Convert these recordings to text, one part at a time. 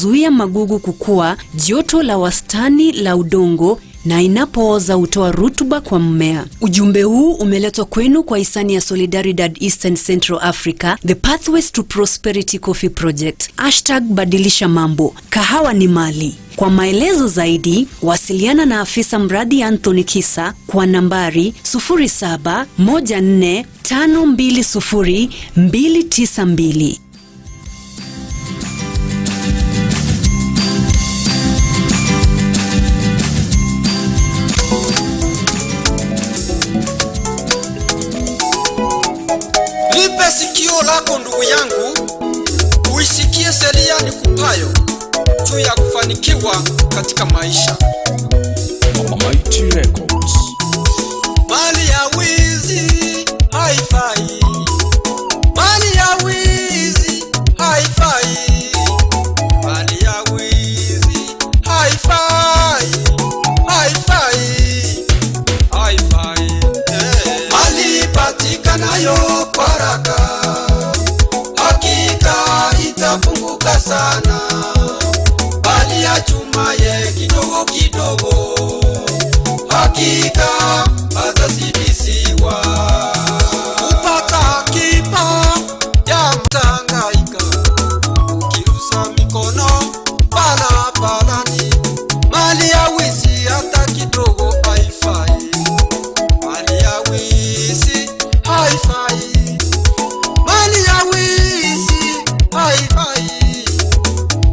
Zuia magugu kukua, joto la wastani la udongo na inapooza hutoa rutuba kwa mmea. Ujumbe huu umeletwa kwenu kwa hisani ya Solidaridad Eastern Central Africa, The Pathways to Prosperity Coffee Project. Hashtag badilisha mambo. Kahawa ni mali. Kwa maelezo zaidi, wasiliana na afisa mradi Anthony Kisa kwa nambari 0714520292. Nipe sikio lako ndugu yangu, uisikie sheria nikupayo juu ya kufanikiwa katika maisha. Mighty Records. Mali ya wizi haifai, mali ya wizi haifai, mali ya wizi haifai, haifai, haifai. Eh. Mali patikanayo kwa haraka, hakika itapunguka sana, bali ya chuma ye kidogo kidogo hakika atazidishiwa. Kupata kipa ya mtangaika, ukirusa mikono barabarani, mali ya wizi hata kidogo haifai, mali ya wizi haifai, mali ya wizi haifai,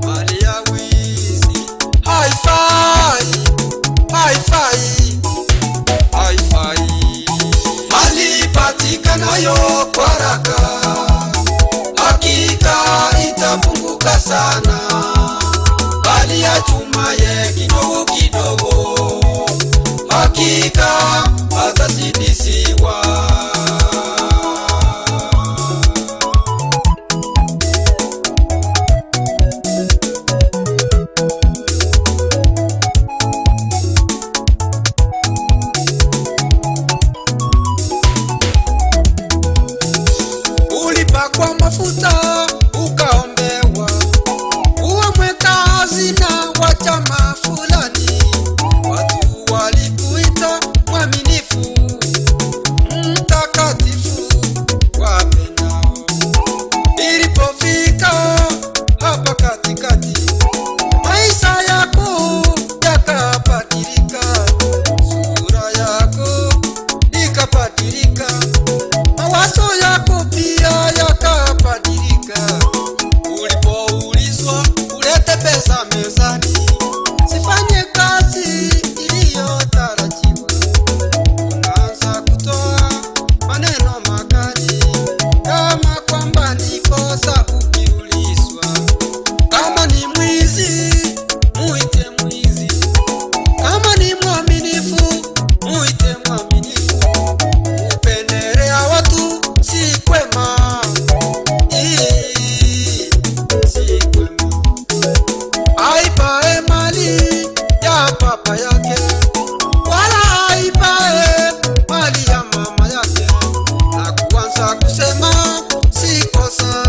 mali ya wizi haifai, haifai haifai. Mali patikanayo kwa haraka, hakika itapunguka sana, bali ya chuma ye kidogo kidogo, hakika atazidishiwa. Ulipakwa mafuta ukaombewa, uwe mweka hazina wa chama fulani. Watu walikuita mwaminifu, mtakatifu, wapendao. Ilipofika hapa katikati, maisha yako yakabadilika, sura yako ikabadilika mawazo yako pia yakabadilika. Ulipoulizwa ulete pesa mezani, sifanye kazi iliyotarajiwa, unaanza kutoa maneno makali kama kwamba ni kosa ukiulizwa. Kama ni mwizi muite mwizi, kama ni mwaminifu muite mwaminifu. Kupendelea watu si kwema, Ii, si kwema. Aipae mali ya papa yake, wala aipae mali ya mama yake, na kuanza kusema si kosa.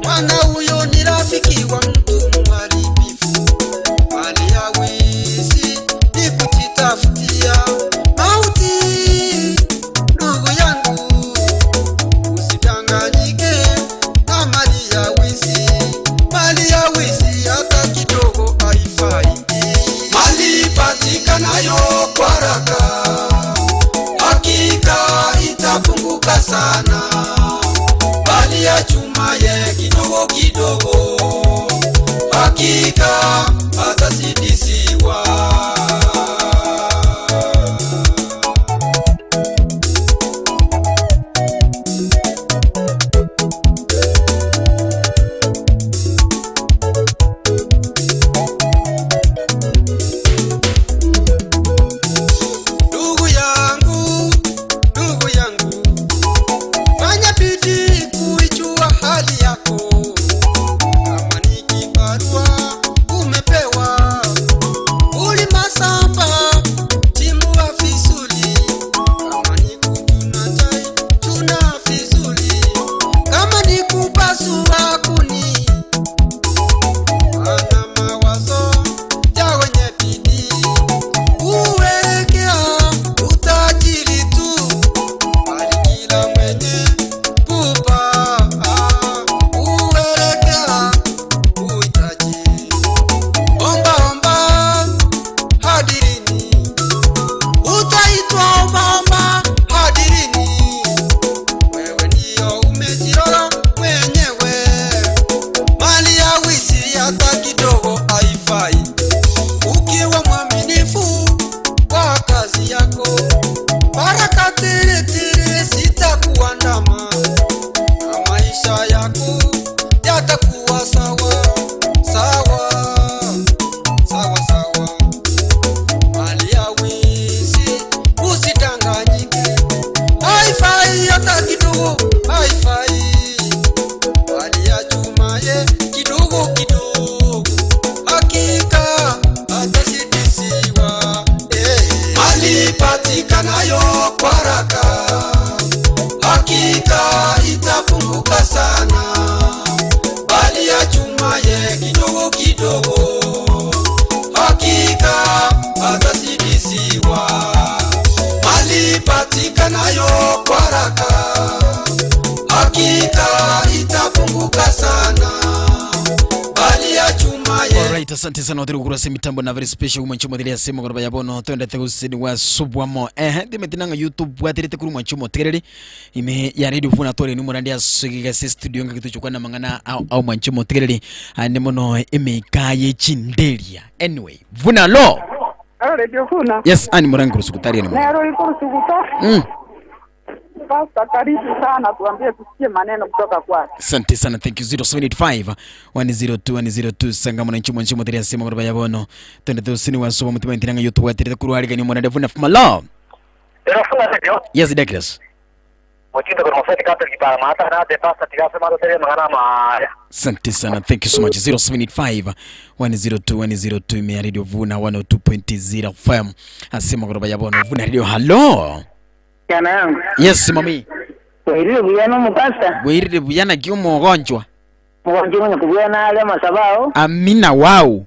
Mwana huyo ni rafiki wa mtu mharibifu. Mali ya wizi ni kujitafutia mauti. Ndugu yangu, usidanganyike na mali ya wizi. Mali ya wizi hata kidogo haifai. Mali patikanayo kwa haraka, hakika itapunguka sana, bali ya chuma ye kidogo kidogo, hakika atazidishiwa. Ndugu yangu, ndugu yangu, fanya bidii kuijua hali yako. Kama ni kibarua umepewa, Hata kidogo haifai. Ukiwa mwaminifu kwa kazi yako, baraka tele tele zitakuandama na maisha yako yatakuwa sawa sawa sawa sawa. Mali ya wizi usidanganyike, haifai hata kidogo, haifai. Mali ya chuma ye kidogo kidogo, hakika atazidishiwa. Eh, mali patikanayo kwa haraka, hakika itapunguka sana, bali ya chuma ye kidogo kidogo, hakika atazidishiwa. Mali patikanayo kwa haraka, hakika itapunguka sana, bali ya chuma ye Alright, asante sana wathiri gukurasa mitambo na very special mwancho mwathiri asemo goroba ya bono twendete gusini wa subwamo ndimetinanga youtube bwatirite kuri mwancho motegereri ime ya radio vuna tore ni murandi asugiga se studio ngagituchukwa na mang'ana au, au mwancho motegereri ande mono emeika yechinderia anyway vuna lo Radio Funa. yes ani murangi kurusukutari ni Nero iko Rusuguta. Pasta, karibu sana, tuambie tusikie maneno kutoka kwake. Asante sana, thank you. 0785 102 102 sanga mwananchi mwanchi mwathiri asemo goroba ya bono twendete gusini wa subwa mutima ntinanga youtube bwatirite kuri warigani murandi vuna fumalo Erafuna radio yes Douglas muchindo kono mafeti Catholic para mata na de pasta tigase mata tere magana maya Asante sana, thank you so much. 0785 102 102 imea radio Vuna 102.0 FM. Asema goroba ya bono Vuna radio. Hello. Jana yangu Yes mami. wairire buyana omupasta Bwirire buyana ki omugonjwa. mugonji mwenye kubuyana ale masabao Amina wau.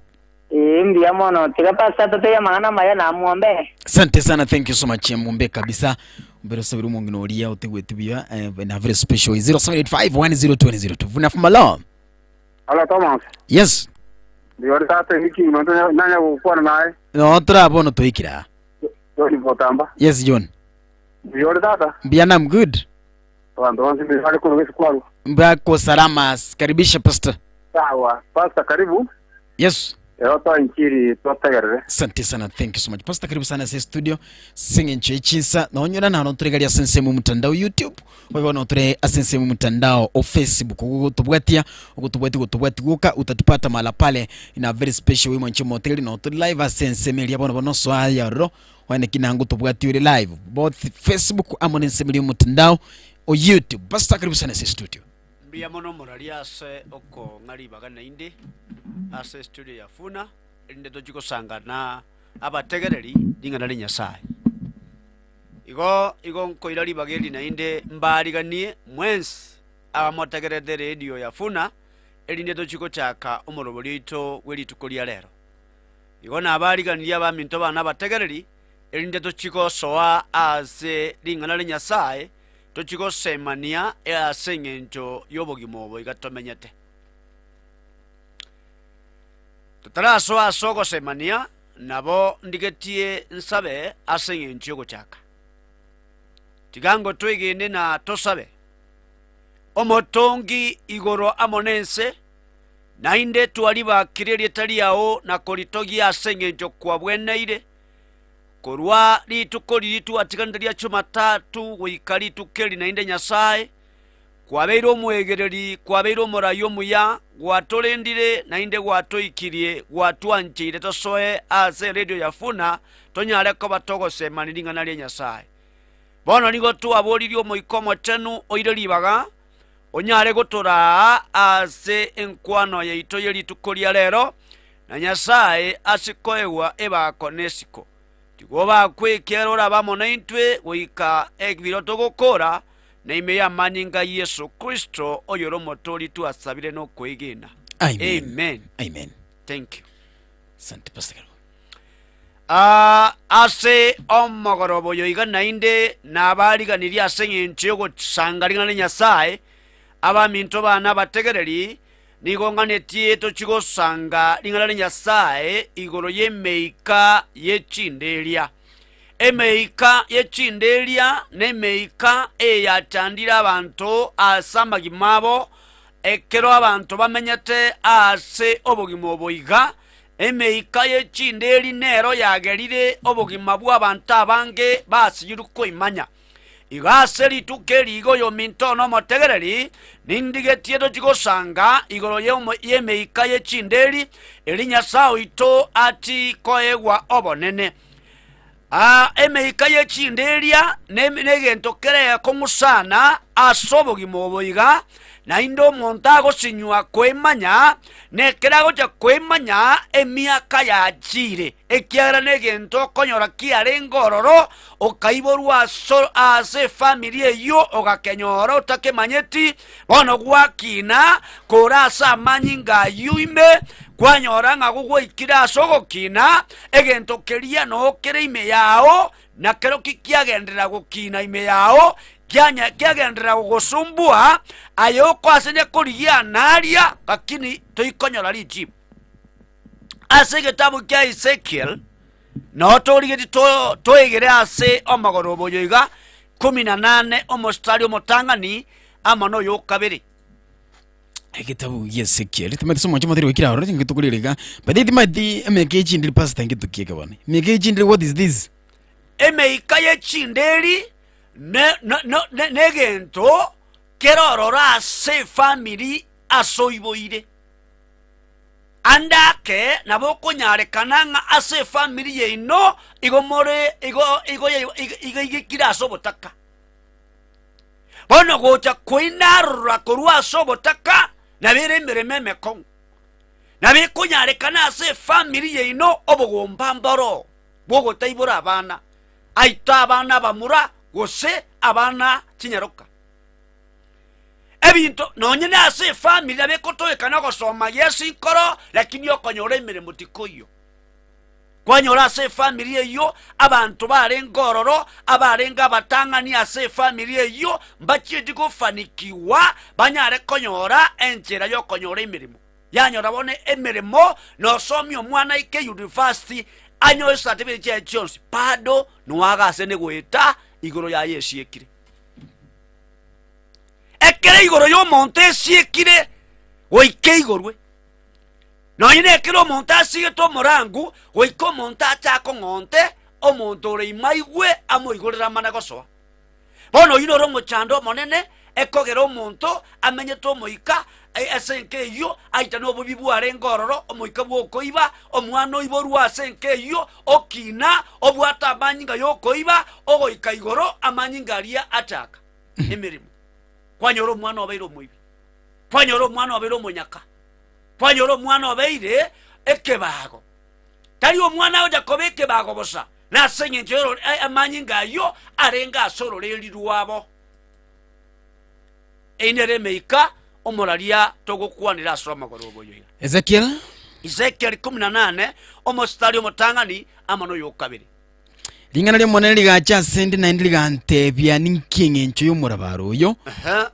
ee mbuya mono tiga pasta toteya mang'ana maya namuombe Asante sana, thank you so much. Mumbe kabisa. Mbere sabiri mungu noria utegwete bia na very special 0785 102 102 Vuna fumalo. Halo Thomas, Yes. ndiyo tata hiki nanya nanya gukwana naye No tura bono toikira. John Votamba. Yes John. Ndiyo tata, Mbiana I'm good. wandu wansi ndi wale kuna kesi kwaru. Mbako salama. Karibisha pastor. Sawa, pastor karibu. Yes. Ero to inchiri twategerere. Asante sana, thank you so much. Pastor, karibu sana se studio sing'encho echinsa naonyora nano turegaria sensemu mutandao YouTube wewe no ture asensemu mutandao o Facebook ugutubwatia ugutubwati gutubwati guka utatupata mahala pale ina very special wimwe nchimo tiri no turi live asensemeria bono bono swaya ro wane kinangu tubwati uri live both Facebook amo nensemeria mutandao o YouTube. Pastor, karibu sana se studio. Mbuya mono morari ase okong'a ribaga naende ase studio ya Funa erinde tochi gosangana abategereri ring'ana ria Nyasaye. Igo igo nkoira ribaga eri naende mbariganie mwensi abamotegerete radio ya Funa erinde tochi gochaka omorobori oito bwa rituko ria rero. Igo nabariganirie abaminto bane abategereri erinde tochi gosoa ase ring'ana ria Nyasaye tochi gosemania ase eng'encho ya obogima obo iga tomenyete. Totarasoa ase ogosemania nabo ndigetie nsabe ase eng'encho ya ogochaka. Tiga ngo twegene na tosabe. Omotongi igoro amo nense nainde twaribakire rieta riao na koritogia ase eng'encho kwabweneire korwa rituko riri twatiganire ria Jumatatu goika rituko eri nainde Nyasaye kwabeire omwegereri kwabeire omorai omuya gwatorendire nainde gwatoikirie gwatwancheire tosoe ase radio ya Funa tonyare koba togosemani ring'ana ria Nyasaye. Bono nigo twaboririe omoika omochenu oire ribaga onyare gotoraa ase enkwano yaito ya rituko ria rero na Nyasaye ase koegwa ebako na esiko. Tigo bakwekera oraba mono intwe goika ebiro togokora na ime ya manyinga Yesu Kristo oyoro omotori twasabire nokoegena. Amen. Amen. Amen. Thank you. Asante Pastor. Karibu. Ase omogorobo oyo iga nainde nabariganirie ase eng'encho ya ogosanga ring'ana ria Nyasaye abaminto bane abategereri nigo ng'anetie tochigosanga ring'ana ria Nyasaye igoro ya emeika ya echinderia. Emeika ya echinderia na emeika eyachandire abanto ase amagima abo Ekero abanto bamenyete ase obogima obo iga, emeika ye chinderi nero yagerire obogima bw'abanto abange basinyirwe koimanya. Iga ase rituko eri iga oyominto one omotegereri, nindigetie tochie gosanga igoro y'emeika ye chinderi, eri Nyasae oito ati koegwa obonene. Aa, emeika ye chinderia negento kere kong'usana ase obogima obo iga, naende omonto agosinywa kwemanya, nekero agocha kwemanya emiaka yachiire, ekiagera negento okonyora kiarenge ororo, okaiborwa aso ase efamiri eyio ogakenyora otakemanyeti, bono gwakina kore ase amanyinga ayio ime, kwanyora ng'a gogwaikire ase ogokina, Egento keria noo kere ime yao, na kerokio kiagenderera gokina ime yao, kianya kiagenderera gogosumbua, aye okoasenia korigia naria, lakini toikonyora richibu. Ase egetabu kia Ezekiel, noo torigetie to toegere ase omogoroba oyo iga, kumi na nane omositari omotang'ani amo na oyo okabere. Egetabu gia Ezekiel timanyeti ase omwancho motari goikera aroro nigo tokorera iga but timanyeti emeka ye chindiri pastor ngetuki eke bono. Emeka ye chindiri what is this? Emeika ye chinderi ne- ne- ne- ne- negento kere ororo ase efamiri ase oiboire. Ande ake nabo okonyarekana ng'a ase efamiri yaino igo more igo igo igo igo igikire ase obotaka. Bono gocha koinarora korwa ase obotaka nabere emeremo emekong'u. Nabo ekonyarekana ase efamiri yaino obogomba mboro bw'ogotaibora abana, aito abana abamura gose abana chinyaroka. Ebinto nonye nase efamiri nabo ekotoekana ogosoma Yeso inkoro lakini okonyora emeremo tikoiyo. Kwanyora ase efamiri eyio abanto barenge ororo, abarenge abatang'ani ase efamiri eyio, mbachieti gofanikigwa banyare konyora enchera y'okonyora emeremo. Yanyora bono emeremo, nosomia omwana aike university, anyore certificate chiaye chionsi, bado noagase negoeta igoro yaye esiekire. Ekero igoro y'omonto esiekire, goika igorwe. Nonya nekero omonto asigete omorangu, goika omonto ache akong'onte omonto ore ime aigwe amoigorere amane gosoa. Bono oyio noro omochando omonene, ekogera omonto amenyete omoika ase enka eyio, aitane obobi bwarenge ororo, omoika bw'okoiba, omwana oiborwe ase enka eyio, okina, obwate amanyinga y'okoiba, ogoika igoro amanyinga aria achaka emeremo. Kwanyora omwana obeire omoibi, kwanyora omwana obeire omonyaka. Kwanyora omwana obeire ekebago. Tari omwana agocha koba ekebago bosa, nase engencho y'oro- e- amanyinga ayio arenge ase ororeri rwabo. Eyio nere emeika omoraria togokwanera ase omogoroba oyo iga. Ezekiel Ezekiel 18, omositari omotang'ani amo noyo okabere. Ring'ana ri'Omonene rigacha ase 'nde naende rigantebia, Ninki eng'encho y'omorabaro oyo? Ehe.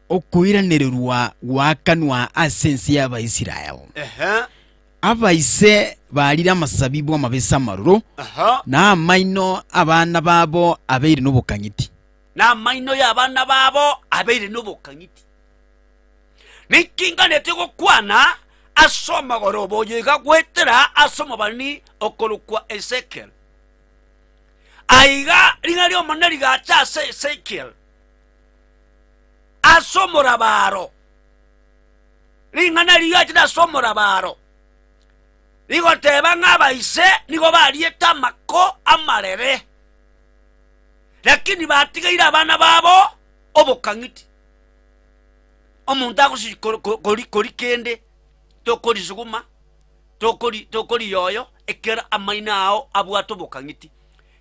Okoiranererwa goakanwa ase ense y'Abaisraeli. Ehe. Abaise barire amasabibu amabese amaroro, Aha. na amaino 'abana babo abeire nobokang'iti. Na amaino y'abana babo abeire nobokang'iti. Ninki nganeti gokwana ase omogoroba oyo iga goetera ase omobani okorokwa Ezekiel? Aiga ring'ana ri'Omonene rigacha ase Ezekiel. ase omorabaro, ring'ana riachire ase omorabaro, rigoteba ng'a abaise nigo bariete amako amarere, lakini batigeire abana babo obokang'iti. Omonto agosi kori kori kori kende, tokori suguma, tokori tokori yoyo, ekero amaino ao abwate obokang'iti.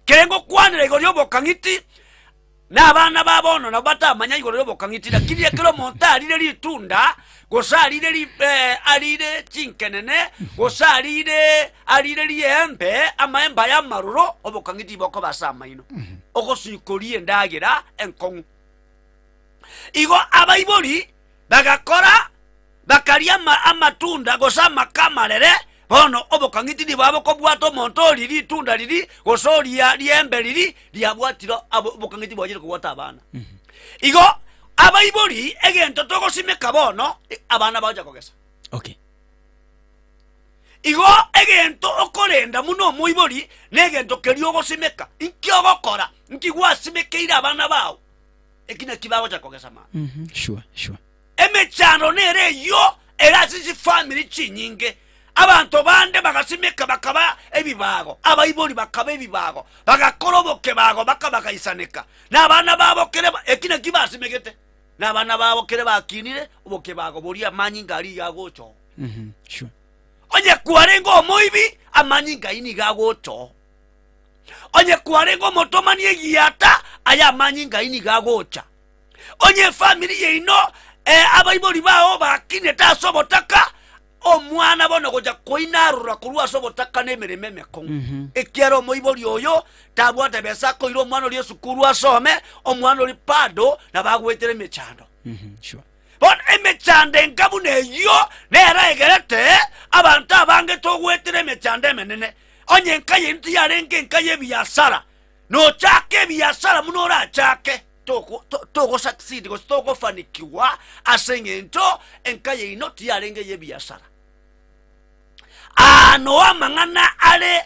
Kere ngokwanera igoro y'obokang'iti, Na abana ba bono nabo batamanya igoro y'obokang'iti, lakini ekero omonto arire ritunda, gose arire ri eh, arire chinkenene, gose arire arire riembe, amaembe aya amaroro, obokang'iti bokoba ase amaino, ogosikoria endagera enkong'u. Igo abaibori bagakora bakaria ama amatunda gose amaka amarere, bono obokang'iti nigo bokobwata omonto oria ritunda riria gose oria riembe riria riabwatire abo obokang'iti bwachire kobwata abana. Igo. Abaibori egento togosimeka bono, abana bagocha kogesa. Okay. Igo egento okorenda buna omoibori negento keria ogosimeka. Inki ogokora? Inki gwasimekeire abana bao? Eki naki bagocha kogesa mambia. Mhm, Sure, sure. Emechando nere eyio ere ase chifamiri chinyinge. Abanto bande bagasimeka bakaba ebibago, abaibori bakaba ebibago, bagakora obokebago baka bagaisaneka, na abana babo kere eki naki basimegete, na abana babo kere bakinire obokebago boria amanyinga aria iga agocha oo. Mhm, sure. Onye kwarenge omoibi, amanyinga ayio nigo agocha oo. Onye kwarenge omotomani egiata, aya amanyinga ayio nigo agocha. Onye efamiri yaino eh, abaibori bao bakinete ase obotaka, omwana bono gocha koinarora korwa ase obotaka na emeremo emekong'u. Mhm. Ekiagera omoibori oyo tabwate besa akoira omwana oria esukuru asome, omwana oria bado nabo agwetera emechando. Mhm, sure. Bono emechando enga buna eyio nero egerete abanto abange togwetera emechando emenene. Onye enka yaino tiyarenge enka y'ebiasara, nochake ebiasara buna orachake. Togo succeed gose togofanikigwa ase eng'encho enka yaino tiyarenge y'ebiasara. Aa noo amang'ana are,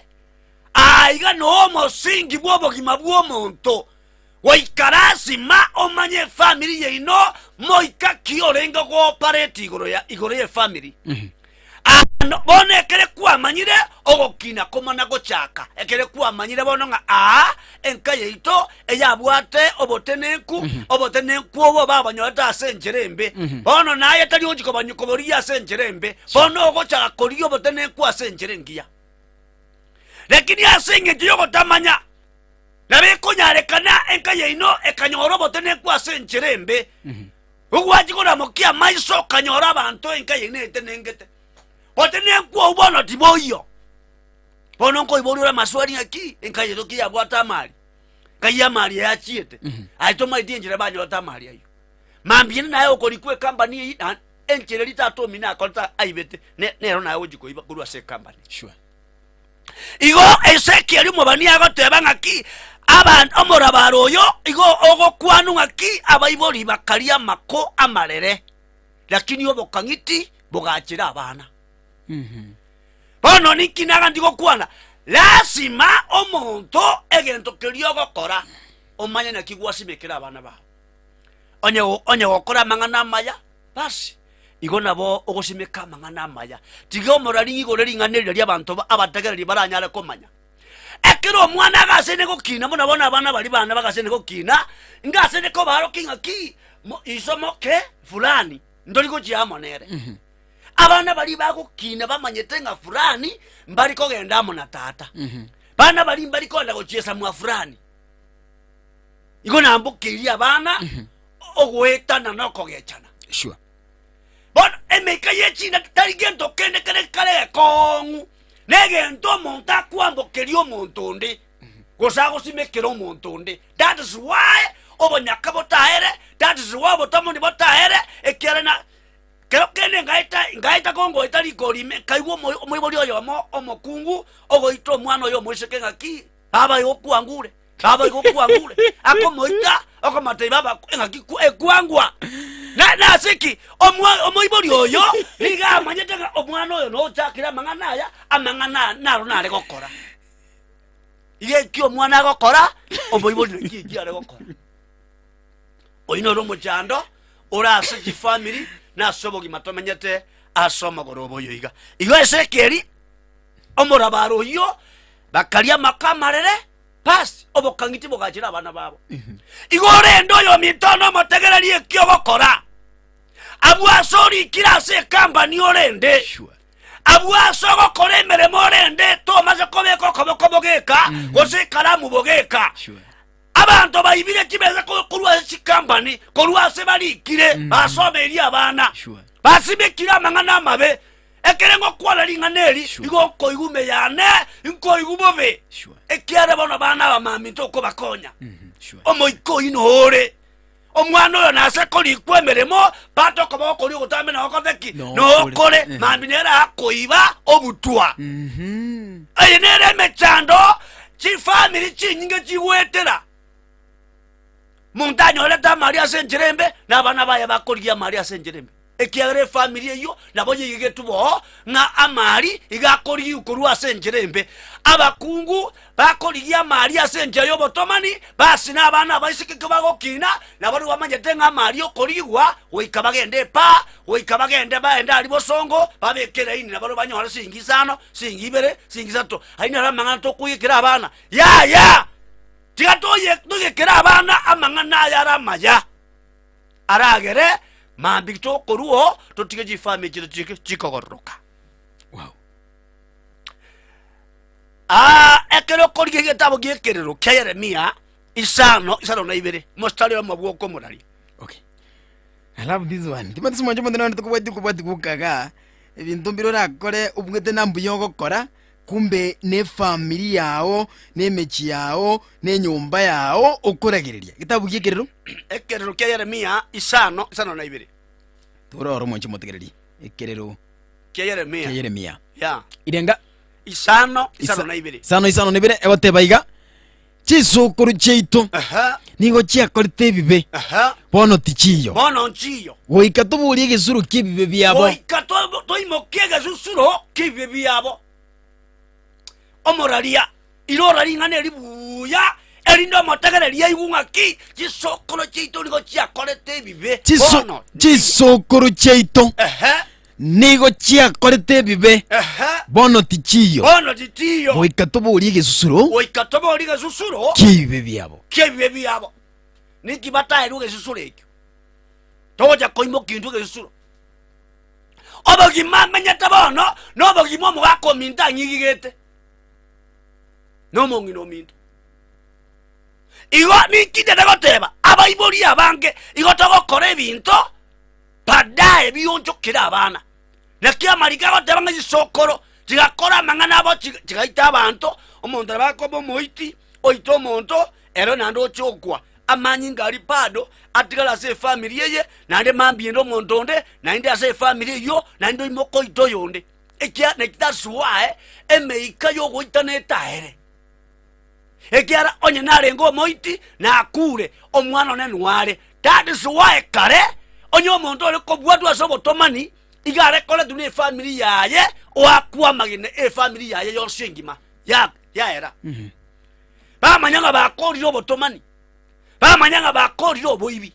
aa iga noo omosingi bw'obogima bw'omonto. Goika lasima omanye efamiri yaino moika ki orenge gooparate igoro ya igoro y'efamiri. Ano bono ekere kwamanyire ogokina komana gochaka, ekere kwamanyire bono ng'a aa enka yaito eyabwate obotenenku, obotenenku obo babanyorete ase enchera embe. Bono naye tari ogochia kobanyu koborigia ase enchera embe, bono ogochaka korigia obotenenku ase enchera engiya. Lakini ase eng'encho y'ogotamanya, nabo ekonyarekana enka yaino ekanyora obotenenku ase enchera embe. Ogwachia koramokia amaiso okanyora abanto enka yaino etenengete. Botenenku obwo bono tiboiyo. Bono nkoiboria ore amaswali ng'aki enka yaito ki yabwate amari. Nkai amari aya achiete. Aye tomaeti enchera banyorete amari ayio. Mambia ende naye okorikwa ecompany eyio na enchera eria tata omino akorete aibete ne- nero naye ogochia koiba korwa ase ecompany. Sure. Igo Ezekieli omobani agoteba ng'aki aban omorabaro oyo igo ogokwanwa ng'aki abaibori bakaria amako amarere, lakini obokang'iti bogachera abana. Bono ninki naganti gokwana? Lasima omonto egento keria ogokora omanye naki gwasimekera abana bao. Onye onye gokora amang'ana amaya, basi Igo nabo ogosimeka amang'ana amaya. Tiga omorari igoro ring'ana eria ri'abanto abategereri baranyare komanya. Ekero omwana agasaine gokina, buna bono abana baria bane bagasaine gokina, ngasaine kobarokia ng'aki iso moke fulani ntori gochia amo nere. Abana baria bagokina bamanyete ng'a fulani mbari kogenda amo na tata. Bana baria mbari kogenda gochiesa mwa fulani. Igo nambokeirie abana ogoetana na okogechana. Sure. Bono emeika ye chinda tari gento kende kere kare gekong'u, negento omonto akwambokeria omonto onde, gose agosimekera omonto onde. That is why obonyaka botaere, that is why obotomoni botaere, ekiagera na kero kende ngaeta ngaeta kongoeta rikori ime, nkaigwa omo omoibori oyomo omokungu ogoita omwana oye omoiseke ng'aki, baba igo kwangure. Baba igo kwangure akomoita okomotebia baba eng'aki ekwangwa na nase ki omwa omoibori oyo nigo amanyete ng'a omwana oyo nochakire amang'ana aya amang'ana aya naro nare gokora iga eki omwana agokora omoibori naki eki are gokora oyio noro omochando ore ase chifamiri na ase obogima tomenyete ase omogoroba oyo iga igo ase ekeri omorabaro oyio bakaria amako amarere Bas, obokang'iti bogachera abana babo. Igo orende oyominto one omotegererie eki ogokora. Abwo ase orikire ase ekambani orende. Sure. Abwo ase ogokora emeremo orende tomase kobeka okoboko bogeka gose ekaramu bogeka. Sure. Abanto baibire chibesa ko- korwa ase chikambani korwa ase barikire basomeirie abana. Sure. Basimekire amang'ana amabe Ekero ngokwana ring'ana eri, Sure. igo nkoigwa ime yane, nkoigwa bobe, Sure. ekiagera bono abana aba maminto okobakonya. Sure. Omoika oyio nore. Omwana oyo nase korikwa emeremo, bata okoboko koria ogotambe na gokote ki? Nokore. Nokore, Eh. mambi nere akoiba obutwa. Mhm. Eye nere emechando chifamiri chinyinge chigwetera. Monto anyorete amari ase enchera embe, na abana baye bakorigia amari ase enchera embe. Ekiagera efamiri eyio nabo yaigegetwe boo ng'a amari iga akorigigwa korwa ase enchera embe. Abakungu bakorigia amari ase enchera y'obotomani, basi na abana abaiseke ekero bagokina, nabarabwo bamanyete ng'a amari okorigigwa goika bagende epaa, goika bagende baende aria bosongo, babeke eraini nabarabwo banyore siringi isano, siringi ibere, siringi isato. Ayio naro amang'ana tokoigekera abana. Yaya! Tiga toigekere abana amang'ana aya are amaya. Aragere mambia tokorua oo totige chifamiri chiaito chike chikogororoka. Wow. Ah, ekero okorigia egetabo gi'ekerero kia Yeremia isano isano na ibere mositari oyomo bwoka omoraria. Okay. I love this one. Timothy Simonjo omonto nonde tokobwati okobwati gokaga ebinto mbire orakore obwete na mbuya ogokora kumbe ne efamiri yao na emechie yao na enyomba yao okoragereria. Getabu gi'ekerero. Ekerero kia Yeremia isano isano na ibere. Torore omonche omotegereri. Ekerero Kia Yeremia. kia Yeremia. Ya. Irenga Isano isano na ibere. Isano isano na ibere egoteba iga chisukuru chiaito Aha. nigo chiakorete ebibe Aha. bono tichiyo Bono nchiyo. goika toborie egesuro ki'ebibe biabo Goika to- toimokie egesusuro ki'ebibe biabo. Omoraria, irora ring'ana eri buya, erinde omotegereri aigwe ng'aki chisokoro chiaito nigo chiakorete ebibe. Chiso- Bono chisokoro chiaito ehe, nigo chiakorete ebibe ehe, bono tichiyo bono titiyo. goika toborie egesusuro Goika toborie egesusuro ki'ebibe biabo ki'ebibe biabo. Ninki bataerwe egesusuro ekio? Togocha koimokia intwe egesusuro. Obogima amenyete bono nobogima omogaka ominto ang'igigete, na omong'ina ominto. Igo ninki ndende goteba, abaibori abange igo togokora ebinto baadaye bionchokere abana. Naki amariko agoteba ng'a chisokoro chigakora amang'ana abo chigaita abanto, omonto nabo akoba omoiti, oite omonto, ere naende oche okwa. Amanyinga aria bado atigare ase efamiri eye, naende mambia ende omonto onde, naende ase efamiri eyio, naende oimoke oite oyonde. Ekia naki that's why emeika y'ogoitana etaere. Ekiara onye narenge omoiti, nakure, omwana one nware. That is why kare, onye omonto ore kobwatwa ase obotomani, iga are koretwa na efamiri yaye, oakwa amagena efamiri yaye yonsi engima, ya yaera. Bamanya ng'a bakorire obotomani, bamanya ng'a bakorire oboibi,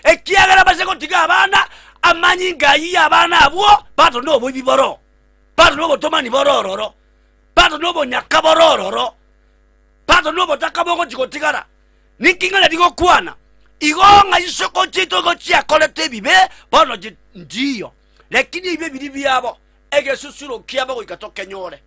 ekiagera base gotiga abana amanyinga ayio y'abana abwo bato noboibi boro, bato nobotomani boro ororo, bato nobonyaka boro ororo, bato nobotaka bogochi gotigara. Ninki ng'aneti gokwana? Igo ng'a isiko chiaito igo chiakorete ebibe, bono nchiyo, lakini ebibe biria biabo, egesusuro kiabo goika tokenyore.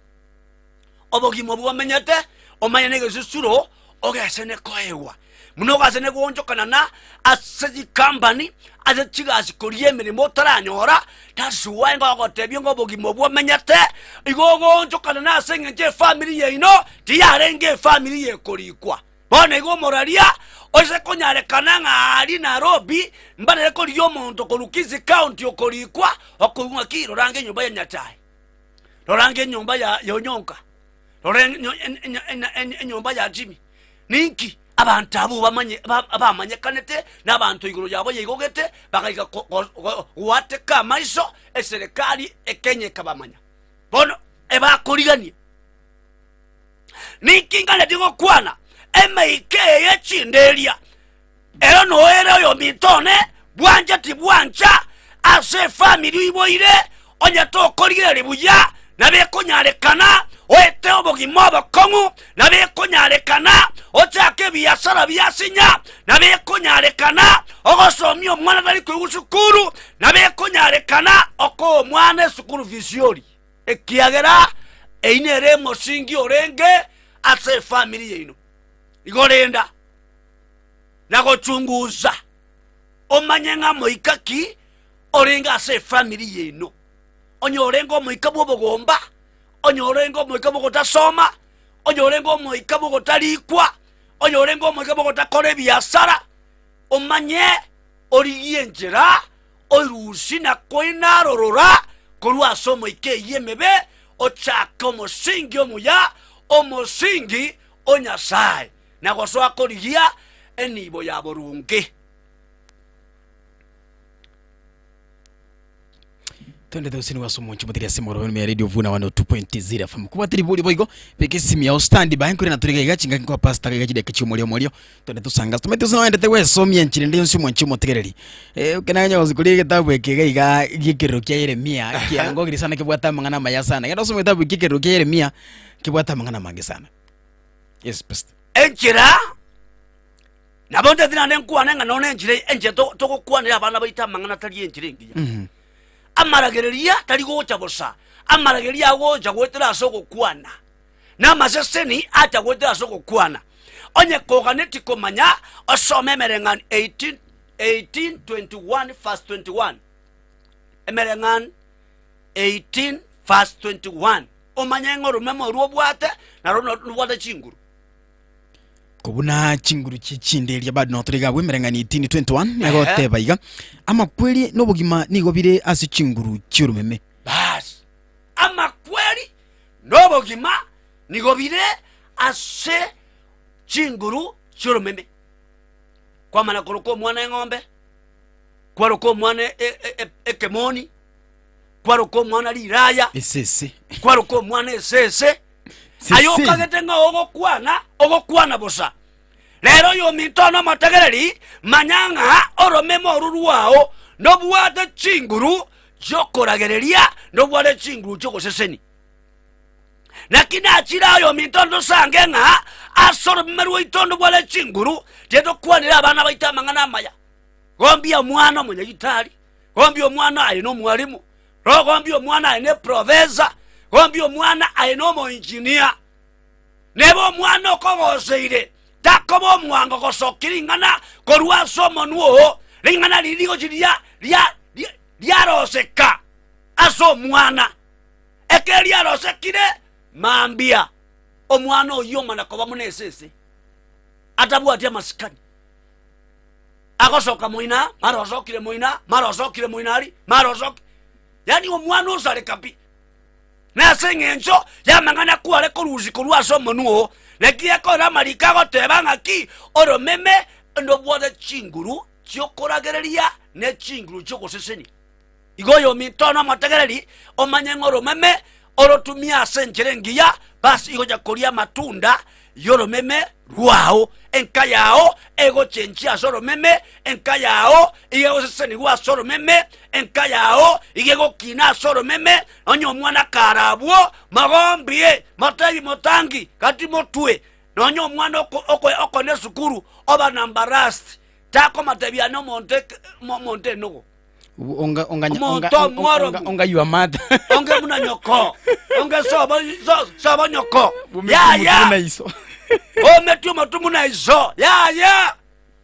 Obogima obwo omenyete, omanye negesusuro ogesene koegwa. Buna ogasene goonchokanana ase chikampani, ase chigasi koria emeremo otaranyora, that's why ngogotebia ng'a obogima obwo omenyete, igo ogoonchokanana ase eng'encho efamiri yaino tiyarenge efamiri yekorikwa. Bono igo omoraria oise konyarekana ng'a aria Nairobi mbarere korigia omonto korwa Kisii County okorikwa, okoigwa ng'a ki rora ange enyomba ya Nyachae. Rora ange enyomba ya ya Onyonka, rora enyo- en- en- en- en- enyomba ya Jimmy. Ninki abanto abwo bamanye ba- bamanyekanete na abanto igoro yabo yaigogete bagaika ko- go- go- goateka amaiso eserekari ekenya ekabamanya. Bono ebakorigania. Ninki nganeti gokwana? Emeika eye ye chinderia Ero noere oyominto one, bwancha tibwancha, ase efamiri oiboire, onye tokorigereria buya, nabo ekonyarekana oete obogima obokong'u, nabo ekonyarekana ochake ebiasara biasinya, nabo ekonyarekana ogosomia omwana tari koigwa sukuru, nabo ekonyarekana okoa omwana esukuru visiori, ekiagera eyio nere emosingi orenge ase efamiri yaino. Igo renda. na gochungusa, omanye ng'a moika ki orenge ase efamiri yaino. Onye orenge omoika bw'obogomba, onye orenge omoika bw'ogotasoma, onye orenge omoika bw'ogotarikwa, onye orenge omoika bw'ogotakora ebiasara, omanye origie enchera oirusie na koinarorora korwa ase omoika eyio emebe, ochake omosingi omuya, omosingi o Nyasae. na gosoa korigia enibo ya boronge. Twende thosini wa somo nchimutiri ase moro ya Radio Vuna 102.0 FM. Kubwatiri buri boigo beka esimu yao stand by nkore na turiga iga chingaki kwa pastor iga chideka chio morio morio. Twende tusanga. Tumete usina wendete gwesomia nchire ndi yonsi omwanchi omotegereri. Eh okenanya gosi kori egetabu eke iga iga gi'ekerero kia Yeremia kiangogiri sana kebwate amang'ana amaya sana. Genda osome egetabu eke ekerero kia Yeremia kebwate amang'ana amange sana. Yes pastor. Enchera nabo nteti naende nkwane ng'a nonya enchera enchera to- togokwanera abana baito amang'ana tari enchera engiya. Amaragereria tari gocha bosa, amaragereria agocha goetera ase ogokwana, na amaseseni acha goetera ase ogokwana. Onye koganeti komanya, osome Emereng'ani 18 18:21 verse 21. Emereng'ani 18 verse 21. Omanye ng'a oromeme orwo obwate narwo nobwate chinguru. Kobuna chinguru chie chinderia bado notore iga abwo Emereng'ani 18:21 egoteba iga, Amakweri na obogima nigo bire ase chinguru chi'oromeme. Bas, amakweri na obogima nigo bire ase chinguru chi'oromeme. Kwamana koroka omwana eng'ombe, kwaroka omwana e- e- e- ekemoni, kwaroka omwana riraya, Esese. kwaroka omwana esese, Aye okagete ng'a ogokwana, ogokwana bosa. Rero oyominto one omotegereri, manya ng'a oromeme oru rwao nobwate chinguru chi'okoragereria, nobwate chinguru chi'ogosesenia. Naki nachire ayominto ntosange ng'a ase oromeme rwaito ndobwate chinguru, titokwanera abana baito amang'ana amaya. Gombia omwana omonyagitari, gombia omwana aye nomwalimu, Rogombia omwana aye ne profesa, gombia omwana aye nomoinjinia. Nebe omwana okogoseire, takoba omwango gosokia ring'ana korwa ase omonwa oo, ring'ana riria rigochi ria ria ria riaroseka ase omwana. Ekero riarosekire, mambia omwana oyio omana koba buna esese, atabwati amasikani. Agosoka moina, mara osokire moina, mara osokire moina aria, mara osoki. Yaani omwana osareka pi. Nase eng'encho y'amang'ana kware korusia korwa ase omonwa oo, naki ekore amariko agoteba ng'aki oromeme ndobwate chinguru chi'okoragereria ne chinguru chi'ogosesenia. Igo oyominto one omotegereri, omanye ng'a oromeme orotumie ase enchera engiya, bas igocha koria amatunda y'oromeme rwao. Enka yao egochenchia ase oromeme, enka yao iga egosesenigwa ase oromeme, enka yao iga egokina ase oromeme. Onye omwana kare abwo, mogombie, motebi motangi, gati motwe. Nonye omwana oko- oko- okona esukuru, oba number last, takomotebia nomonto eke- omonto enogo. Onga, onga, onga, Omonto onga, omworomu. onga, onga your mother. Onge buna nyoko. Onge sobo, so, sobo nyoko. Bumeti Yaya. omotu buna iso. Ometi omotu buna iso. Yaya.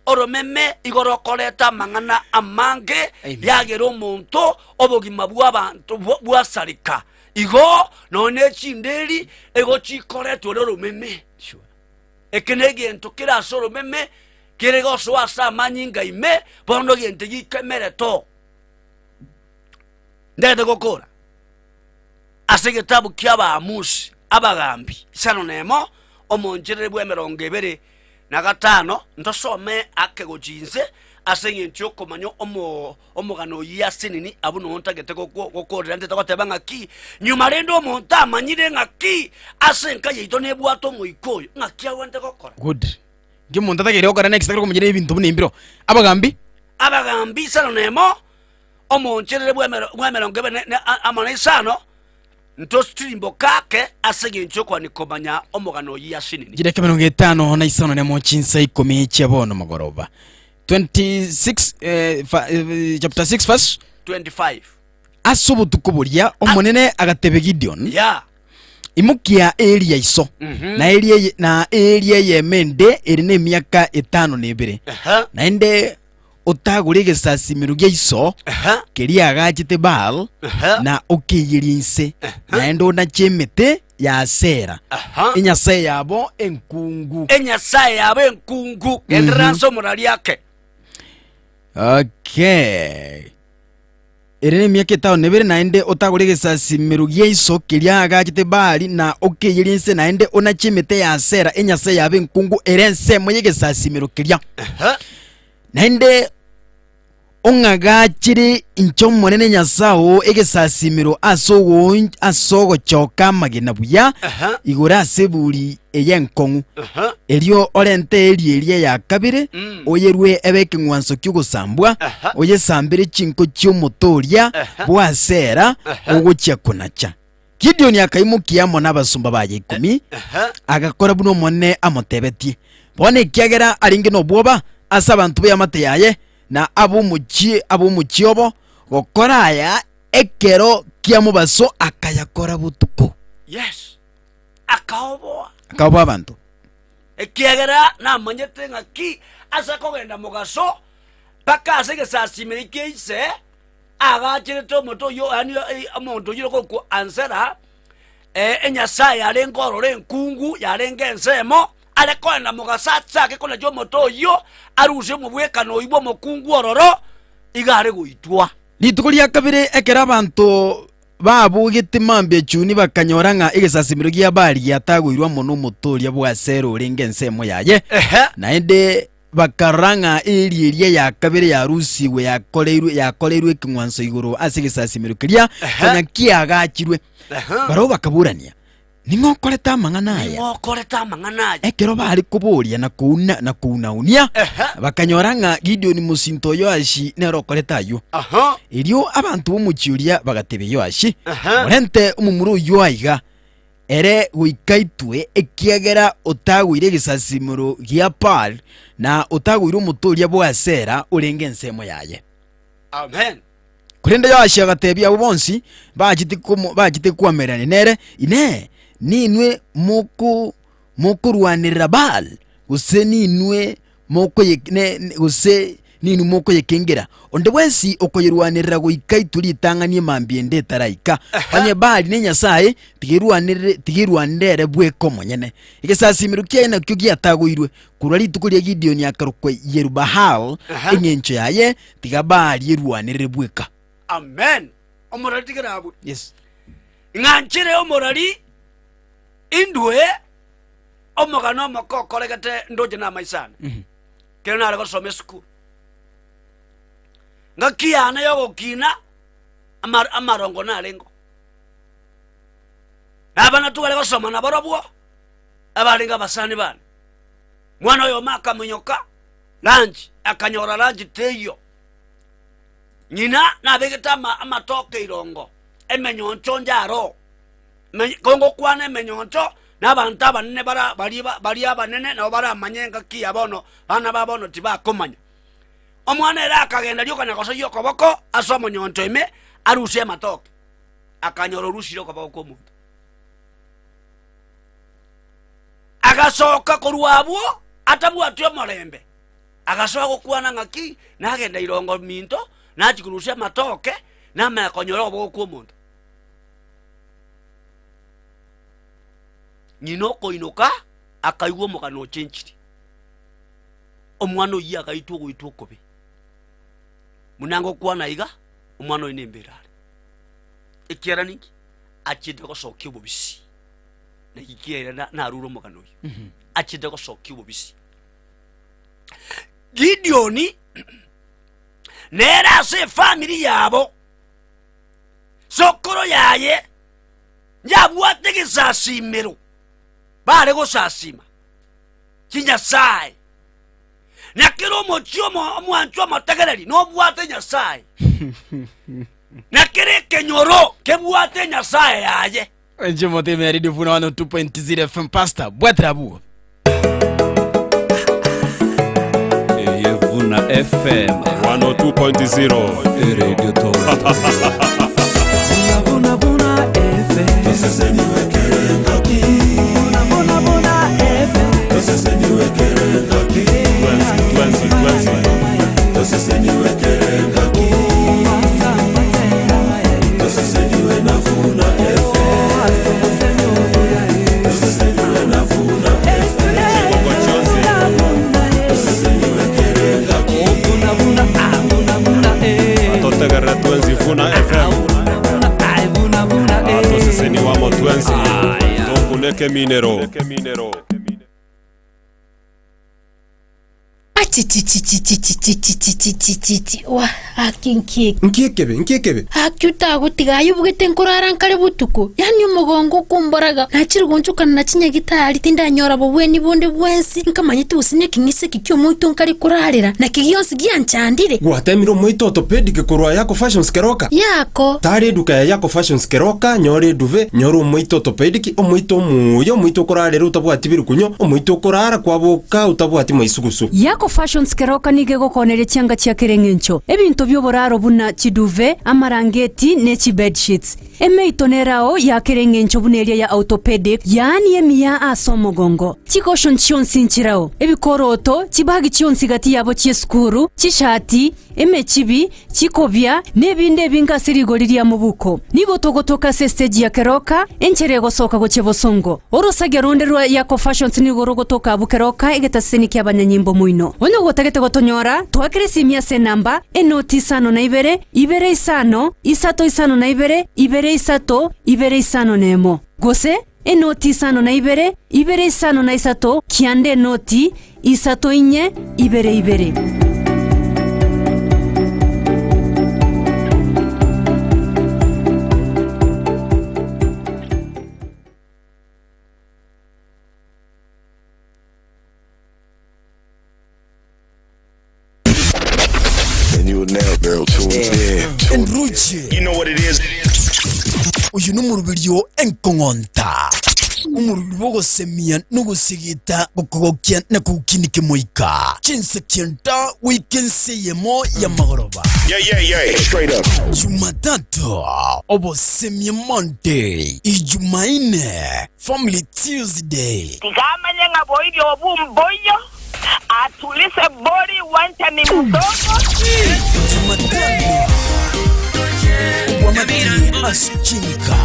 Oromeme igoro okoreta amang'ana amange Amen. yagera omonto obogima bw'abanto bwa- bwasareka. Igo nonye echinderi ego chikoretwa noromeme. Sure. Eke negento kere ase oromeme, kere gosoa ase amanyinga ime, bono egento gikemerete oo. Ndagete gokora ase egetabu ki'Abaamusi, abagambi, isano nemo, omoncherere bw'emerongo ebere na gatano, ntosome ake gochia inse ase eng'encho y'okomanya omo omogano oyio ase nini, abwo noo ntagete goko gokorera ntete goteba ng'aki, nyuma rende omonto amanyire ng'aki ase enka yaito nebwate omoika oyo, ng'aki agwenerete gokora. Good. Inki omonto atageire gokora next ekero okomonyera ebinto buna embiro? Abagambi. Abagambi isano nemo, omooncherere bw'emero bw'emerongo ebere ne- ne amo na isano, ntosirimboka ake ase engencho y'okwania komanya omogano oyio ase nini. Chidakika emerongo etano na isano nemo chinsa ikomi chia bono mogoroba. 26 eh, fa, eh, chapter 6 verse 25. Ase obotuko boria Omonene agatebia Gideon, Ya. Imokia eeri ya iso, na eeri eye- na eeri eyemo ende ere nemiaka etano na ebere, Aha. naende otagore egesasimero gia iso Aha. keria agachete Baal, Aha. na okeiyerie inse, naende onache emete ya Asera, Aha. enyasae yabo enkungu. Enyasae yabo enkungu. Genderera ase omorari ake. Okay. Ere nemiaka etano na ebere, naende otagore egesasimero gia iso keria aagachete Baali, na okeyerie inse, naende onache emete ya Asera, enyasae yabo enkungu, ere ensemo y'egesasimero keria. Naende ong'agachere inche Omonene Nyasae oo egesasimero ase ogoonch ase ogochoka amagena buya, igoro ase eburi eye enkong'u. Erio orente eeri eria ya kabere, oyerue ebe ekeng'wanso ki'ogosambwa, oyesambere chinko chi'omote oria bw'Asera ogochia konacha. Gideoni akaimokia amo nabasomba baye ikomi, agakora buna Omonene amotebetie. Bono ekiagera arenge nobwoba ase abanto b'eamate yaye na ab'omochie ab'omochie obo, gokora aya ekero kia mobaso akayakora botuko. Yes, akaoboa. Akaoboa abanto. Ekiagera namanyete ng'aki ase akogenda mogaso mpaka ase egesasimero kia ise, agacherete omote oyio, yaani omonto oyio okorokwa Ansera, enyasae yarenge ororo enkungu yarenge ensemo, are kogenda mogaso achake konacha omote oyio, arusie omobwekano oyio bw'omokungu ororo, iga are goitwa. Rituko ria kabere ekero abanto babogete mambia chuni bakanyora ng'a egesasimero gia Baali giatagoirwe amo nomote oria bw'Asera orenge ensemo yaye. Naende bakarora ng'a eeri eria ya kabere yarusigwe yakoreirwe yakoreirwe ekeng'wanso igoro ase egesasimero keria konya kiagachirwe. Barabwo bakaborania, Ning'o okorete amang'ana aya? Ning'o okorete amang'ana aya? Ekero bare koboria na kouna na kounaunia, bakanyora ng'a Gideoni mosinto o Yoashi nere okorete ayio. Erio abanto b'omochie oria bagatebia Yoashi, Morente omomura oyio aiga, ere goika aitwe, ekiagera otagoire egesasimero gia Baal, na otagoire omote oria bw'Asera orenge ensemo yaye. Amen. Korende Yoashi agateebia abwo bonsi bachete komo bachete koamererania nere, Inee! Ninwe moko mokorwanerera Baal, gose ninwe mokoye ne ne gose ninwe mokoyekengera? Onde bwensi okoyerwanerera goika aitwe ritang'ani emambia ende etaraika. Onye Baali nenyasae, tiga erwanerere tiga erwanere ere bweka omonyene. Egesasimero kiaye nakio giatagoirwe korwa rituko ria Gideoni akarokwa Yerubahal, eng'encho yaye Tiga Baali erwanerere bweka. Amen. Omorari tigera abwe. Yes. Ng'anchire omorari indwe omogano omoke okoregete ndoche namaiso ane. Kero nare gosoma esukuru. Ngaki yane yogokina ama- amarongo narengo. Na abana tware gosoma nabarobwo abarenge abasani bane. Mwana oyomo akamonyoka Lunch, akanyora lunch teiyo. Ng'ina nabegete ama, amatoke irongo, emenyoncho nje aro. Me- Kongokwana emenyoncho, na abanto abanene bara baria ba- baria abanene nabo baramanye engaki ya bono, bana ba bono tibakomanya. Omwana ere akagenda rioka gosoyia okoboko ase omonyoncho ime, arusie amatoke. Akanyora orusire okoboko kwa omonto. Agasoka korwa abwo atabwati omorembe, agasoa gokwana ng'aki, nagenda irongo minto, nachia korusia amatoke, namanya konyora okoboko kw'omonto. Ng'ina okoinoka, akaigwa omogano ochenchiri. Omwana oyio agaitwa ogoitwa okobe. Buna ngokwana iga, omwana oyo nembera are. Ekiagera ninki? Achiete gosokia obobisi. Naki kiaira na- narure omogano oyio. Achete gosokia obobisi. Gideoni nere ase efamiri yabo sokoro yaye yabwate egesasimero bare gosasima chinyasae na kera omochie omo- omwanchwa omotegereri nobwate nyasae na kera ekenyoro kebwate nyasae yaye Enche moteme ya Radio Vuna 102.0 FM Pastor bwatera abwo. Eye Vuna FM 102.0 Radio Top. Twensi, twensi, twensi. Totegerera twensi Vuna Twensi tokuneke minero. Achichichichichichichichichichichichi wa aki nki Nki ekebe? Nki ekebe? Aki otagotiga aye obugete nkorara nkare botuko, yaani omogongo okomboraga, nachire gonchokana na chinyagitari, tindanyora bobweni bonde bwensi, nkamanyete gose nekeng'ese eke ki'omoito nkare korarera, naki gionsi gianchandire. Gwatemire omoito orthopedic korwa Yako Fashions Keroka? Yako. Tara eduka ya Yako Fashions Keroka, nyora eduve, nyora omoito orthopedic, omoito omuya, omoito okorarera otabwati birukunyo, omoito okorara kwaboka otabwati maisugusu. Yako Fashions Keroka nigo egokooneria chianga chia kera eng'encho, ebinto bi'oboraro buna chiduve, amarangeti, ne chibedsheets. Emeito nerao ya kera eng'encho buna eria ya orthopedic, yaani emiya ase omogongo. Chicushion chionsi nchirao, ebikoroto, chibagi chionsi gati yabo chi'esukuru, chishati, emechibi, chikobia, na ebinde ebinge ase rigori ria mobuko. Nigo togotoka ase estage ya Keroka, enchera egosoka gochia bosongo. Orosagia ronde rwa Yako Fashions nigo rogotoka abwo Keroka egetaseni ki'abanyanyimbo moino. Onye gotagete gotonyora, toakere esimi ase enamba, enoti isano na ibere, ibere isano, isato isano na ibere, ibere isato, ibere isano na emo. Gose, enoti isano na ibere, ibere isano na isato, kianda enoti, isato inye, ibere ibere. And you are now girl tuned in. Enruche. You know what it is. Oyo nomoruberio enkong'onta, omorubiri bw'ogosemia na ogosigita gokogokia na kogokinika moika chinsa kianda goika ense eyemo y'amagoroba. Yeah, yeah, yeah. Straight up. Jumatatu, obosemia Monday, Ijumaine, Family Tuesday. Tiga amanye ng'a boirio obwo mboiyo, Atulise bori wanchani mdogo. Jumatano, obwamate ase chinka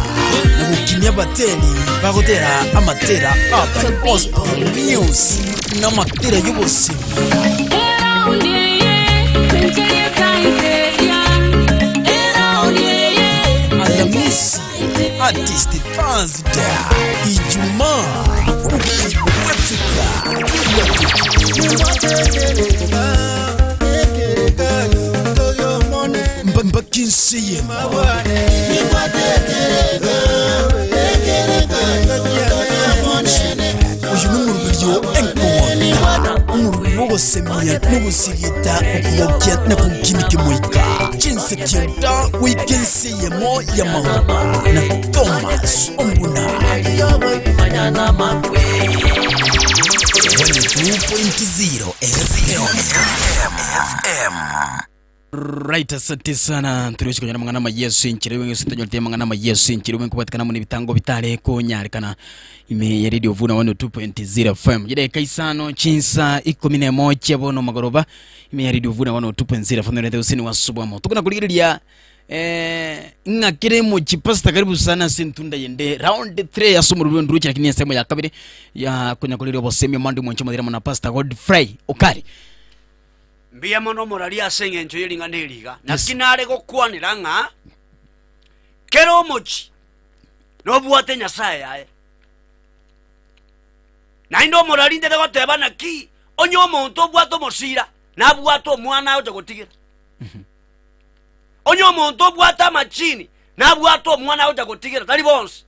na gokinia abateri bagotera amatera urban gospel music na amatera y'obosemi. Alamisi, Artist Thursday, Ijumaa, Okobwatika, Mpaka ense eyemo. Oyo nomoroberio enkong'onta, omoroberi bw'ogosemia nogosigita okogokia na kogokinia kemoika, chinse kianda goika ense eyemo y'amagoroba na Thomas Ombuna. 102.0 FM. Right, asante sana turiusi konyora mang'ana ama Yesu enchera iwe ng'ese tonyorete amang'ana ama Yesu enchera iwe nkobatikana amo nebitango bitare konyarekana ime ya Radio Vuna 102.0 FM chidakika isano chinsa ikomi na emo chia bono magoroba ime ya Radio Vuna 102.0 FM norete gose ni wasubwamo tokona korigereria eh, ng'a kere mochi pastor karibu sana ase entunda yende round 3 ase omorweri bw'enduruche lakini ensemo ya kabere ya konya koreria obosemi omande omonche omothere amo na pastor Godfrey Okari. Mbuya mono omoraria ase engencho ye ring'ana eri iga. Naki nare gokwanera ng'a kera omochie nobwate Nyasae yaye. Naende omoraria ntete goteba naki onye omonto obwate omosira nabwate omwana agocha gotigera. Onye omonto obwate amachini nabwate omwana agocha gotigera, tari bonsi.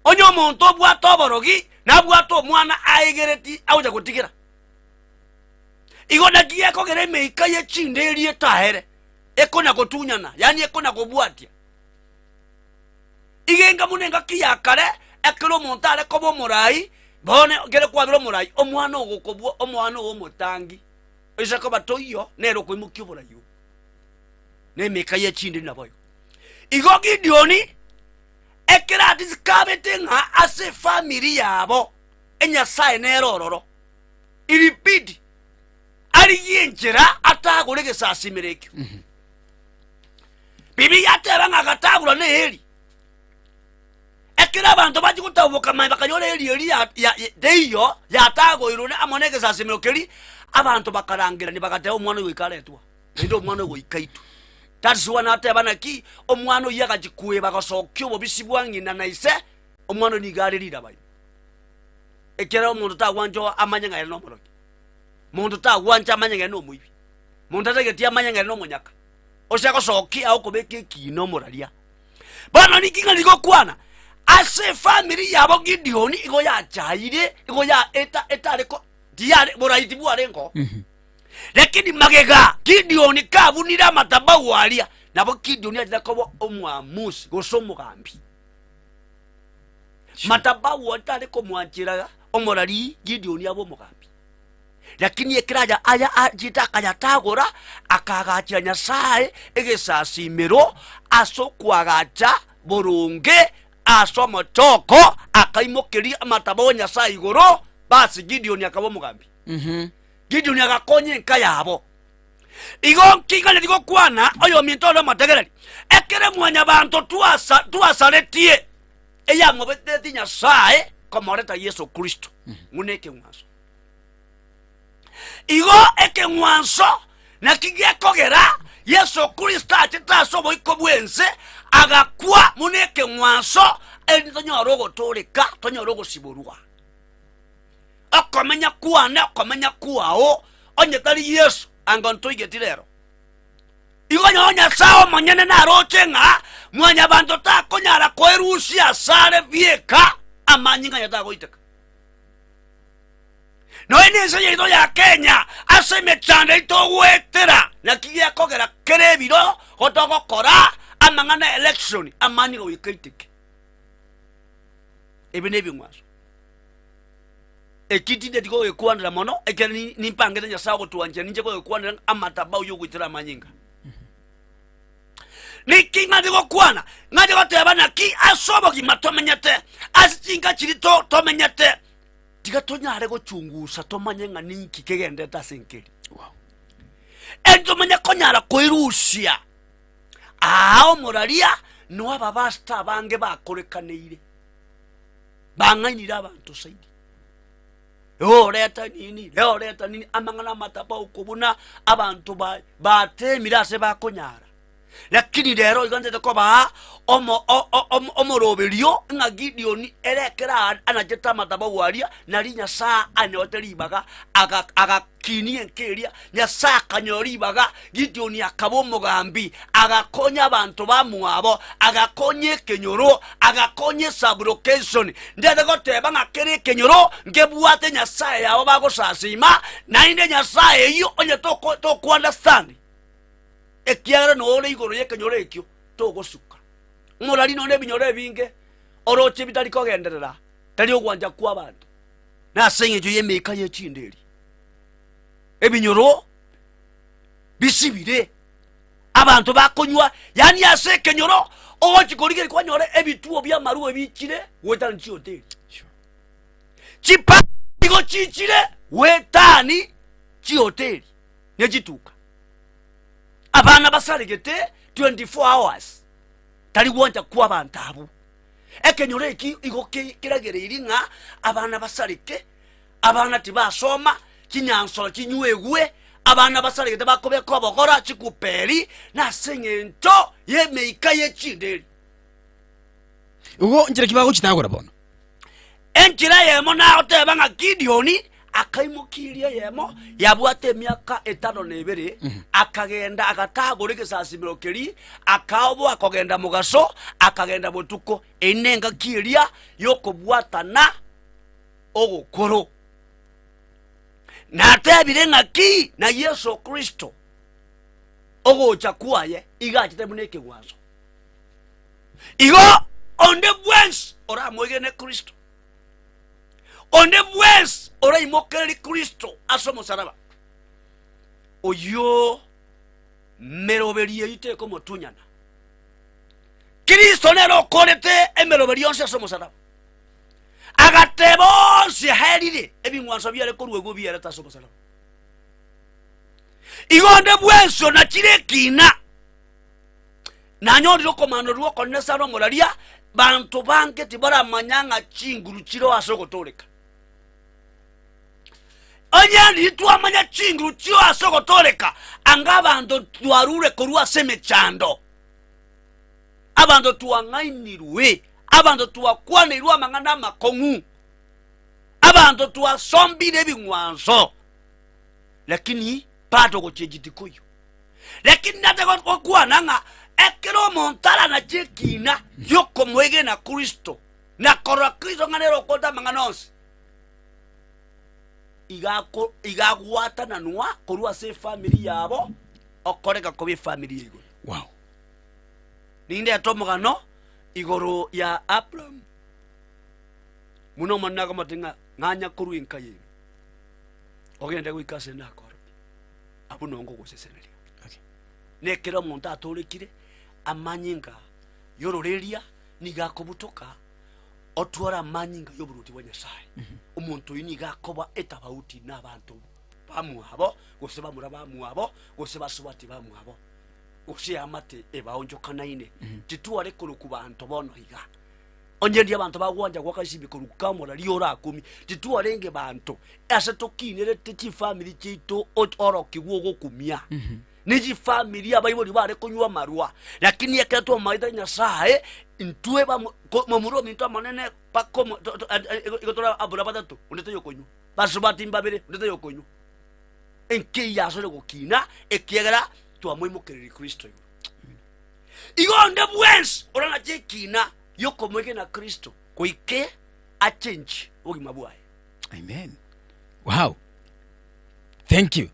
Onye omonto obwate oborogi nabwate omwana aegereti agocha gotigera. Igo naki gekogera emeika ye chindeeri etahere ekona-gotunyana, yaani ekona-kobwatia. Iga enga buna engaki ya kare, ekero omonto are koba omorai, bono ekero kwabire omorai, omwana ogokobua omwana ogo omotangi, oise koba toiyo, nere okoimokia oborai obwo. Na emeika ye chinderi naboigo. Igo Gideoni, ekero adisikabete ng'a ase efamiri yabo, enyasae nere ororo, Ilibidi arigie enchera atagore egesasimero ekio. Bibilia yateba ng'a agatagora na eeri. Ekero abanto bachia gotaboka manya bakanyora eeri eria ya- ya- ya- teiyo yatagoirwe na- amo na egesasimero keria, abanto bakarangerania bagateba omwana oyo goika aretwe aa, naende omwana oyo goika aitwe. That's why nateba naki, omwana oyio agachia kweba gosokia obobisi bwa ng'ina na ise. Omwana oyo nigo are riraba ime, ekiagera omonto tagwancha amanye ng'a ere nomorogi, monto tagwancha amanye ng'a ere nomoibi, monto tatageti amanye ng'a ere nomonyaka, ose agosokia agokobeka ekiina omoraria. Bono ninki ng'a rigokwana? Ase efamiri yabo Gideoni igo yachaire, igo ya eta etare ko tiyare borai tibwarengeo. Lakini magega Gideoni kabunire amatabau aria, nabo Gideoni achete koba omwamusi gose omogambi. Matabau aria tare komwanchera omorari Gideoni abe omogambi. Lakini ekero aya aya achete akayatagora, akaagachera Nyasae egesasimero ase okoagacha boronge ase omochoko, akaimokeria amatabau a Nyasae igoro, basi Gideoni akaba omogambi. Gideoni agakonya enka yabo. Igo nkinganetie gokwana oyominto ore omotegereri, ekere mwanyabanto twasa twasaretie eyamobeteretie Nyasae komoreta Yeso Kristo buna ekeng'wanso. Igo ekeng'wanso naki gekogera Yeso Kristo achete ase oboiko bw'ense agakwa buna ekeng'wanso erinde tonyore ogotooreka, tonyore ogosiborwa. Okomenya kwane, okomenya kwao, onye tari Yeso, anga ntoigeti rero. Igo onye Nyasae omonyene naroche ng'a mwanyabanto takonyara koerusia asare bieka, amanyinga aye tagoiteka. Nonya nense yaito ya Kenya ase emechando eyio togoetera, naki gekogera kera ebiro gotogokora amang'ana ya election, amanyinga goika aiteke. Ebi nebing'wanso. Eki tindeti kogekwanera mono, ekiagera ni- nimpangete Nyasae ogotwanchera ninche kogekwanera ng'a amatabau y'ogoitera amanyinga. Niki ng'ache gokwana? Ng'ache goteba naki ase obogima tomenyete, ase chinka chiria to- tomenyete, tiga tonyare gochungusa tomanye ng'a ninki kegenderete ase enka eria. Eri tomanye konyara koirusia aa omoraria no ababastor abange bakorekaneire. Bang'ainire abanto zaidi. Oreta nini, oreta nini, amang'ana amatabauko buna abanto ba batemire ase bakonyara. Lakini rero iga nchete kobaa omo o- o- omo- omoroberio ng'a Gideoni ere ekero a- anachete amatabau aria, nari Nyasae anyorete ribaga, aga agakinia enka eria, Nyasae akanyora ribaga, Gideoni akaba omogambi, agakonya abanto bamwabo, agakonya ekenyoro, agakonya esublocation. Ndete goteba ng'a kera ekenyoro nkebwate Nyasae yabo bagosasima, naende Nyasae eyio onye toko toko understand, ekiagera nore igoro y'ekenyoro ekio, togosuka. Omorari nonye ebinyoro ebinge, oroche bitari kogenderera, tari ogwancha kw'abanto, nase eng'encho y'emeika ye chinderi. Ebinyoro bisibire, abanto bakonywa, yaani ase ekenyoro ogochi korigereria kwanyora ebituo bi'amarwa ebichire goetania chihoteli. Chipa nigo chichire goetani chihoteli ne chituka. Abana basaregete 24 hours tari gwancha kwa abanto abwo. Ekenyoro eki igo ke- keragereiri ng'a abana basareke Abana tibasoma, chinyansoro chinywegwe, abana basaregete bakobeka obogora chikuperi, nase engencho y'emeika ye chinderi. Igo nchera ki bagochitagora bono? Enchera eyemo nagoteba ng'a Gideoni akaimokia eria eyemo yabwate emiaka etano na ebere, akagenda agatagora egesasimero keria, akaoboa kogenda mogaso, akagenda botuko. Eyio nengaki eria y'okobwatana ogokoro. Natebire ng'a ki na Yeso Kristo ogocha kwaye iga achete buna ekegwanso. Igo onde bwensi oramoegene Kristo, onde bwensi oraimokererie Kristo ase omosaraba, oyio meroberio eyio tekomotunyana. Kristo nere okorete emeroberio yonsi ase omosaraba. Agateba onsi aerire ebing'wanso biare koruegwa biarete ase omosalaba. Igo onde bwensi onachire ekina, nanyorire okomanorerwa okonene sana omoraria, banto bange tibaramanya ng'a chinguru chireo ase ogotooreka. Onye riria twamanya chinguru chireo ase ogotooreka, anga abanto twarure korwa ase emechando. Abanto twang'ainirwe. Abanto twakwaneirwe amang'ana amakong'u, abanto twasombire ebing'wanso, lakini bado gochenji tikoiyo. Lakini nate gokwana ng'a ekero omonto aranache ekina giokomoegena Kristo na korora Kristo ng'a nere okorete amang'ana onsi, iga ako iga agwatananwa korwa ase efamiri yabo okoreka koba efamiri ya igoro. Wow. Nindete omogano igoro ya Abraham buna Omonene akomotebia ng'a ng'anya korwa enka yaino ogende goika ase nakorokia abwo nongo ogoseseneria. Okay. Na ekero omonto atorekire amanyinga y'ororeria nigo akobutoka otware amanyinga y'oboruoti bwa Nyasaye. Omonto oyio nigo akoba etabauti na abanto bamwabo, gose bamura bamwabo, gose basubati bamwabo, gose eamate ebaonchokanaine. Titware korokwa banto bono iga. Onye ndi abanto bagwancha goaka esimi korwa kamora orakumie, titwarenge banto ase tokinerete chifamiri chiaito orokigwe ogokumia. Ne chifamiri abaibori bare konywa amarwa, lakini ekero twamaete Nyasaye, intwe bamo ko momura ominto omonene mpaka omo to to igo tore abura batato, onde taiyo okonywa, basubati mbabere, onde taiyo okonywa. Enkei yasore gokina, ekiagera twamoimokereria Kristo igoro. Igo onde bwensi oranache ekina giokomoegena Kristo goike achenchie obogima bwaye. Amen. Wow. Thank you.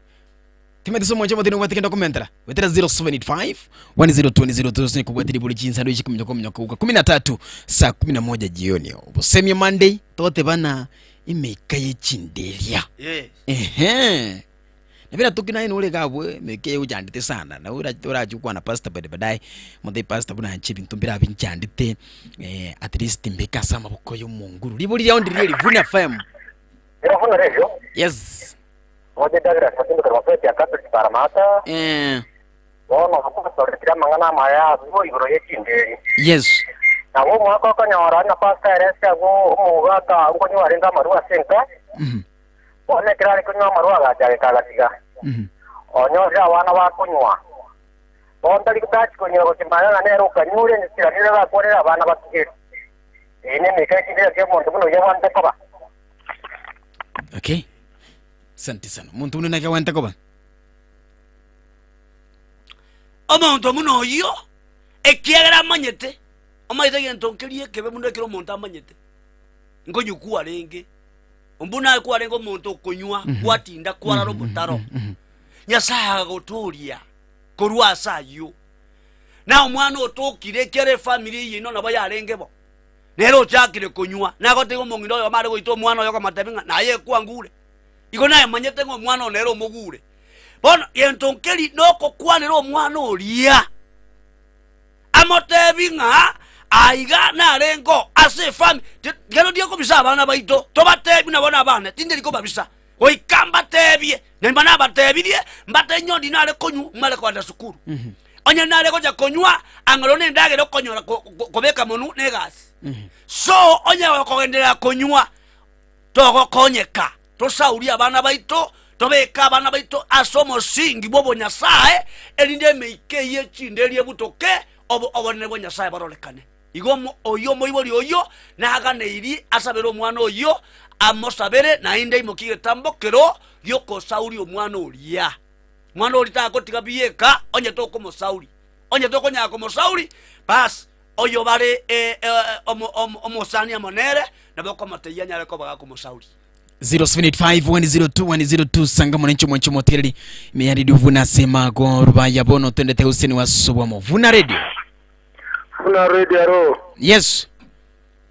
Timothy somonche motini obwate kende okomentera. Wetera 0785 10202 kobwate riburi chinsando ichi kominyoka kominyoka guka 13 saa 11 jioni. Obosemia Monday totebana emeika ye chinderia. Yes. Ehe. Na bira toki naye nore iga abwo emeke eye ochandete sana na ora orache gokwana pastor baada baadaye omotebie pastor buna inche ebinto mbire abwo binchandete at least mbeke ase amaboko ya omonguru. Ribori riao ndiri eri Vuna FM. Ero Vuna Radio, Yes. moche Douglas Masimba korwa Mafweti ya Catholic Paramata, bono gwasoretire amang'ana amaya abwo igoro ye chinderi. Yes. Nabo omwaka okonyora ng'a pastor ere ase abwo omogaka nkonywa arenge amarwa ase enka, Bono ekero are konywa amarwa agachageka agatiga. Onyorire abana bakonywa. Bono tari tachi konywa gochia magega nere okanyure enchera riria arakwanere abana batige. Eye nemeika ekindire ki'omonto buna oyio abwanete koba. Okay. Asante sana. Omonto buna naki agwente koba? Omonto buna oyio, ekiagera amanyete, omanyete egento nkeria ekebe buna ekero omonto amanyete, nkonywa kwarenge. Buna kwarenge omonto okonywa, gwatinda kwarara omotaro, Nyasae agagotooria korwa ase ayio. Na omwana otokire, ekiagera efamiri eyio ino nabo yarenge bo, nere ochakire konywa, nagotebia omong'ina oyomo are goita omwana oye okamotebia ng'a naye ekwangure. Igo nayemanyete ng'a omwana oyo nere omogure. Bono gento nkeri nokokwanera omwana oria. Amotebi ng'a aiga narenge oo ase efami, kero ndiye kobisa abana baito, tobatebi nabo nabane, tindiri kobabisa, goika mbatebie, na imba nabatebirie, mbatebie onye nare konywa, mare kogenda sukuru. Onye nare gocha konywa, ang'e na endagera okonyora kobeka monwe na egasi. So, onye okogenderera konywa, togokonyeka. Tosaurie abana baito, tobeke abana baito ase omosingi bw'obonyasae, erinde emeika eyio echinde eria ebutoke, obo obonene bwa Nyasae bororekane. Igo omo oyio omoibori oyio naganeirie asabere omwana oyio, amosabere, naende aimokie egetambokero gi'okosauria omwana oria. Omwana oria tagotiga bieka onye tokomosauria. Onye tokonyara komosauria, bas oyo bare omosani amo nere, nabo okomotebia anyare koba gakomosauria. 0785102102 sanga mwananchi mwanchi motigereri ime ya radio vuna sema go rubaya bono twendete useni wa sobwamo vuna radio Vuna radio aro yes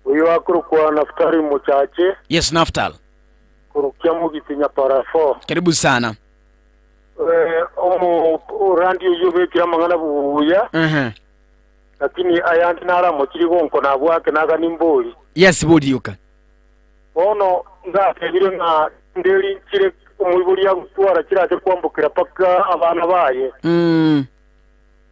oyo akorokwa Naftali Mochache yes Naftal korukia Mogiti Nyapara 4 karibu sana eh, omo orandi oyio obekire amang'ana buya Lakini ayande naramochirie gonkona abwo ake nagani mbori. Yes borioka. Bono ngatebire ng'a nderi nchire omoibori agotwara chirache kwambokera mpaka abana baye.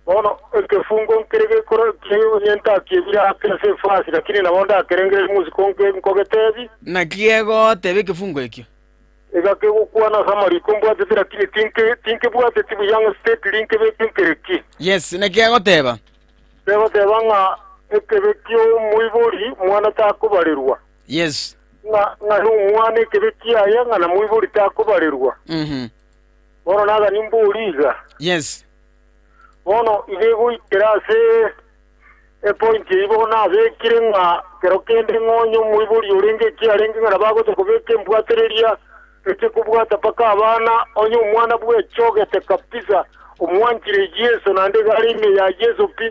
Bono ekefungo nkere gekora onye ntakiebire ake ase efasi, lakini nabo ndakerengererie mosiko nkogetebi. Naki gegoteba ekefungo ekio? Iga kegokwana ase amariko mbwatete, lakini tinke tinkebwateti buya ng'a state rinkebeke nkereki. Yes, naki gegoteba? Gegoteba ng'a. ekebe kia omoibori mwana takobarerwa. Yes. Ng'a ng'a nomwana ekebe kiaye ng'a na moibori takobarerwa. Mhm. Bono nagani mbori iga. Yes. Bono iga egoikera ase epointi eyio bono nabekire ng'a kero kende ng'onye omoibori orenge ekiarenge ng'a nabo agocha kobeka embwatereria eche kobwata mpaka abana, onye omwana bwechogete kabisa omwanchire Yeso naende iga are ime ya Yeso pi,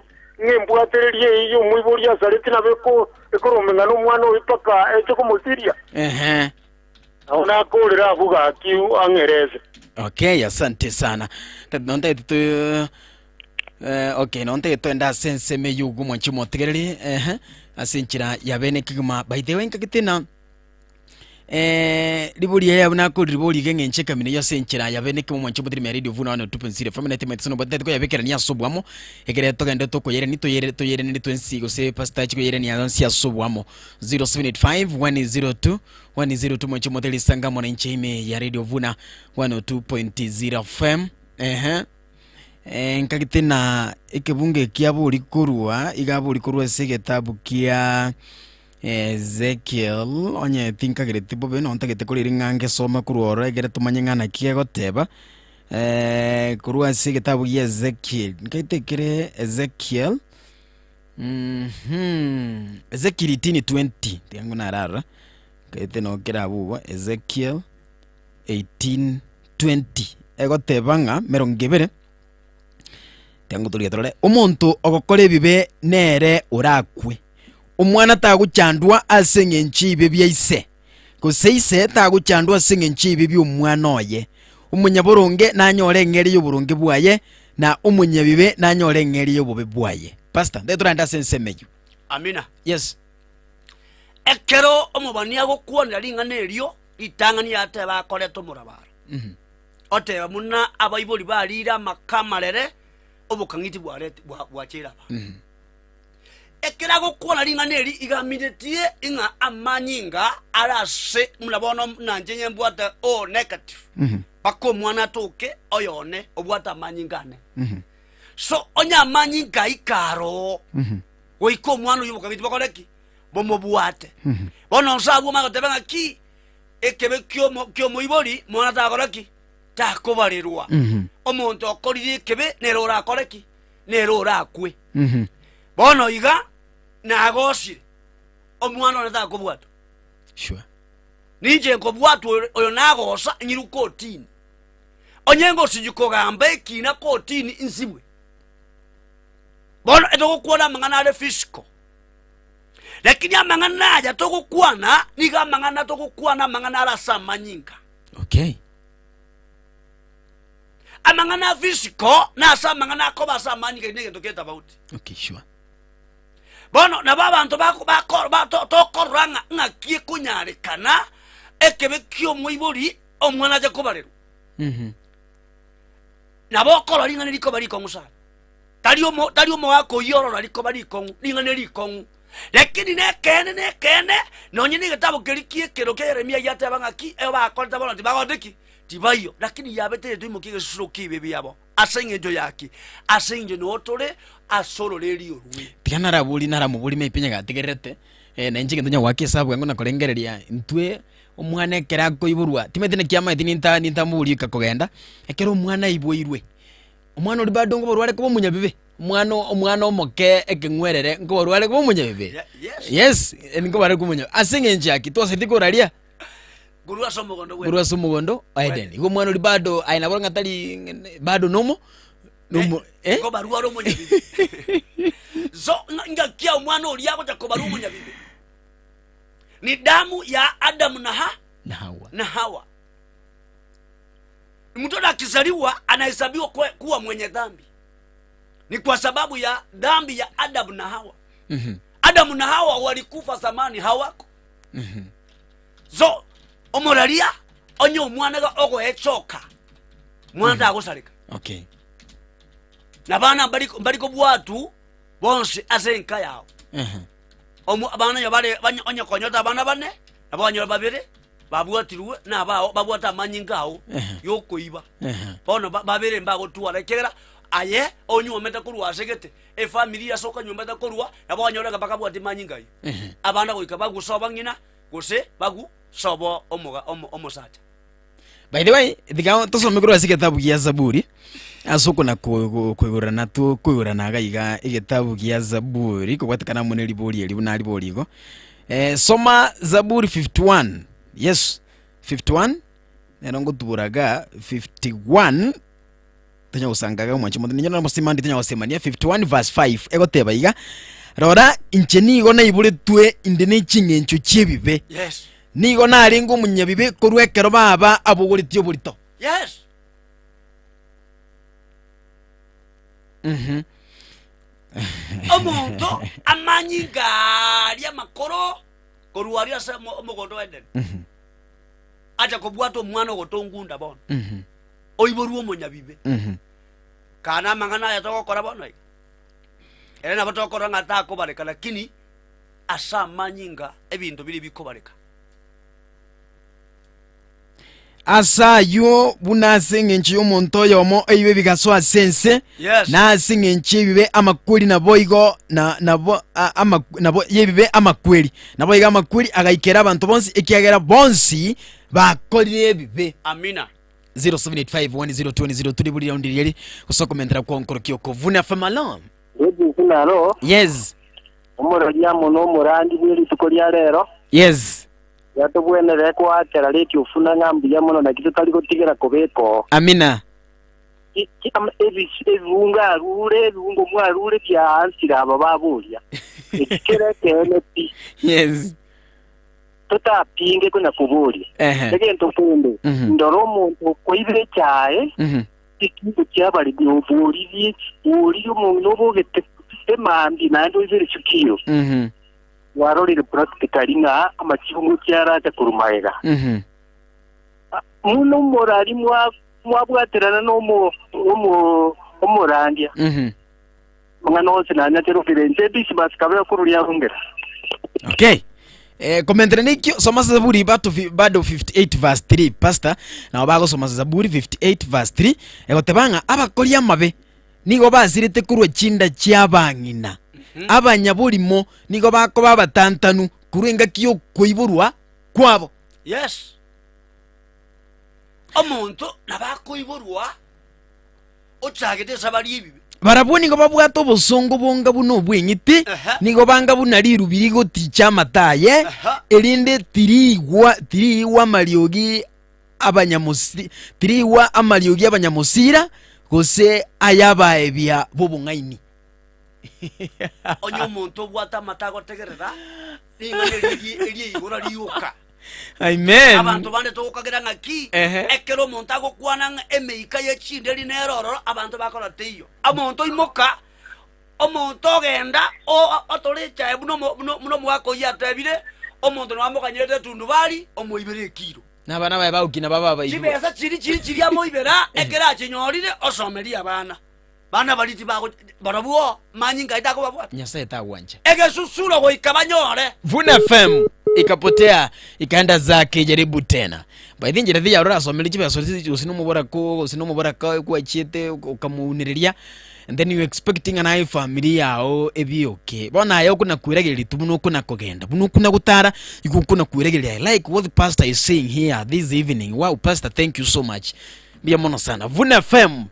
ng'a embwatereria eyio y'omoibori asareti nabo eko ekoromeng'ana omwana oyio mpaka eche komosiria. Ehe. Nabo nakorera abwo gaki ang'erese. Okay, asante sana. Nontagete tu eh, okay, nontagete twende ase ensemo eyio ogwo mwanchi omotegereri ehe, ase enchera ya bene kegima. By the way, nkagete na eh, ribori eye buna akorire ribori iga eng'encho ekamina eyio ase enchera ya bene kegima mwanchi omotegereri ya Radio Vuna 102.0 FM 90.7 obwate koyabekerania ase obwamo ekere togende tokoyereni toyere toyereneri twensi gose pastor achi koyerenia yonsi ase obwamo 0785 102 102 mwanchi omotegereri sanga amo nainche ime ya Radio Vuna 102.0 FM ehe Eh, nkagete na ekebungo eki abori korwa iga abori korwa ase egetabu kia Ezekiel onye tinkagereti bobe nonye ntagete korera ng'a ngesome korwa ororo ekere tomanye ng'a naki gegoteba korwa ase egetabu gia Ezekiel nkaete ekere Ezekiel Ezekiel 18:20 tiga ng'o nararora nkaete noo kere abwo igo Ezekiel 18:20 egoteba ng'a emerongo ebere. Tiga torie torore, omonto ogokora ebibe nere orakwe. Omwana tagochandwa ase eng'encho y'ebibe bia ise, gose ise tagochandwa ase eng'encho y'ebibe bi'omwana oye. Omonyaboronge nanyore eng'eria y'oboronge bwaye, na omonyabibe nanyore eng'eria y'obobe bwaye. Pastor, nde torande ase ensemo eyio. Amina. Yes. Ekero omobani agokwanera ring'ana erio, ritang'ani yateba akorete omorabaro. Oteba buna abaibori bariire amaka amarere, obokang'iti bwareti bwa- bwacheire abanto. Ekero agokwana ring'ana eri iga aminetie ng'a amanyinga are ase buna bono buna inche nyembwate O negative, mpaka omwana atoke oyone obwate amanyinga ane. So onye amanyinga aika aroo, goika omwana oyio obokang'iti bokore ki? Bomobwate. Bono nse abwo omanye goteba ng'aki, Ekebe ki'omoibori mwana takora ki? Takobarerwa. Omonto okorire ekebe nere orakore ki? Nere orakwe. Bono iga nagosire, omwana one takobwatwa. Sure. Ninche nkobwatwa oyo- oyo nagosa nyirwe kotini. Onye ngosinyi kogamba ekina kotini nsibwe. Bono etogokwana amang'ana are physical. Lakini amang'ana aya togokwana nigo amang'ana togokwana amang'ana are ase amanyinga. Okay. Amang'ana a physical na ase amang'ana akoba ase amanyinga eri negento getafauti. Okay, sure. Bono nabo abanto bako- bako- ba- to- tokorora ng'a ng'aki ekonyarekana ekebe ki'omoibori omwana ache kobarerwa. Nabo okorora ring'ana rikoba rikong'u sana. Tari omo, tari omogaka oyio orora rikoba rikong'u, ring'ana rikong'u. Lakini nekeene, nekeene, nonye negetabu keria ki'ekero kia Yeremia giateba ng'aki, eo bakorete bono tibagote ki? Tibaiyo. Lakini yabete etoimokia egesusuro ki'ebibe biabo. Ase engencho ya ki? Ase engencho noo tore ase ororeria orwe. Tiga narabori naramobori maybe onye gategererete, eh, na inche egento onye goaka esabu yango na korengereria intwe omwana ekero akoiborwa, timanyeti naki amaeti ninta nintamoborie goika kogenda, ekero omwana aiboirwe, Omwana oria bado nkoborwa are koba omonyabibe, omwana omwana omoke ekeng'werere nkoborwa are koba omonyabibe. Ye- yes. Yes, nkoborwa are koba omonyabibe. Ase eng'encho ya ki? Twasete koraria Korwa ase omogondo bwe korwa ase omogondo o Edeni. Igo omwana oria bado aye nabo ng'a tari bado nomo nomo eh? Nkobarwa are omonyabibe. So ng'a- ngaki omwana oria agocha kobarwa omonyabibe ni damu ya Adamu na ha Na Hawa. na Hawa. Mtoto akizaliwa anahesabiwa kuwa mwenye dhambi, ni kwa sababu ya dhambi ya Adamu na Hawa. Adamu na Hawa walikufa zamani, hawako. So omoraria onye omwana iga ogoechoka mwana tagosareka Okay. na bana mbari mbari kobwatu bonsi ase enka yao Omo abana onye bare banye onye konyota abana bane nabo banyora babere babwatirwe nabao babwate amanyinga ao Ehe. yokoiba Ehe. bono ba- babere mbagotwara ekiagera Aye onyuomete korwa ase gete, efamiri ase okanyuomete korwa, nabo okonyora ng'a bakabwati manyinga ayio. Abana goika bagwe sobo ng'ina, gose bagwe sobo omoga omo omosacha. By the way, tiga tosome korwa ase egetabu gia Zaburi, ase okona ko- ko- koigorana to koigorana iga iga egetabu gia Zaburi, kobwatekana amo ne ribori eri buna aribori igo. Soma Zaburi 51, yes, 51, nero ngotubora iga 51, tonya gosanga iga omwancho omonto, ninye nomosima ndi tonya gosemania, 51 verse 5, egoteba iga, Rora, inche nigo naiboretwe inde ne ching'encho chi'ebibe, Yes. nigo narenge omonyabibe korwa ekero baba abogoretie oborito. Yes. Omonto amanyinga aria amakoro korwa aria ase omogondo o Edeni, acha kobwata omwana ogotongunda bono, oiborwe omonyabibe. Kana amang'ana aya togokora bono iga, ere nabo tokorora ng'a takobareka, lakini ase amanyinga ebinto biria bikobareka. Ase ayio, buna ase engencho y'omonto oyomo ebibe bigasoa ase ense, Yes. na ase engencho y'ebibe amakweri naboigo na nabo a- ama- nabo y'ebibe amakweri, naboigo amakweri agaikera abanto bonsi, ekiagera bonsi bakorire ebibe. Amina. 0785102003 buri raundi rieri gose okomentera kwa onkorokia okovuna famalo. Yesu naro Yes. omorori amo nomorandi bwe rituko ria rero. Yes. Yatobwenerete koakera reti ofuna ng'a mbuya mono naki totari gotigera kobeka oo. Amina. Ebiungo arure, ebiungo mwarure biaansire aba baboria. Eki kere ekeene pi. Yes. Totapinge konya koboria. Ehe. Egento kende, ndora omonto okoibera echae, ekinto kiabaremi oboririe, oririe omong'ina obogete emambia naende oibere chikiro. Mwarorire practically ng'a amachibu ngochia arache korwa magega. Buna omorari mwabwaterana na omorandia. Amang'ana onsi nanyacherokire inche Dismas kabe korwa riarongera. Okay. Komentera nikio soma Zaburi bato bado 58 verse 3 pastor nabo bagosoma Zaburi 58 verse 3 egoteba ng'a abakori amabe Nigo basirete korwa chinda chi'abang'ina, abanyaborimo nigo bakoba abatantanu korwa engaki y'okoiborwa kwabo. Yes. Omonto nabo akoiborwa ochagete esabari y'ebibe. Barabwo nigo babwate obosongo bonga buna obw'eng'iti, nigo banga buna rirubi rigoticha amata aye, erinde tiriigwa tiriigwa amariogi abanyamosi, tiriigwa amariogi 'abanyamosira, gose ay'abaebia b'obong'aini. Onye omonto obwate amato agotegerera, ring'ana eri erieigora rioka. Amen. Abanto bande togokagera ng'aki, Ehe. ekero omonto agokwana ng'a emeika ye chinderi nere ororo, abanto bakora teiyo. Omonto oimoka, omonto ogenda o- otore echae buna omo- buna buna omogaka oyio atebire, omonto nabo amoganyerete etundubari, omoibere ekiro. Na abana baye bagokina babe abaigwa. Chibesa chiri chiri chiria amoibera, ekero achinyorire, osomerie abana. Bana baria tibago barabwo manyinga aye takobabwata. Nyasaye tagwancha. Egesusuro goika banyore. Vuna FM ikapotea ikaenda zake jaribu tena. By the njira thiya orasomere chibesa gose nomoborako gose nomoboraka gwachiete okamounereria and then you expecting ng'a naye efamiri yao ebe okay. Bono aye okona kweragereria tu buna okona kogenda, buna okona gotara, igo okona kweragereria. I like what the pastor is saying here this evening. Wow pastor thank you so much. Mbuya mono sana. Vuna FM.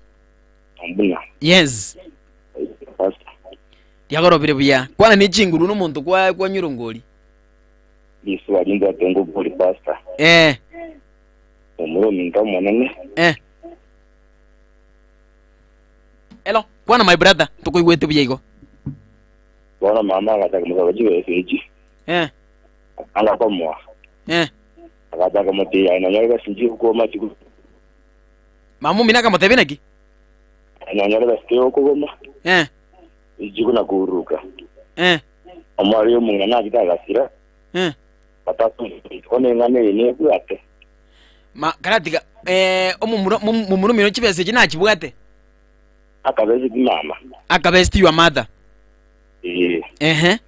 Mbuya. Yes. Pastor. Riagorobire buya. Kwana ne chinguru nomonto kwa kwanyura ngori. Risuba rimbwate ngobori pastor. Eh. Omura ominto omonene. Eh. Hello, kwana my brother, tokoigwete buya igo. Bono mama agachaka mosaba chibesa echi. Eh. Akanga komoa. Eh. Agachaka komotebia aye nonyore besa inche gokoma chiku. Mama omino akamotebia naki? Aye nonyore besa tigokogoma. Eh. Echi kona koruruka. Eh. Omwari omong'ina nachete agasira. Eh. Batasunyete eng'ana eye nebwate. Ma karatiga eh, omomura mom- momura omino chibesa echi nachibwate. Akabeseti mama. Akabeseti your mother. Ee. Ehe.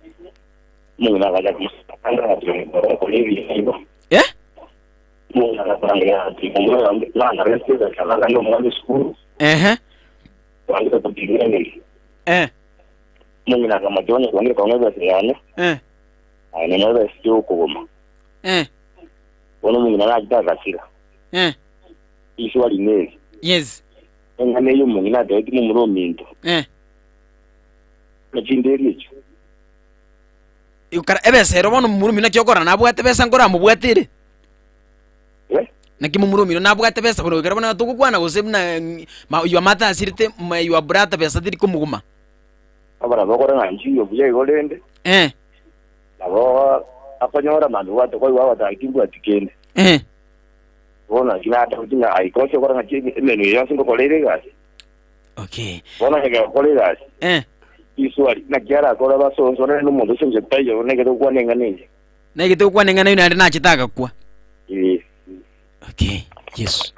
Omong'ina agacha komosa akora ebiya igo. Eh? Omong'ina agatangira ati omwana nangare chibesa nagane omwana esukuru. Ehe. Tindiraneri. Eh. Omong'ina akamotebia, Onye kwangire kong'a ebesa yane, Eh. aye nonyore ebesa chi'okogoma. Eh. Bono omong'ina nachete agasira. Eh. Riswali neri, Yes. Eng'ana eyio omong'ina atebetie momura ominto, Eh. buna chindeeri echio. Ikara ebesa ero bono momura omino naki okora nabwate besa nkoramobwate ere? Eh? Naki momura omino nabwate besa bono ekero bono togokwana gose buna ma your mother asirete ma your brother besa teri komoguma. Abana bakore ng'a nchiyo buya igo rende, Eh. nabo akonyora mambia bwate koigwa agoteba timbwati kende. Eh. Bono naki natebeti ng'a aye gose okore ng'aki emenwa eye yonsi ngokora ere egasi? Okay. Bono onye gegokora egasi, Eh. riswari, naki arakore abasonso nere nomonto ase engencho taiyo negete gokwana eng'ana eye? Negete gokwana eng'ana eyio naende nachete agakwa. Ee. Okay. Yesu.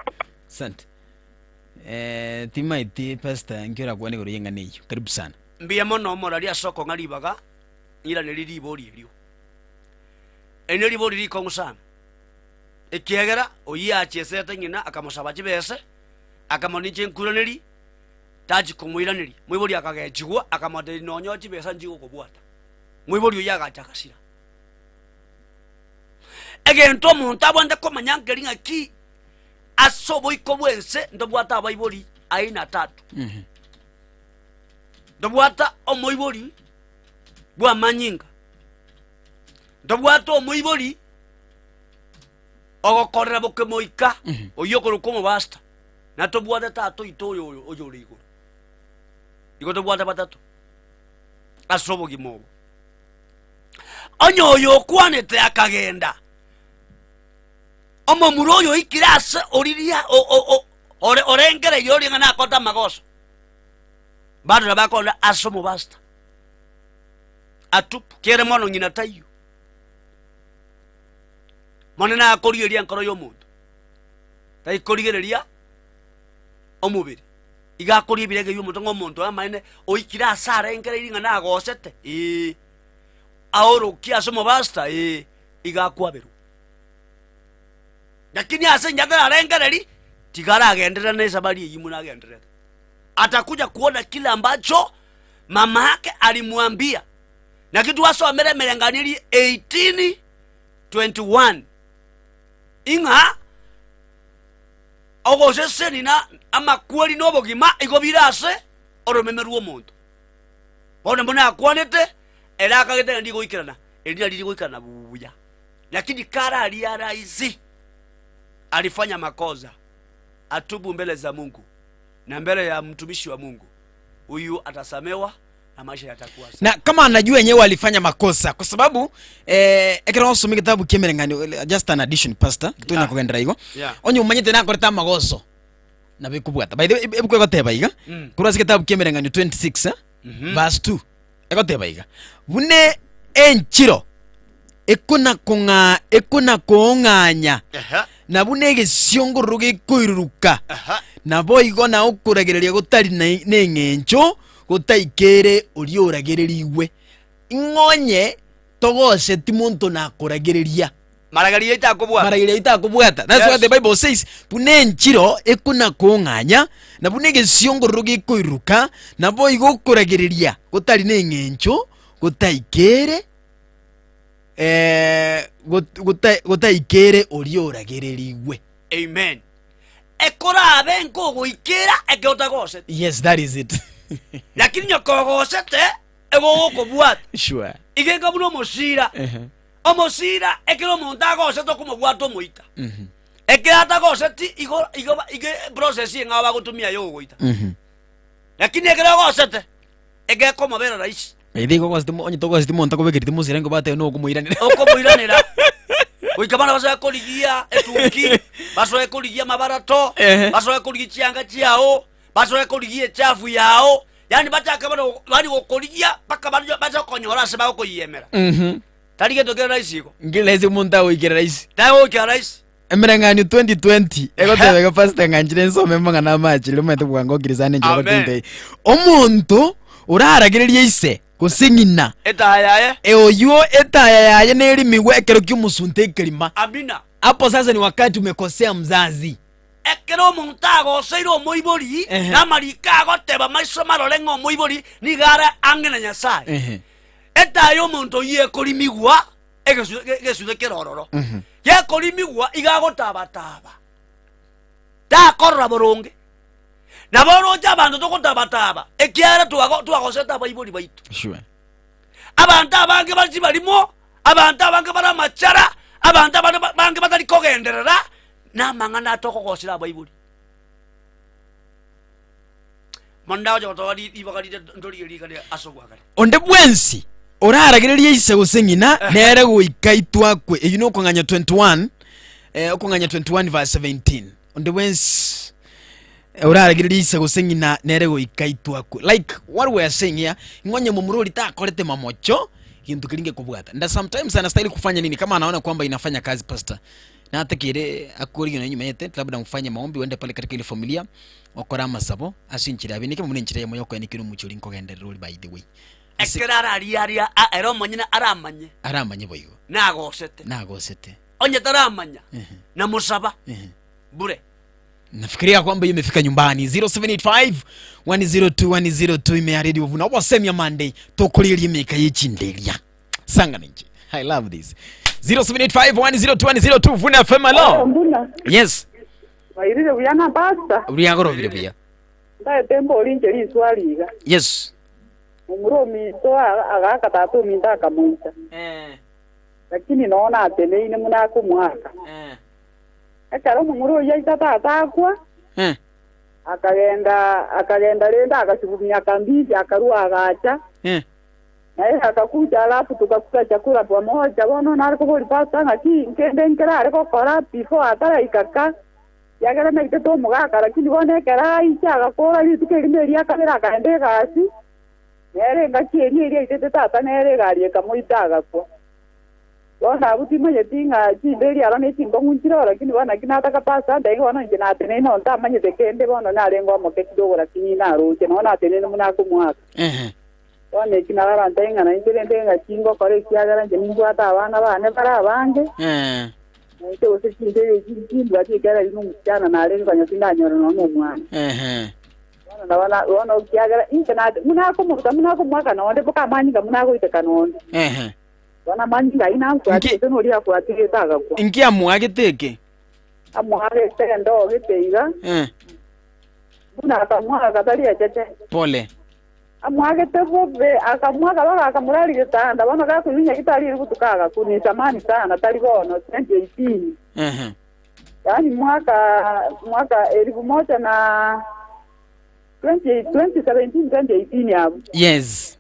Asante. Eh, timaeti pastor nki orakwane igoro y'eng'ana eyio. Karibu sana. Mbuya mono omorari ase okong'a ribaga, ng'iraneri ribori erio. Eri neribori rikong'u sana, ekiagera oyio achiesete ng'ina akamosaba chibese, akamona inche nkuiranerie, tachi komoiraneria. Moibori akagechigwa, akamotebia nonye chibesa nchigokobwata. Moibori oyio agacha agasira. Egento omonto abwenerete komanya nkeri ng'aki, ase oboiko bw'ense ntobwate abaibori aina tatu. Ntobwate omoibori bw'amanyinga, ntobwate omoibori ogokorera bokemoika, oyio okorokwa omopastor, na tobwate tata oito oyo oyo oyore igoro. Igo tobwate batato ase obogima obo. Onye oyo okwanete akagenda, omomura oyo oikire ase oriria o- o- o- ore orengereire oria ng'a nakote amagoso, bado nabo akorora ase omopastor. Atupu, kere mono ng'ina taiyo. Mono nakorigereria enkoro y'omonto, taikorigereria omobere. Iga akoria ebirenge bi'omonto ng'a omonto oyo amaene oikire ase arengereirie ng'a nagosete, ee. Aorokie ase omopastor, ee, iga akwaberwa. Lakini ase inche atararengereri, tiga aragenderera na esabari eyio buna agendererete. Atakuja kuona kile ambacho mama yake alimwambia. Naki twasomire emereng'anio eria 18:21 ing'a ogoseseni na amakweri na obogima igo bire ase oromeme rw'omonto. Bono buna akwanete, ere akagete ng'a ndigoikerana, eri nario rigoikerana buya. Lakini kararia rahisi, alifanya makosa, atubu mbele za Mungu na mbele ya mtumishi wa Mungu, huyu atasamewa na maisha yatakuwa sawa. Na kama anajua yenyewe alifanya makosa kwa sababu eh, ekero osoma egetabu kia emereng'anio eh, just an addition pastor tonya Yeah. kogendera igo Yeah. onye omanyete nakorete amagoso nabo ekobwata by the way ebuku egoteba iga Mm. korwa ase egetabu kia emereng'anio 26 eh, Mhm. verse 2 egoteba iga bune enchiro ekona kong'a ekona koong'anya Ehe. na buna egesiongororo gekoiruruka Ehe. naboigo na okoragereria gotari na- neng'encho gotaikere oria oragererigwe. Ing'onye togoseti monto nakoragereria. Maragereria aito akobwata. Maragereria aito akobwata. That's Yes. what the Bible says. Buna enchiro ekona kong'anya, na buna egesiongororo gekoiruruka, naboigo okoragereria gotari neng'encho gotaikere eh, got- gota- gotaikere oria oragererigwe. Amen. Ekorabe nkogoikera ekero otagosete. Yes, that is it. Lakini nyokogosete egogokobwata. Sure. Iga enga buna omosira. Ehe. Omosira ekero omonto agosete okomobwata omoita. Ekero atagoseti igo igo igo process eng'ao bagotumia yogogoita. Lakini ekero ogosete egekomobera rahisi. Either igo ogosete mo- onye togoseti monto akobekereti mosira nigo bateba nokomoiranera. Okomoiranera goika bono basoe korigia etuki, basoe korigia amabarato, Ehe. basoe korigia chianga chiao, basoe korigia echafu yao, yaani bachake bono bari gokorigia mpaka baria bache gokonyora ase bagokoyiemera. Mhm. Tari gento kere rahisi igo. Nkere rahisi omonto agoikera rahisi. Tagoikera rahisi. Emereng'anio 2020 egoteba iga pastor ng'anchire nsome amang'ana amachire omanyete bwangokire sana enchera Amen. gotenta eye. Omonto oraragererie ise gose ng'ina Etaya yaye. e oyio etaya yaye nerimigwe ekero ki'omosunte ekerima. Amina. Hapo sasa ni wakati umekosea mzazi. Ekero omonto agoseire omoibori, Ehe. na amariko agoteba maiso marore ng'a omoibori nigo are ang'e na Nyasae. Ehe. Etaya y'omonto oyio ekorimigwa egesu- ge- egesusu kere ororo. Gekorimigwa iga agotabataba, takorora boronge. Nabo oroche abanto togotabataba ekiagera twago- twagosete abaibori baito. Sure. Abanto abange bare chibarimo, abanto abange bare amachara, abanto abande ba- bange batari kogenderera, namang'ana atokogosera abaibori. Mono ndagocha gotoa ri- ribaga rire ntorigie rigana ase obwagare. Onde bwensi oraragererie ise gose ng'ina nere goika itwakwe. Eyio nokong'anya 21 eh, okong'anya 21 verse 17. Onde bwensi eh, oraragererie ise gose ng'ina nere goika itwakwe. Like what we are saying here, ng'onye momura oria takorete mamocho gento keria ngekobwata. Nda sometimes anastahili kufanya nini kama anaona kwamba inafanya kazi pastor. Natakire akorigena nyuma yete labda mfanye maombi uende pale katika ile familia okore amasabo ase enchera yabe neke buna enchera eyemo yokoenekia omochie oria nkogenderera ore by the way ase Ekero ararie aria a- ere omonyene aramanye aramanye boigo nagosete nagosete onye taramanya Ehe. namosaba Ehe. bure nafikiria kwamba hiyo imefika nyumbani 0785 102 102 ime radio vuna obosemia Monday tokoreria emeka yechinderia sangana inche i love this 0785 102 102 vuna fm hello Mbuna yes bairire buya na pasta buriagorovire buya ndaete mbori inche riswali iga yes omura ominto agaka tata ominto akamoita lakini noona ateneine muna akomwaka ekero omomura oyio aita tata akwa Eh. akagenda akagenda rende agasibu miaka mbili akarua agacha Eh. naye akakuja alafu tukakula chakula pamoja bono nare kobori pasta ng'aki nkende nkere are gokora before ataraikaka yagera naitete omogaka lakini bono ekero aiche agakora rituko erimo eria akabere akaenda egasi nere engaki eria eria aitete tata nere egari ekamoita agakwa bono abwo timanyeti ng'a chinde eria aro na echinkong'u nchire lakini bono naki nataka pasta ntaige bono inche nateneine onto amanyete kende bono narenge omoke kidogo lakini naroche nonya nateneine buna akomoaka Ehe. Bono eki nabarante ng'a nainche rende ng'aki ngokora ekiagera inche nimbwate abana baane bare abange, Eh. na inche gose chinsa echi timbwati ekiagera riria nomochana narenge konya tindanyora nonya nomwana. Ehe. Bono nabo na bono ekiagera inche nate buna akomoruta buna akomoaka nonde boka amanyinga buna agoiteka nonde. Ehe. Bono amanyinga ayio namfuatie Nki- gose noria afuatigete agakwa. Inki amoagete eke? Amoagete endoo gete iga, Eh. buna akamoaka tari echeche. Pole. Amoagete bobe, akamoaka bobe akamorari getanda, bono gakoigwa nyagitari ere botuko agakwa. Ni zamani sana, tari bono, 2018. Ehe. Yaani mwaka mwaka elifu moja na 20, 2017 2018 abwo. Yes.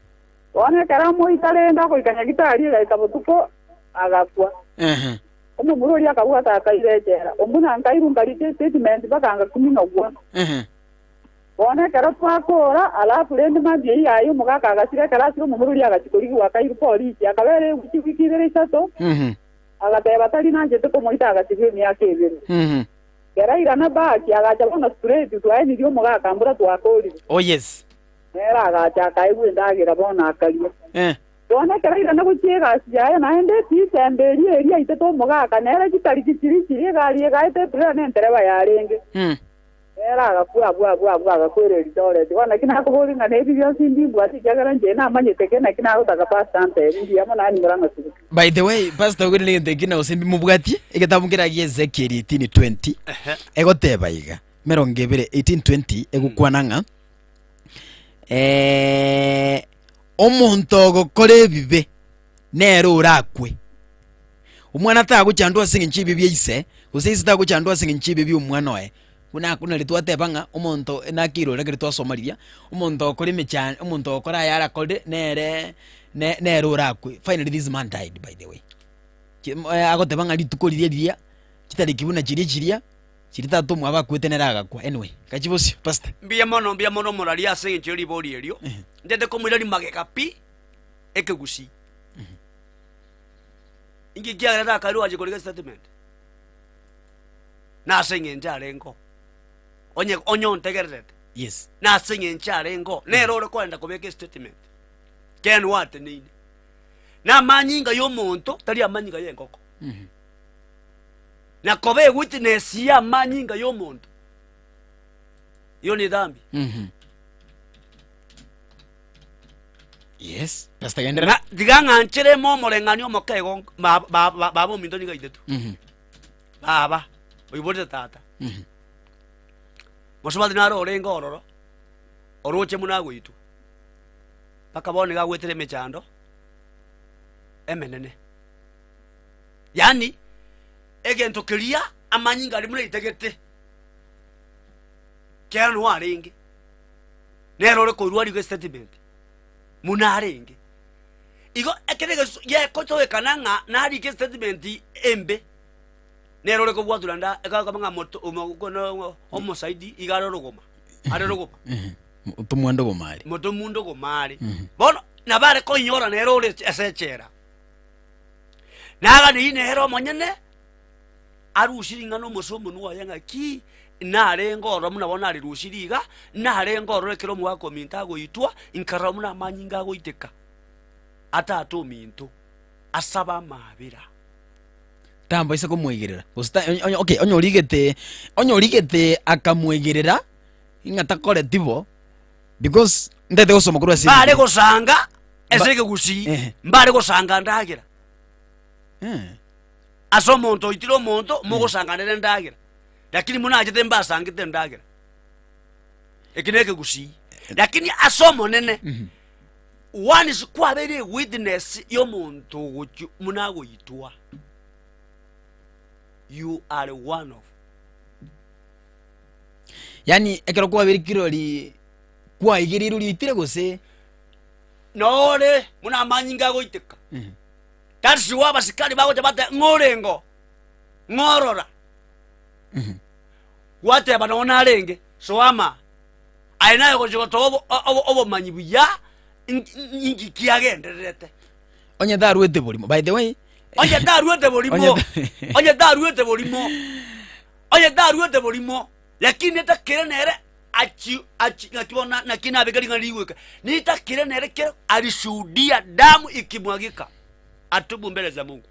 Bono ekero amoita rende agoika nyagitari egaika botuko agakwa. Ehe. Omomura oria akabwata akaira echela. Ombuna nkairwa nkarika estatement mpaka ngakuminogwa. Ehe. Bono ekero twakora, alafu rende mambia eyio yaye omogaka agasira ekero asire omomura oria agachia korigigwa akairwa polisi, akabera ebu chiwiki ibere isato, agateba tari nanchete komoita agasibwa emiaka ebere. Kera airana back agacha bono straight twaenirie omogaka mbura twakorire. Oh yes. Nere agacha akaegwa endagera bono akaria. Eh. Bono ekero airana gochia egasi yaye naende tisembe eria eria aitete omogaka nere chitariki chiria chiria egari egaeta etrailer na entereba yarenge. Nere agakwa abwo abwo abwo agakwera Elidoreti. Bono naki nakoboria ng'a nebi bionsi mbimbwate ekiagera inche namanyete ki naki nagotaka pastor antebi mbuya mono anyimore amasugusu. By the way, pastor ogwere negento eki na gose mbimobwatie, egetabu nkere gia Ezekiel 18:20 egoteba iga, emerongo ebere 18:20 egokwana ng'a eh, omonto ogokora ebibe nere orakwe. Omwana tagochandwa ase eng'encho y'ebibe bia ise, gose ise tagochandwa ase eng'encho y'ebibe bi'omwana oye. Buna akwo nari twateba ng'a omonto nakirore ekero twasoma riria, omonto okora emechan omonto okora aya arakore nere ne nere orakwe. Finally this man died by the way. Ki agoteba ng'a rituko riria riria, chitariki buna chiria chiria, chiria tata omwabo akwete nere agakwa. Anyway, gachia bosio pastor. Mbuya mono, mbuya mono omoraria ase eng'encho ye ribori erio. Ntete komoiraria magega pi, ekegusii. Inki kiagerete akairwa agachia korika estatement? Nase eng'encho arenge oo. Onye onye ontegererete. Yes. Nase eng'encho arenge oo. Nere ore koenda kobeka estatement. Kero Na koba ewitness ya amanyinga y'omonto, iyo ni dhambi. Yes. Pastor genderera. Tiga ng'anchere ime omoreng'ani omoke igo ba- ba- ba- baba ominto nigo aitetwe. Baba, oiborete tata. Mosubati naro orenge ororo, oroche buna agoitwa. Mpaka bono nigo agwetire emechando emenene. Yaani, egento keria amanyinga aria buna aitagete, kera noo arenge, nere ore koirwa arigwe estatement buna arenge. Igo ekero egesu gekotoekana ng'a narike estatement embe, nere ore kobwatwa naende ekaba ng'a moto omo kono omosaidi iga are orogoma, are rogoma. Otomwando goma are. Motomundo goma are. Bono nabo are koinyora nere ore ase echela. Naganeirie nere omonyene, arusie ring'ana omosio omonwa oye ng'aki, narenge ororo buna bono narirusirie iga, narenge ororo ekero omogaka ominto agoitwa, nkarora buna amanyinga agoiteka atata ominto, asabe amaabera. Tambaisa komoigerera, gose ta onye okay, onye origete, onye origete akamoigerera, ng'a takoreti bo, because ntagete gosoma korwa ase Bare Ebibilia. gosanga ase Ba- ekegusii, Ehe. mbare gosanga ndagera. Eh. Ase omonto oitire omonto, mogosanga nere endagera. Lakini munachete mbasangete endagera. Eki nekegusii. Lakini ase Omonene, once kwabeire ewitness yomonto ogochia buna agoitwa, you are one of. Yaani ekero kwabeire kirori kwaigereire oria oitire gose? Nore buna amanyinga agoiteka. That's why abasikari bagocha bateba ng'a orengo, ng'a orora. Gwateba nonya narenge, soama. Aye naye ogochia gotoa obo- obo- obomanyi buya inki kiagendererete. Onye taruete borimo, by the way. Onye taruete borimo, Onye onye taruete borimo, onye taruete borimo, lakini etakire nere achi achi naki bono naki nabeke ring'ana rigoika, nitakire nere kero alishuhudia damu ikimwagika atubu mbele za Mungu.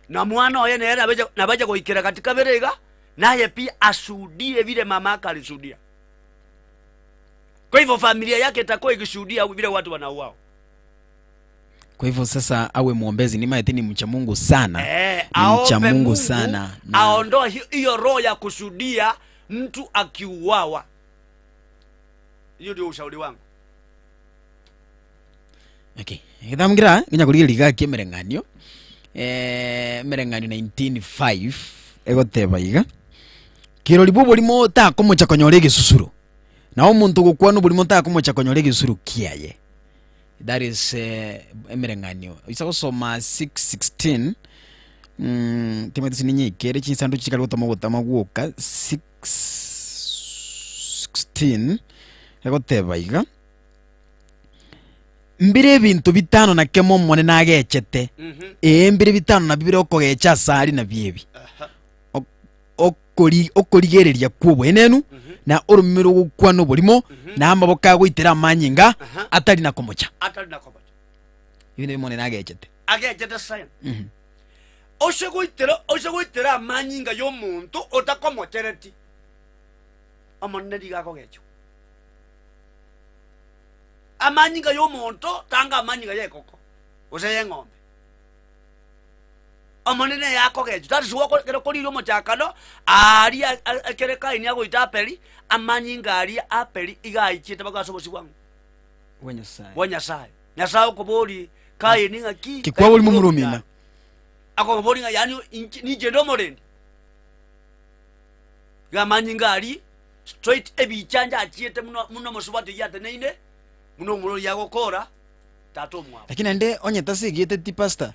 Na mwana oye nere nabeche nabeche goikera gati kabere iga, naye pia ashuhudie vile mama yake alishuhudia. Kwa hivyo familia yake itakuwa ikishuhudia vile watu wanauawa. Kwa hivyo sasa awe mwombezi, nimaete ni mcha Mungu sana. Eh, Ni mcha aombe Mungu Mungu sana na aondoe hiyo roho ya kushuhudia mtu akiuawa. Hiyo ndio ushauri wangu. Okay. Githamgira nginya korigereria iga kia emereng'anio eh, emereng'anio 19:5 egoteba iga kirori bwa oborimo takomocha konyora egesusuro na omonto ogokwana oborimo takomocha konyora egesusuro kiaye that is eh, emereng'anio oisa gosoma 6:16 mm, timanyeti ase ninyeikere chinsanduku chikare gotama ogotama gwoka 6:16 egoteba iga Mbire ebinto bitano na kemo Omonene agechete, ee, mbire bitano na bibere okogecha asare nabio ebi, Ok- okori- okorigereria kw'oboenenu, na oromeme rw'ogokwana oborimo, na amaboko agoitera amanyinga atari na komocha. Atari na komocha. Ebi nabio Omonene agechete. Agechete sana. Ose goitera ose goitera amanyinga y'omonto otakomochereti, Omonene nigo akogechwa. Amanyinga y'omonto tanga amanyinga y'ekoko, gose y'eng'ombe. Omonene eye akogechwa, tari sugwa ekero korire omochakano, aaria ekere Kaini agoita Abeli, amanyinga aria Abeli iga aichiete mpaka ase obosio bwa ng'o? Bwa Nyasae. Bwa Nyasae. Nyasae okoboria Kaini ng'aki? Ki kwaboria momura omino? Akomoboria ng'a yaani inche ninche inde omorendi? Iga amanyinga aria straight ebichanja achiete buna buna omosubati oyio ateneine, buna omura oyio agokora, tata omwabo. Lakini naende onye tasegeteti pastor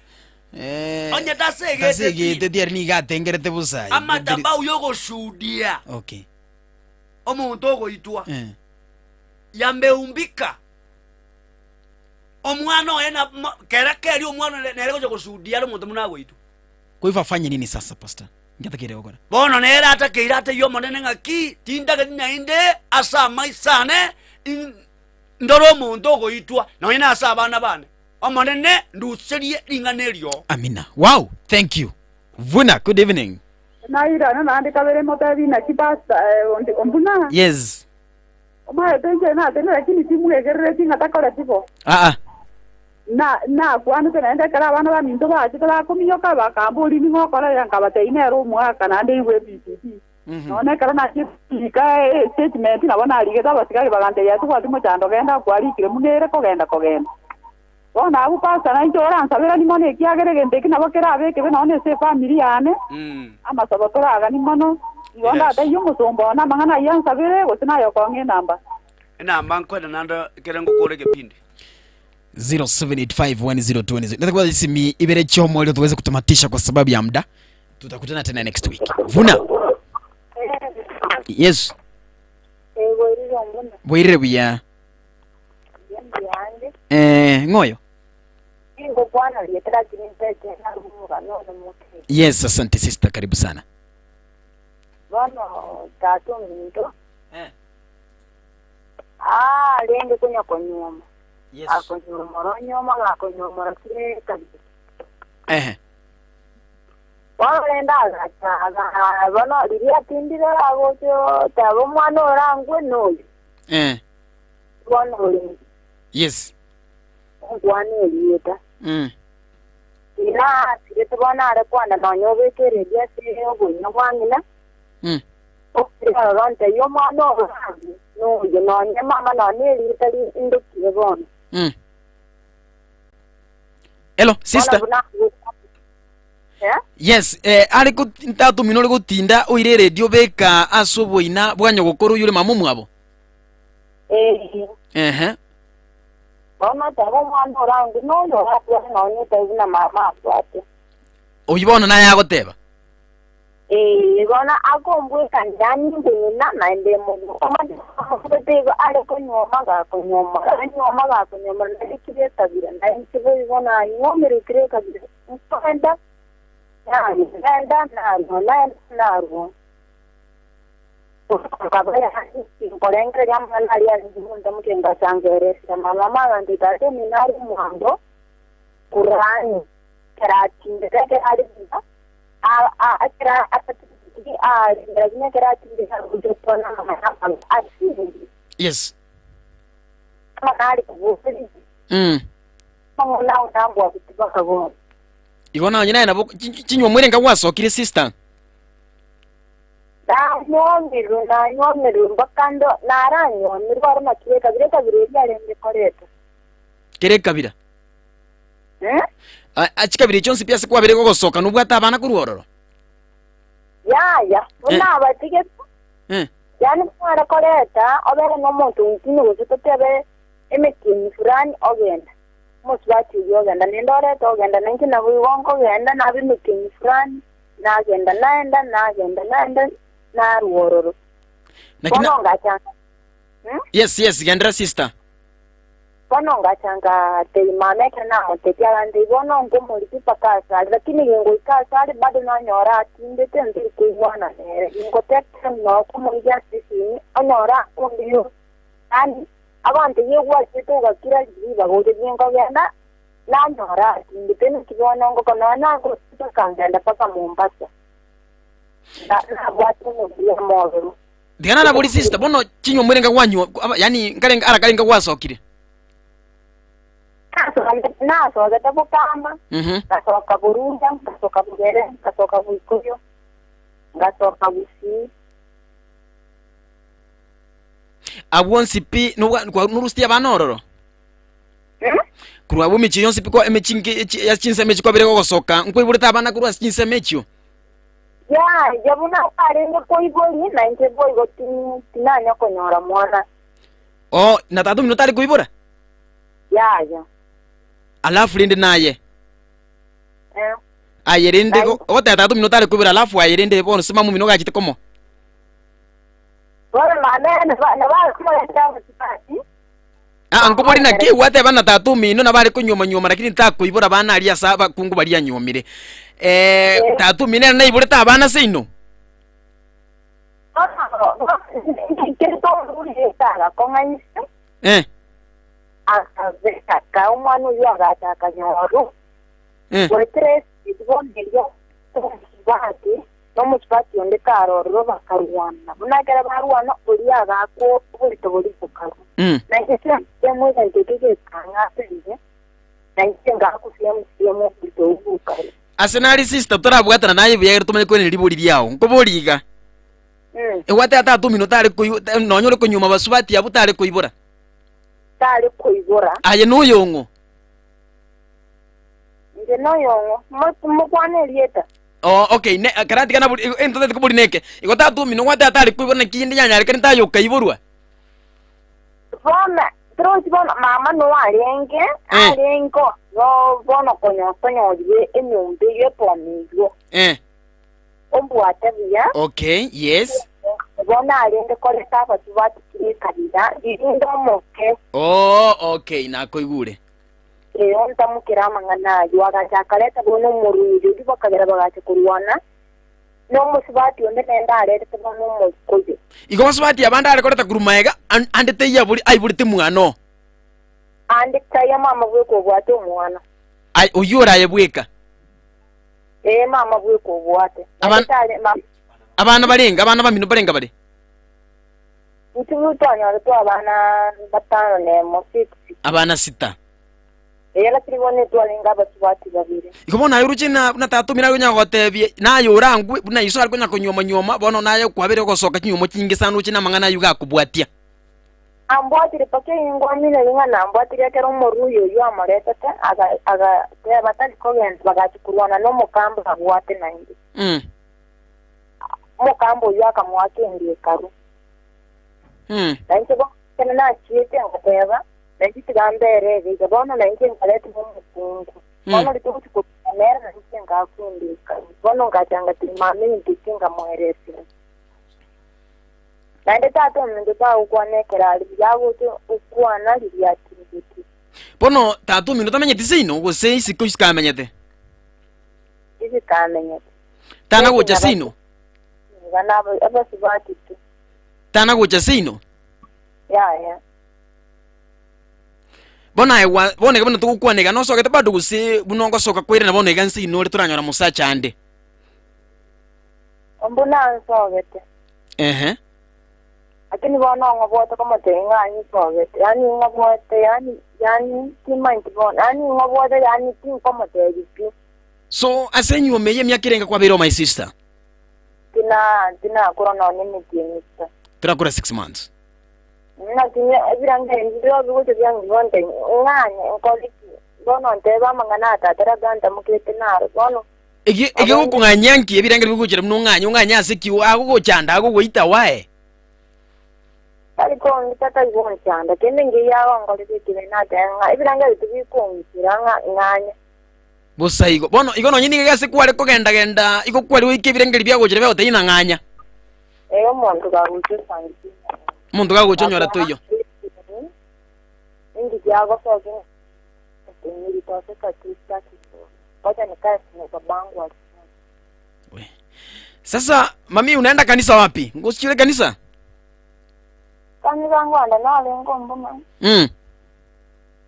eh, Onye tasegeteti. tasegeteti aria nigo atengerete bosa aye. Amadhabahu yogoshuhudia Okay. omonto ogoitwa Eh. yameumbika omwana oye na mo- kera keria omwana one nere gocha goshuhudia are omonto buna agoitwa. Kwa hivyo afanye nini sasa pastor? Ngiatakeire gokora. Bono nere atakeire atebie Omonene ng'aki, Tintageti naende ase amaiso ane ndore omonto ogoitwa, nonya nase abana bane. Omonene, nduserie ring'ana erio. Amina. Wow, thank you. Vuna, good evening. Nairana naende kabere motebi naki pastor eh, ondi ombuna. Yes. Omaete inche natene lakini timwegerereti ng'a takoreti bo. Aa. Na nakwanete naende ekero abana baminto bachete bakominyoka bakamboria ning'o okora iga nkabatebia nere omwaka naende igwe EBCD. Nonya ekero nachia korika estatement nabo narigete abasigari bagantebia tobwati mochando genda kwarikire buna ere kogenda kogenda. Bono abwo pastor nainche oransaberanie mono ekiagera egento eki nabo kerabe ekebe nonya ase efamiri yane, amasabo toraganie mono. Igo ndatebie omosomba one amang'ana ayio ansabere gose naye okong'a enamba. Enamba nkwenda naende ekere ngokora egepindi. 07851020 natakuwa simi ibere chomo ili tuweze kutamatisha kwa sababu ya muda tutakutana tena next week vuna yes bwairire buya eh ng'oyo yes asante sister karibu sana Bono tata ominto arenge konya konyuoma, akonyuomora onyuoma gakonyuomora kire ekabira. Ehe. Bono rende agacha aga bono riria atindire agocha oteba omwana orangwe noyo. Eh. Bono orenge. Yes. Onkwana erieta. Ina asirete bono are kwana nonya obeke eredio ase oboina bwa ng'ina. Okire ororo ntebie omwana oo orangwe noyo nonya mama nonya erieta rindokire bono. Hello, sister. Bono buna Eh? Yes, eh, are got- tata omino ore gotinda oire eredio beka ase oboina bwa nyogokoro oyore mama omwabo. Eh. Ehe. Bono oteba omwana orangwe noyo oratware nonya otebe buna mama atwate. Oyio bono naye agoteba. Ee, bono akombwekania yaani inche ng'ina, naende mono. Omanyete omobete igo are konyuoma gakonyuomora, anyuoma gakonyuomora naende kera ekabira, na inche boigo nanyuomirwe kera ekabira, nkoenda narua, naenda narua, naenda narua. Nkaba yaani tinkorengereria amang'ana aria arenge gontamokia ngasangereria mama agantebia tata omino are omwango kurani ekero atindete ekero are buya ekero atatindeti arendera buna ekero atindete agocha gokwana amang'ana amabe asinde Yes. amang'ana are koboria amang'ana ao nambwateti mpaka bono. Igo nonye naye nabo chinywomo ere nkagwasokire sister. Nanywomirwe, nanywomirwe mpaka ndo naranywomirwe aro naki ekabira ekabira eria arenge koreta. Kera ekabira. Eh? A- Chikabira echio onsi pi ase kwabere gogosoka nobwate abana korwa ororo. Yaya, buna abatigete, Eh. yaani mware koreta obere nomonto onkini gose totebe emetienyi fulani ogenda. Omosubati oyio ogenda, naende orete ogenda, nainche naboigo nkogenda nabe emetienyi fulani. Nagenda, naenda, nagenda, naenda, narua ororo. Naki na- Bono ngachanga, hmm? Yes, yes, gendera sister. Bono ngachanga tei mama ekero namotetia agantebia bono nkomorigia mpaka asare, lakini gingoika asare bado nanyora atindete ntari koigwana nere. Gingoteta nonya komorigia ase esimi, onyore akondirie yaani agantebia egwachete ogakira ribaga gocha ginkogenda Nanyora atindete naki bono ngoko nonya nagochete akangenda mpaka Mombasa. Nabwate omobere omororo. Tiga narabori sister bono chinyomba erenga gwanywa aba yaani nkarenga ara karenga gwasokire. Nasogete bokama, ngasoka Buruya, ngasoka Bugere, ngasoka Boikoyo, ngasoka Gusii. Abwo onsi pi nobwa norusitie abana ororo? Korwa abwo emechie yonsi pi kwa emechie nke echi ya chinsemo echi kwabere gogosoka, nkoiborete abana korwa ase chinsemo echio. Yaya, buna arenge koiboria, na inche boigo tinanya konyora mwana. Oo, na tata omino tari koibora? Yaya. Alafu rende naye. Eh. Aye rende ogoteba tata omino tari koibora alafu aye rende bono ase mama omino ogachete komoa. Bono mama nabo akomorenta abasubati. Aa, nkobori naki gwateba na tata omino nabo are konyuoma-nyuoma lakini takoibora abana aria ase abakungu baria anyuomire. Eh, tata omino ere naiborete abana seino? Eh. Nomosubati onde karorire bakarwana, buna ekero barwana oria agaakwa oborito boria bokarwa. Na inche semo egento ekio gekang'ata inche, na inche ngaakwa semo semo oborito obwo bokarwa. Ase nari sister torabwatana naye buya ekero tomanye koenena ribori riao. Nkoborie iga, egwateba tata omino tare koibo nonya ore konyuoma basubati abwo tare koibora? Tare koibora. Aye noyong'o? Inche noyong'o. Mokwane erieta. Oh, okay, ne karatiga na buri entotete kobori neke. Igo tata omino gwateba tare koibora naki inde yanyarekane taye okaiborwa. Bono, torochi bono, mama no arenge, Eh. arenge no bono konya tonyorire enyomba eyio epoma eyio. Eh. Ombwate buya. Okay, yes. Bono arenge koreta abasubati kire ekabira, rinde omoke. Oh, okay, nakoigure. Ee, ontamokere amang'ana ayio. Agacha akareta bono omorweri oria bakagera bagacha korwana, na omosubati onde naende aretete bono omoikoyo. Igo basubati abande are koreta korwa magega, an- ande taiyo abori aiborete mwana oo. Ande taiyo mama bweka obwate omwana. Ai, oyio ore aye bweka. Ee, mama bweka obwate. Aban- Naende tare mama. Abana barenge, abana bamino barenge bare? Intwe twanyoretwe abana batano nemo, six. Abana sita. Ee, lakini bono etwarenge abasubati babere. Igo bono aye oroche ng'a buna tata omino akonya gotebia, naye orangwe, buna iso are konya konyuoma-nyuoma, bono naye kwabere ogosoka chinyuomo chinge sana oroche namang'ana ayio gakobwatia. Ambwatire mpaka eyingwamine ng'a nambwatire ekero omoruya oyio amoretete, aga- agateba tari kogenda, bagachia korwana nomokamba abwate naende. Omokamba oyio akamoaka endiekaru. Na inche bono ekero nachiete ngateba, Nainche tiga mbere ere iga. Bono nainche nkaretwa omokungu. Bono rituko chikoruta nere nainche ngaakwa endiekaru. Bono ngacha ngatiga mama egento ekio nkamoeresera. Naende tata ominto tagokwana ekero are buya, agocha okwana riria atindetie. Bono tata omino tamenyeti seino, gose isiko isiko amenyete? Isiko amenyete. Tana gocha seino? Iga nabo abasubati tu. Tana gocha seino? Yaya. Bono aye gwa bono iga buna togokwana iga nosogete bado gose buna ogosoka koirana bono iga nseino ore toranyora mosacha ande. Mbuna nsogete. Ehe. Lakini bono ng'oboete komotebia ng'a ninsogete, yaani ng'oboete yaani yaani timanyeti bono, yaani ng'oboete yaani tinkomotebia pi. So ase enyuomo eye emiaka erenga kwabeire oo my sister? Tina tinakora nonya emetienyi isiko. Torakora 6 months. Naki ebirengererio mbirobio bigocha biangigwa nte ng'anye nkore ki? Bono ntebe amang'ana a tata labda ntamokete naro. Bono Ege egegokong'anyia nki ebirengererio bigochera buna ong'anye ong'anye ase ki agogochanda agogoita wae? Tari kong'ita tari gonchanda, kende nkeiyo agonkorera ekibe natebe ng'a ebirengererio tibikong'ichera ng'a ng'anye. Bosa igo. Bono igo nonye nigo ase kware kogenda-genda igo kware goika ebirengererio biagochera biagotebia ng'a ng'anya. Ee, omonto kagocha osangetie omong'ina. Omonto kagocha onyora toiyo. Inki kiagosokia nilitoseka tu sitaki wacha nikae na babangu alisema. Sasa mami unaenda kanisa wapi? Ngosichire kanisa? Kanisa ngwanda narenge omboma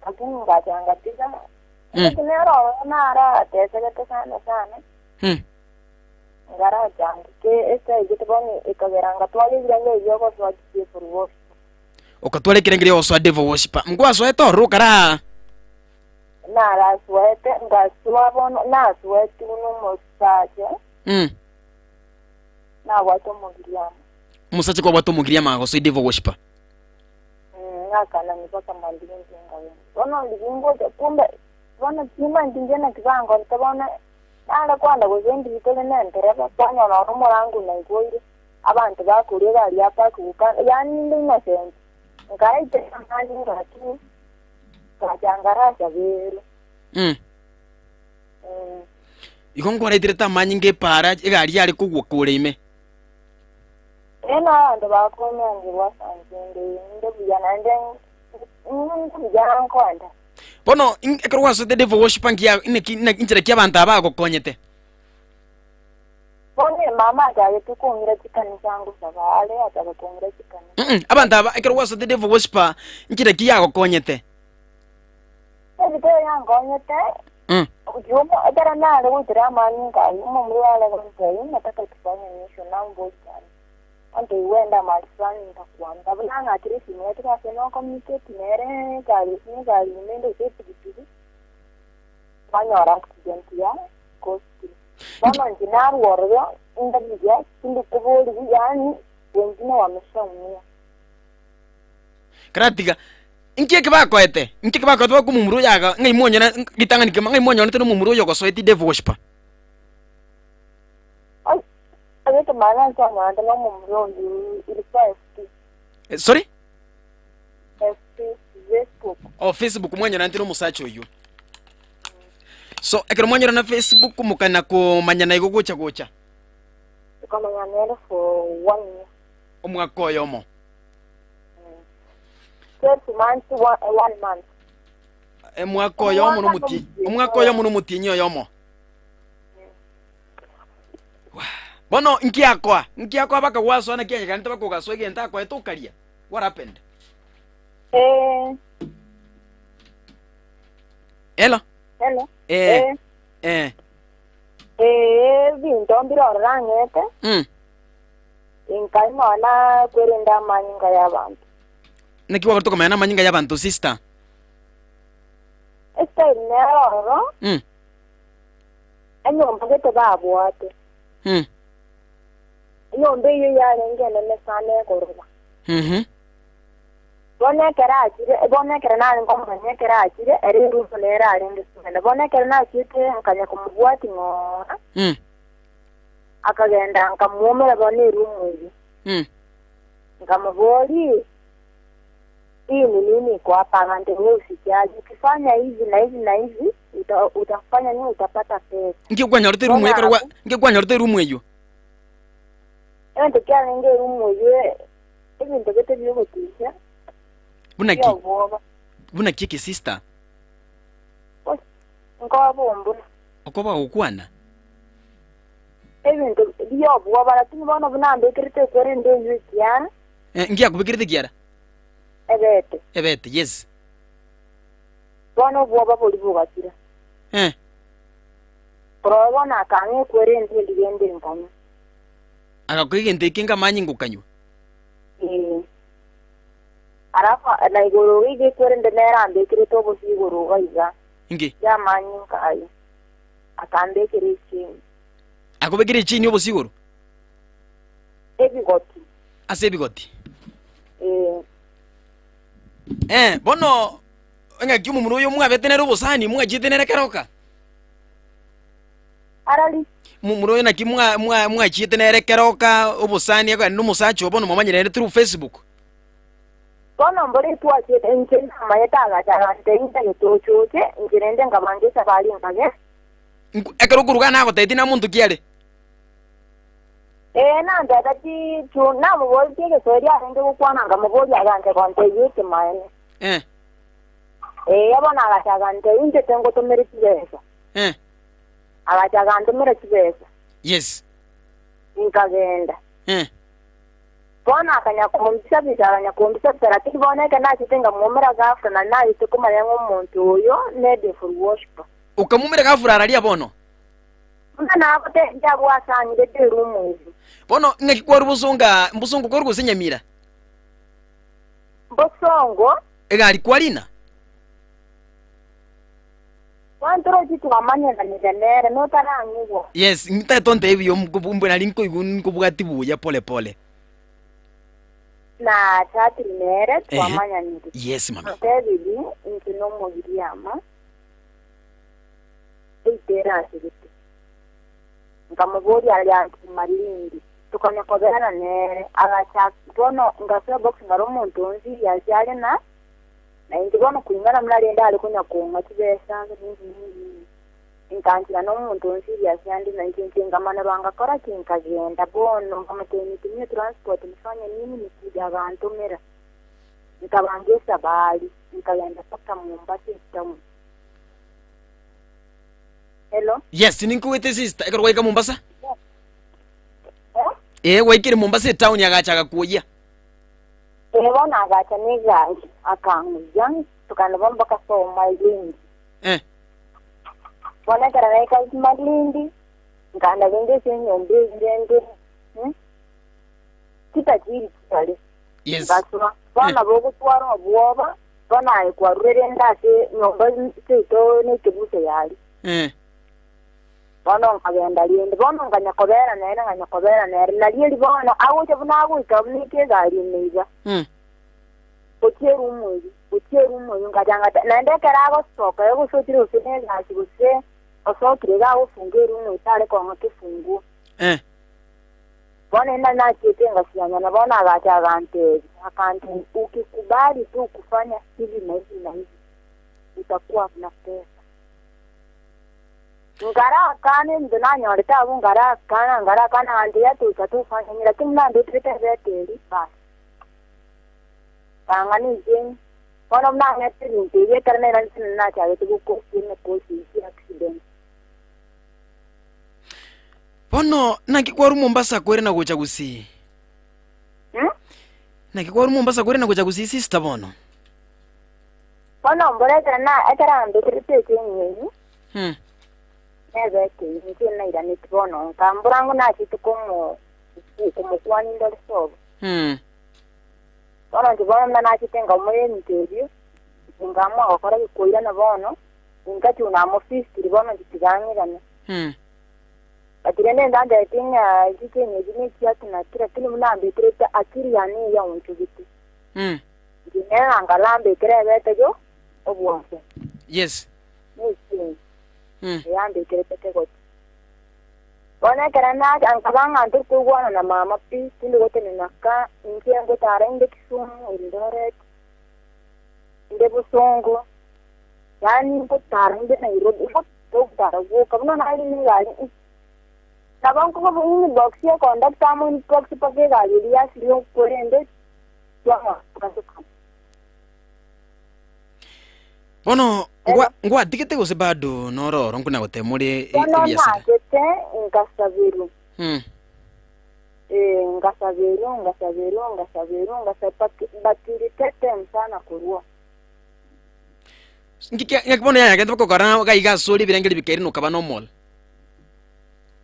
lakini ngachanga tiga lakini nero naratesegete sana sana ngarachandike esaigete bono ekagera ngatwara ebirenge ebi ogosoa chiefuru worship. Okatwara ekerenge ria ogosoa devil worshiper. Nkwasoete ororo okaraa. Narasoete ngasoa bono nasoetigwe nomosacha nabwate omogiriama. Omosacha kwabwate omogiriama agosoa devil worshiper. Ngakana mipaka mambia inche nkagenda. Bono ndiria ngocha kumbe bono timanyeti inche naki bankorete bono nare kwanda gose ndiri tore nentereba kwanyora nonye omorango naigweire abanto bakoria egari ya park gokana yaani inde innocent. Nkaitera mani ngakini ngacha ngarasa bero. Igo nkwaraitirete amanyinga epaara egari yare kogwa kore ime. Ee, nabanto bakonyangerwa ase enchera eye, inde buya, naende inde buya nkoenda. Bono ekero gwasoete devil worshiper nkiya inaki inaki inchera ki abanto aba bagokonyete? Bono emama achagete kong'ira chikanisa ngosaba are achaka kong'ira chikanisa. Abanto aba ekero gwasoete devil worshiper nchera ki yagokonyete? Ebito yankonyete. Jumo ekero nare goitera amanyinga ayio, omomura are gontebia, Nataka tufanye mission namboria, Onto igwenda mahali fulani ntakwamba. Buna ng'akire esimu yaito ase no communicate nere egari gose negari ime ende gose epigipigi, twanyora accident ya coast. Bono inche narwa ororo ndarigia tindi koborigwa yaani wengine wameshaumia. Karatiga, inki eke bakoete? Inki eke bakoete bakomomura oyo aga ng'ai mwonyora ritang'ani kegima ng'ai mwanyorete nomomura oyo ogosoetie devil worshiper? Ase ekemanero nkianyorete nomomura oyio ilikuwa FB. Eh, sorry? FB, Facebook. Oh, Facebook mwanyorante nomosacha oyio. So ekero mwanyorana Facebook mokana komanyana igo gocha gocha. Tukamanyana nere for one year. Omwaka oyomo. 12 months, one, one month. Omwaka oyomo nomotienyi. Omwaka oyomo nomotienyi oyomo. Bono nkiakoa, nkiakoa bakagwasoa naki anyekanete bakogasoa egento akoete okaria. What happened? Eh, Hello? hello. Eh. Eh. Eh, ebinto mbire ororo ang'ete, inkai nonya kwerenda amanyinga y'abanto. Naki gwakorete okomenya namanyinga y'abanto sister? Estyle nere ororo, Enyomba gete babwate. Enyomba eyio yarenge enene sana egoroba. Bono ekero achire, bono ekero narenge omogeni ekero achire, ere erumu nere arenge kogenda. Bono ekero nachiete nkanya komobwatia ng'ora, akagenda nkamwomera bono erumu eyio. Nkamoboria, Hii ni nini iko hapa? Akantebia usijali, ukifanya hivi na hivi na hivi uta, utafanya nini? Utapata pesa. Nki kwanyorete erumu Bono ekero gwa abwo nki kwanyorete erumu eyio? egento kiarenge erumu eyio ebinto gete biogotiisia Buna ki? biobwoba. Buna ki eke sister? Gose nkoba ombuna. Okoba gokwana? Ebinto biobwoba lakini bono buna mbekerete ekwerende eyio ekiara. Eh, nki akobekerete ekiara? Ebete. Ebete, yes. Bono obwoba boria bogakira. Eh. Korwa bono akang'a ekwere ende endiga ende nkanywa. Agakoa egento eke nkamanyinga okanywa. Ee. Alafu na igoro iga iga ekwere ende nere ambekerete obosio igoro iga iga. Inki? Y'amanyinga aye. Akambekera echain. Akobekera echain obosio igoro? Ebigoti. Ase ebigoti. Ee. Eh, bono engaki omomura oyo mwabete nere obosani, mwachiete nere keroka. Arari. Momura oyo naki mwa- mwa- mwachiete nere keroka obosani akogenda nomosacha oo bono mwamanyire nere through Facebook. Bono mbore twachiete inche namanyete agacha agantebia intagete ochoche, inche rende nkabanga esabari nkagenda. Nku- Ekero okoruga nagotebetie na monto ki are? Ee, nanteta chichu, namoboretie egeswahili arenge gokwana, nkamoboria agancha gontebia ekemaene. Eh. Ee, bono agacha agantebia, inche tingotomera chibesa. Eh. Agacha agantomera chibesa. Yes. Nkagenda. Eh. Bono akanya kombisa-bisa, akanya kombisa-bisa, lakini bono ekero nachete nkamwomera ghafla, na nachete komanya ng'a omonto oyo ne devil worshiper. Okamwomera ghafla araria bono? Buna nagotebia abwo ase ang'irete erumu eyio. Bono ng'aki kwarwa bosongo aa, mbosongo kwarwa gose nyamira? Bosongo. Egari kwarina? Gwantorochi twamanyeranire nere, notarang'igwa. Yes, ntagete ontebie buya mbwe nari nkoigwa nkobwati buya pole pole. Na chatiri nere Ehe. twamanyanire. Yes mami. Antebirie inche nomogiriama. Eito erasirete. Nkamoboria aria Aunty Malindi, tokanya koberana nere, agacha bono ngasoa ebox nkarora omonto onsi riachi are na na inche bono kulingana buna rende are konya kong'a chibesa nini nini nini. Nkanchera na omonto onsi riachi ande na inche inche nkamanirwa ngakora ki nkagenda bono nkamotebia nitumie transport nifanye nini nikuje agantomera. Nkabanga esabari nkagenda mpaka Mombasa etown. Hello. Yes, ninkogwete sister ekero gwaika Mombasa. Eh, gwaikire Mombasa etown agacha agakuoyia. Eh, bono agacha negari akang'uya tokanda bono mpaka soma erindi. Eh. Bono ekero naika Malindi, nkanda rende ase enyomba eyio rende, chitajiri chiare. Yes. Ngasoa. Bono bogotwara obwoba, bono aye kwarure rende ase nyomba seito na ekebuso yare. Bono nkagenda rende, bono nkanya kobera nere, nkanya kobera nere. Nario eri bono agocha buna agoika buna eke egari ime iga. Gochia erumu eyio, gochia erumu eyio, ngacha ngata, naende ekero agosoka iga gose ochire gose na egasi gose osokire iga agofunga erumu eyio tare kong'a kefunguo. Bono ere nachiete ngasianyana, bono agacha agantebia, akantebia, ukikubali tu kufanya hivi na hivi na hivi, utakuwa na pesa. Ngarakana ebinto nanyorete abwo, ngarakana, ngarakana, agantebia atoika tofanya nini, lakini buna ndeterete ebete eria, bas. Tang'ana inche, bono buna ang'ete ebinto ebi, ekero nairanete nachagete gokosia emekosi eyio y'accident. Bono naki kwarwa Mombasa kwere na gocha Gusii? Naki kwarwa Mombasa kwere na gocha Gusii sister bono? Bono mbore ekero na ekero ambekerete echeni eyio, nebete eyio, inche nairaneti bono nka mbora ng'o nachete komo komokwania ndore sobo. Bono inche bono buna nachete nkaumora ebinto ebio, nkaamua gokora gikoirana bono, inkachi namofistiri bono inche tigang'irana. But rende ndandereti ng'a chicheni echi nechiaki naki, lakini buna ambekerete akili yane eyaonchogete. Inche nere nkarambekere ebete yo obwanchani. Yes. Necheni eyambekerete kegoti. Bono ekero nacha nkaba ng'a ntori koigwana na mama pi, tindi gotenena ka, inche ngotara inde Kisumu, Eldoret, inde Bosongo, yaani ngotara inde Nairobi, ngotara gwoka buna nare ne egari nabo nkoba inbox ya conductor amo inbox mpaka egari eria yasiria korende twang'aa Bono ngwa ngwatigete gose bado nororo nkuna gotema ore e- Bono ebiasara? nachete nkasaberwa, eh, nkasaberwa, nkasaberwa, nkasaberwa, nkasaberwa, but, but ilitete sana korwa. Nki kia- ng'aki bono yaya gento bakokora iga iga asore ebirengeri bikaire nokaba normal?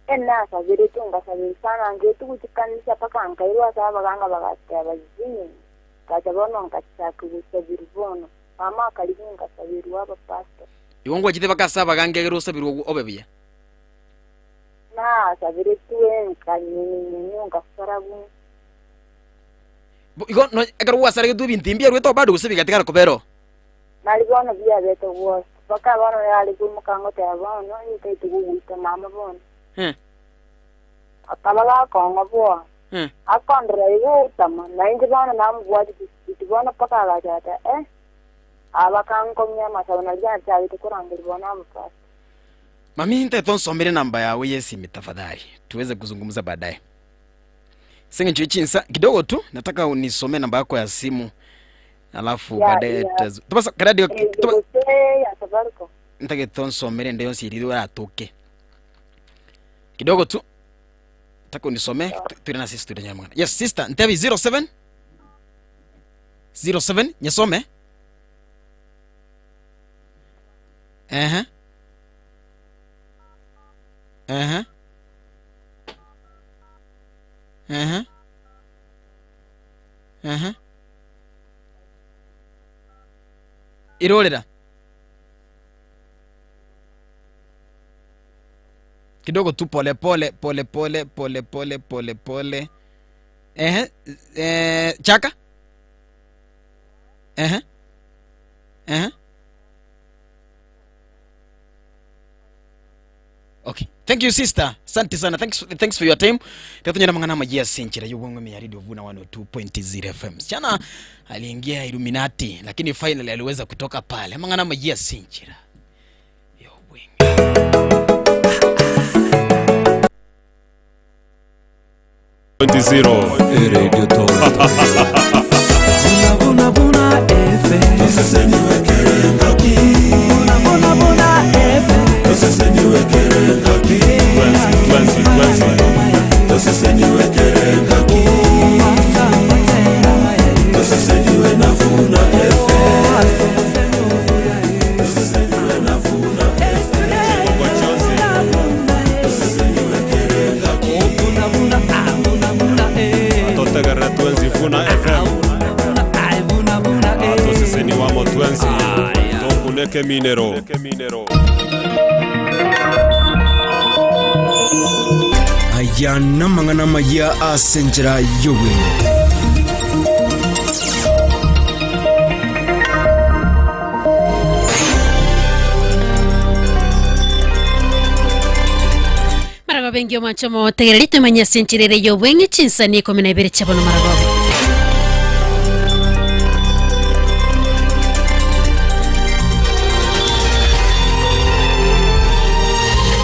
Enasaberetwe nkasaberwa sana, ngetwa gochia kanisa mpaka nkairwa ase abaganga bagateba zii, ngacha bono ngachaka gosaberwa bono. Mama akarigia ngasaberwa abapastor. Igo ngwachete baka ase abaganga egere osabirwe obe buya. Nasaberetwe nkanyenywa ngasaragwa. Bo- Igo no, ekero gwasaregetwe ebinto ebi mbiaruete oo bado gose bigatigara kobera oo? Nari bono biabete gwose. Mpaka bono yare koimoka ngoteba bono ntaete gogoita mama bono. Akaba gakong'a boa. Akondora igo otama, na inche bono namobwatete sibiti bono mpaka agacha agoteba eh, aba bakankong'ia amasabo nario nachagete korangeria bono abapastor. Mami ntaete onsomere namba yago yesimi tafadhali tuweze kuzungumza baadaye. Ase eng'encho ye chinsa kidogo tu nataka unisomee namba yako ya simu alafu baadaye tobasa karadio toba Gose ya Safaricom. ntagete onsomere ende yonsi eri oratoke kidogo tu Nataka unisomee tuire na sisi tuire nyamwana. Yes sister, ntebi 07 07 nyesome. Ehe. Ehe. Ehe. Ehe. Irorera. Kidogo tu pole pole pole pole pole pole pole pole. Ehe, eh, chaka. Ehe. Ehe. Okay. Thank you sister. Asante sana. Thanks, thanks for your time. Tatunyana mang'ana amajia senchera yobwang'we ya Radio Vuna 102.0 FM. Msichana aliingia Illuminati lakini finally aliweza kutoka pale. Mang'ana amajia senchera. Zero. Radio Buna buna FM. Buna buna buna FM. Ekeminero. Aya namang'ana amayia ase enchera y'obweng'e. Maragoba engiya omwanche omotegereri twemanye ase enchera ere y'obweng'e chinsani 12 chia bono maragoba.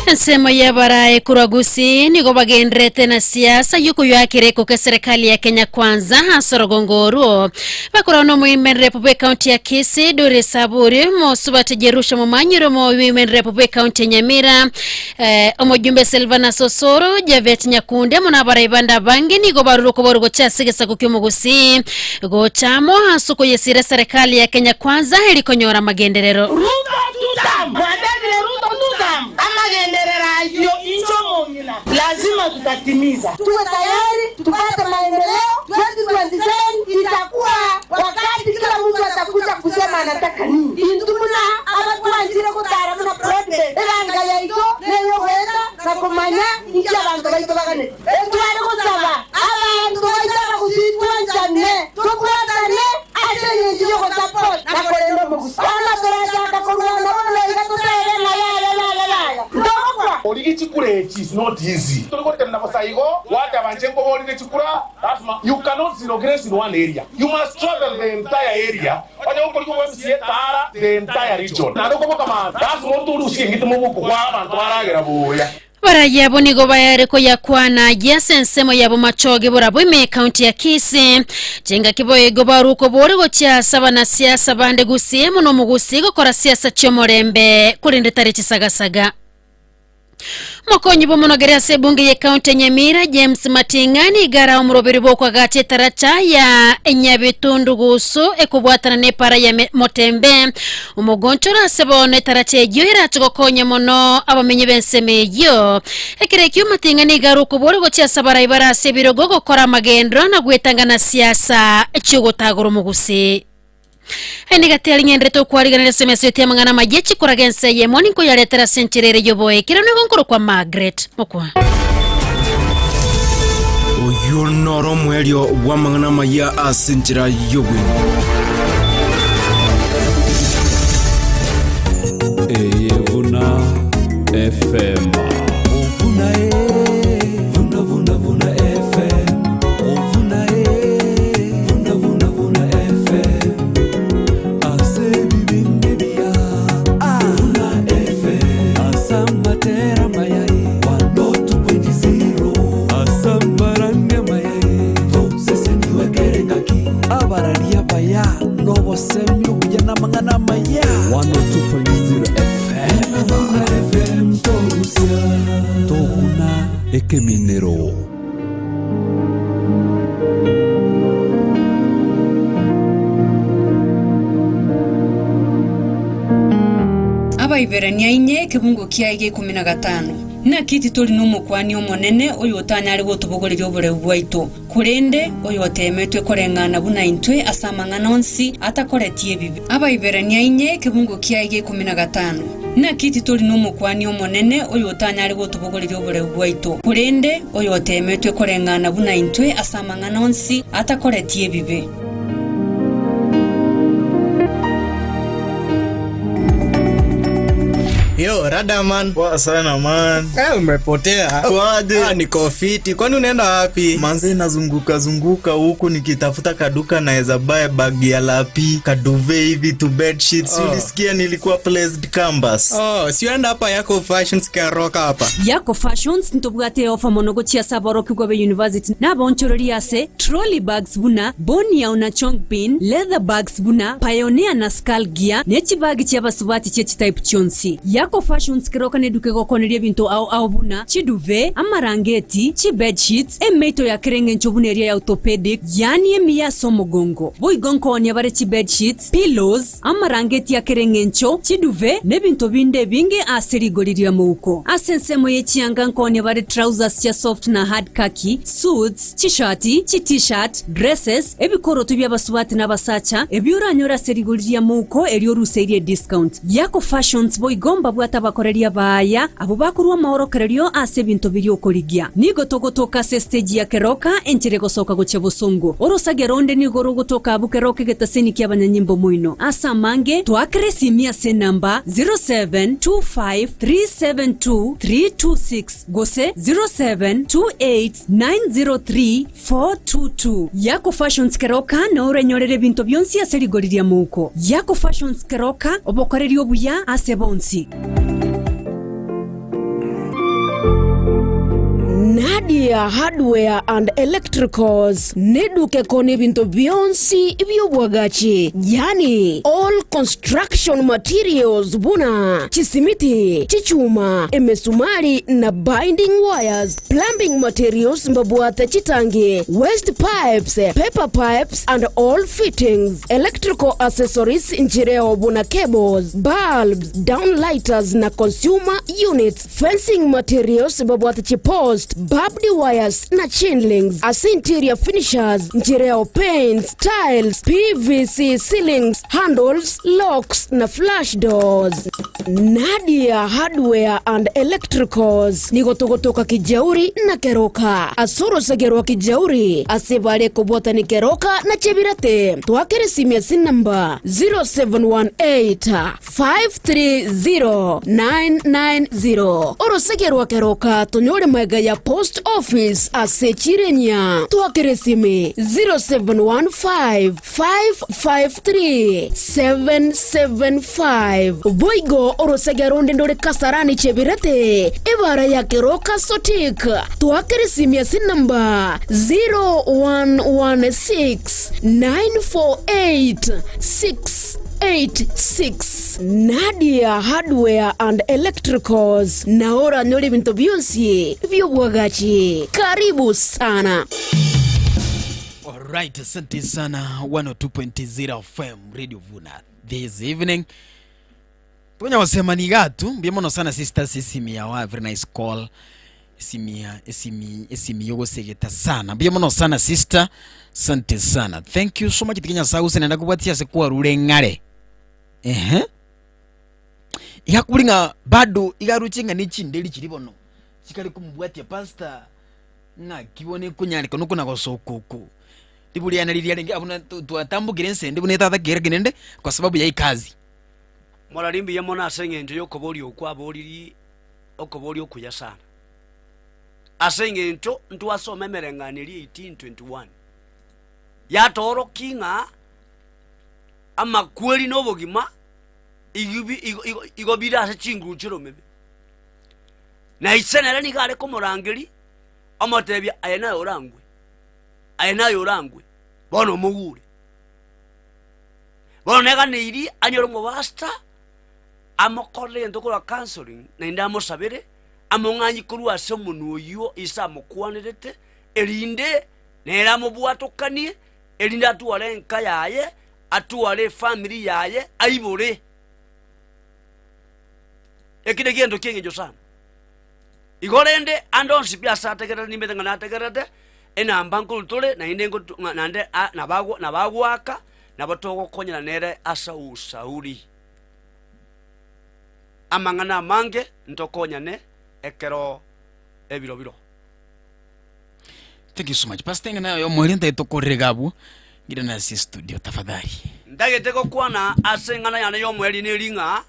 Ensemo y'abarae korwa Gusii nigo bagenderete na siasa y'okoyoakera ekoka eserekari ya Kenya Kwanza ase orogongo orwo. Bakorwa n'omoimen rep bw'ekaunti ya Kisii Doris Aburi, mosubati Jerusha Momanyire omoimen rep bw'ekaunti ya Nyamira, Eh, omojumbe Silvanus Osoro, Javet Nyakunde amo nabarai bande abange nigo barure okoborwa gochia ase egesaku ki'omogusii gocha amo ase okoyesira eserekari ya Kenya Kwanza eri konyora amagenderero. Ruto tutam! Mwatebire Ruto tutam! Amagenderero ayio inche omong'ina lazima tutatimiza. Tuwe tayari tupate maendeleo 2027 itakuwa wakati kila mtu atakuja kusema anataka nini. Intu buna abatwanchire gotara buna broad-based eganga yaito neyogoeta na komanya inki abanto baito baganeti. Etware gosaba abanto baito abagusii twanchane tobwatane ase eng'encho yogosupport na korenda omogusii. Bono torachaka korwana bono iga totebe ng'a yaya yaya yaya ntogokwa. Origi chikura echi is not easy. Tori gotenena bosa igo, gwateba inche nkoborire chikura, lasima you cannot zero grace in one area. You must travel the entire area. Onye gokorigia obo MCA tara the entire region. Naende okoboka maambia, lasima otorusie eng'iti moboko kwa abanto baragera buya. Barayia abwo nigo baere koyakwana ayio ase ensemo yabo machoge borabwo ime ekaunti ya Kisii. Chingaki boigo barwe okobori gochia ase abanasiasa bande Gusii amo nomogusii gokora siasa chi'omorembe korende tari chisagasaga. Mokonyi bw'omonogeri ase ebunge y'ekaunti ya Nyamira James Mating'a nigo ara omoroberi bw'okoagacha etaracha ya Nyabitundu Gusu ekobwatana n'epara ya Motembe. Omogonchoro ase bono etaracha eyio erache gokonya mono abamenyi b'ensemo eyio. Ekero ekio Mating'a nigo are okoboria gochia ase abarai bare ase ebirogo gokora amagendero na gwetanga na siasa chi'ogotagora omogusii. Aye nigo tari ng'enderete okwarigereria ase emeseti y'amang'ana amayia chikoraga ense eyemo, ninkoyaretera ase enchera ere y'oboekero, nigo nkorokwa Margaret Mokwa. Oyio noro omoerio bw'amang'ana amayia ase enchera y'obweng'e. Eye buna FM. Buna e, buna buna buna FM. Buna e, buna buna buna FM. Ase ebibindi bia Buna FM. Ase amatera amaya e, 102.0. Ase amarangi amaya e, toseseniwe kere ngaki. Abarari abaya nobosemi obuya namang'ana amaya. 102.0 FM. Buna FM torusia tobuna ekeminero. Abaiberania inye ekebungo kiaye gia ikomi na gatano. Naki titori nomokuani omonene oyotanyare gotobogoreria oboreu bwaito, korende oyoteemetwe koreng'ana buna intwe ase amang'ana onsi, atakoreti ebibe. Abaiberania inye ekebungo kiaye gia ikomi na gatano. Naki titori nomokuani omonene oyotanyare gotobogoreria oboreu bwaito, korende oyoteemetwe koreng'ana buna intwe ase amang'ana onsi, atakoreti ebibe. Yo, rada man. Poa sana man. Eh, umepotea. Kwaje? Ah, niko fiti. Kwani unaenda wapi? Manze nazunguka zunguka huku nikitafuta kaduka naweza buy bag ya lapi, kaduvet hivi tu bed sheets. Oh. Ulisikia nilikuwa placed canvas. Oh, si uenda hapa yako Fashions Keroka hapa. Yako Fashions ntobwate ofa mono gochia ase aborokigwa be university na abaonchoreria ase trolley bags buna Bonia na Chongpin, leather bags buna Pioneer na Skull Gear, ne chibagi chi'abasubati chie chitype chionsi. Yako Fashions Keroka neduka egokoneria ebinto ao ao buna, chiduve, amarangeti, chibedsheets, emeito ya kera eng'encho buna eria ya orthopedic, yaani emiya ase omogongo. Boigo nkoonia bare chibedsheets, pillows, amarangeti a kera eng'encho, chiduve, na ebinto binde ebinge ase rigori ri'amouko. Ase ensemo ye chianga nkoonia bare trousers chia soft na hard khaki, suits, chishati, chi-t-shirt, dresses, ebikoroto bi'abasubati na abasacha, ebi oranyore ase rigori ri'amouko erio oruseirie ediscount. Yako Fashions boigo mbabwate abakoreria baaya, abwo bakorua amaorokererio ase ebinto biria okorigia. Nigo togotoka ase estage ya Keroka, enchera egosoka gochia bosongo. Orosagia ronde nigo rogotoka abwo Keroka egetaseni ki'abanyanyimbo moino. Ase amange, toakere esimi ase enamba 0725372326 gose 0728903422. Yako Fashions Keroka nao orenyorere ebinto bionsi ase rigori ri'amouko. Yako Fashions Keroka, obokoreri obuya ase bonsi. Nadia Hardware and Electricals neduka ekoonia ebinto bionsi bi'obwagachi, yaani all construction materials buna chisimiti, chichuma, emesumari na binding wires, plumbing materials mbabwate chitangi, waste pipes, paper pipes and all fittings, electrical accessories nchireo buna cables, bulbs, down lighters na consumer units, fencing materials mbabwate chipost, barbed wires na chain links. Ase interior finishers nchireo paints, tiles, PVC ceilings, handles, locks na flush doors. Nadia Hardware and Electricals nigo togotoka Kijauri na Keroka. Ase orosege rwa Kijauri ase bare kobwatani Keroka na Chebirate. Twakere esimi ase enamba 0718 530 990. Orosege rwa Keroka tonyore magega ya Post Office ase Chirenya. Twakere esimi 0715 553-775. Boigo orosege ronde ndore Kasarani Chebirete, ebara ya Keroka Sotik. Toakere esimi ase enamba 0116 948 686. Nadia Hardware and Electricals nao oranyore ebinto bionsi bi'obwagachi. Karibu sana. Alright, asante sana 102.0 FM Radio Vuna this evening. Tonya wasema ni gatu mbuya mono sana sister sisimi ya wa very nice call esimia esimi esimi yogosegeta sana mbuya mono sana sister asante sana thank you so much tiga nyasaye gose kubwatia ase kwarure ng'are ehe igakuri ng'a bado igaruche ng'a nechinderi chiri bono chikare komobwatia pastor Ng'aki bono ekonyareka nokona gosoka oko? Ribu riane riria riarenge abwo na twatambokire ense ende buna etatakeire lakini rende kwa sababu ya ekazi. Morari mbuya mono ase engencho y'okoboria okwo aboririe okoboria okuya sana. Ase engencho ntwasoma emereng'anio eria 18:21 yatoorokia ng'a amakweri na obogima igo bire ase chinguru chi'oromeme. Na ise nere nigo are komorangeria, omotebia, Aye naye orangwe, aye naye orangwe, bono omogure. Bono neganeirie anyore omopastor, amokorere egento korwa counselling, naende amosabere, among'anyie korwa ase omonwa oyio ise amokwanerete, erinde nere amobwatokanie, erinde atware enka yaye, atware efamiri yaye, aibore. Eki negento ki'engencho sana. Igo rende ande onsi pi ase ategerere nimete ng'a nategererete, enamba nkorwa tore naende ngotu ng'a naende a nabago nabagoaka, nabo togokonyana nere ase usauri. Amang'ana amange ntokonyane ekero ebiro biro. Thank you so much. Pastor eng'ana yaye omoerio ntagete tokorere iga abwo ngire nase studio tafadhali. Ntagete gokwana ase eng'ana yane y'omoerio neri ng'a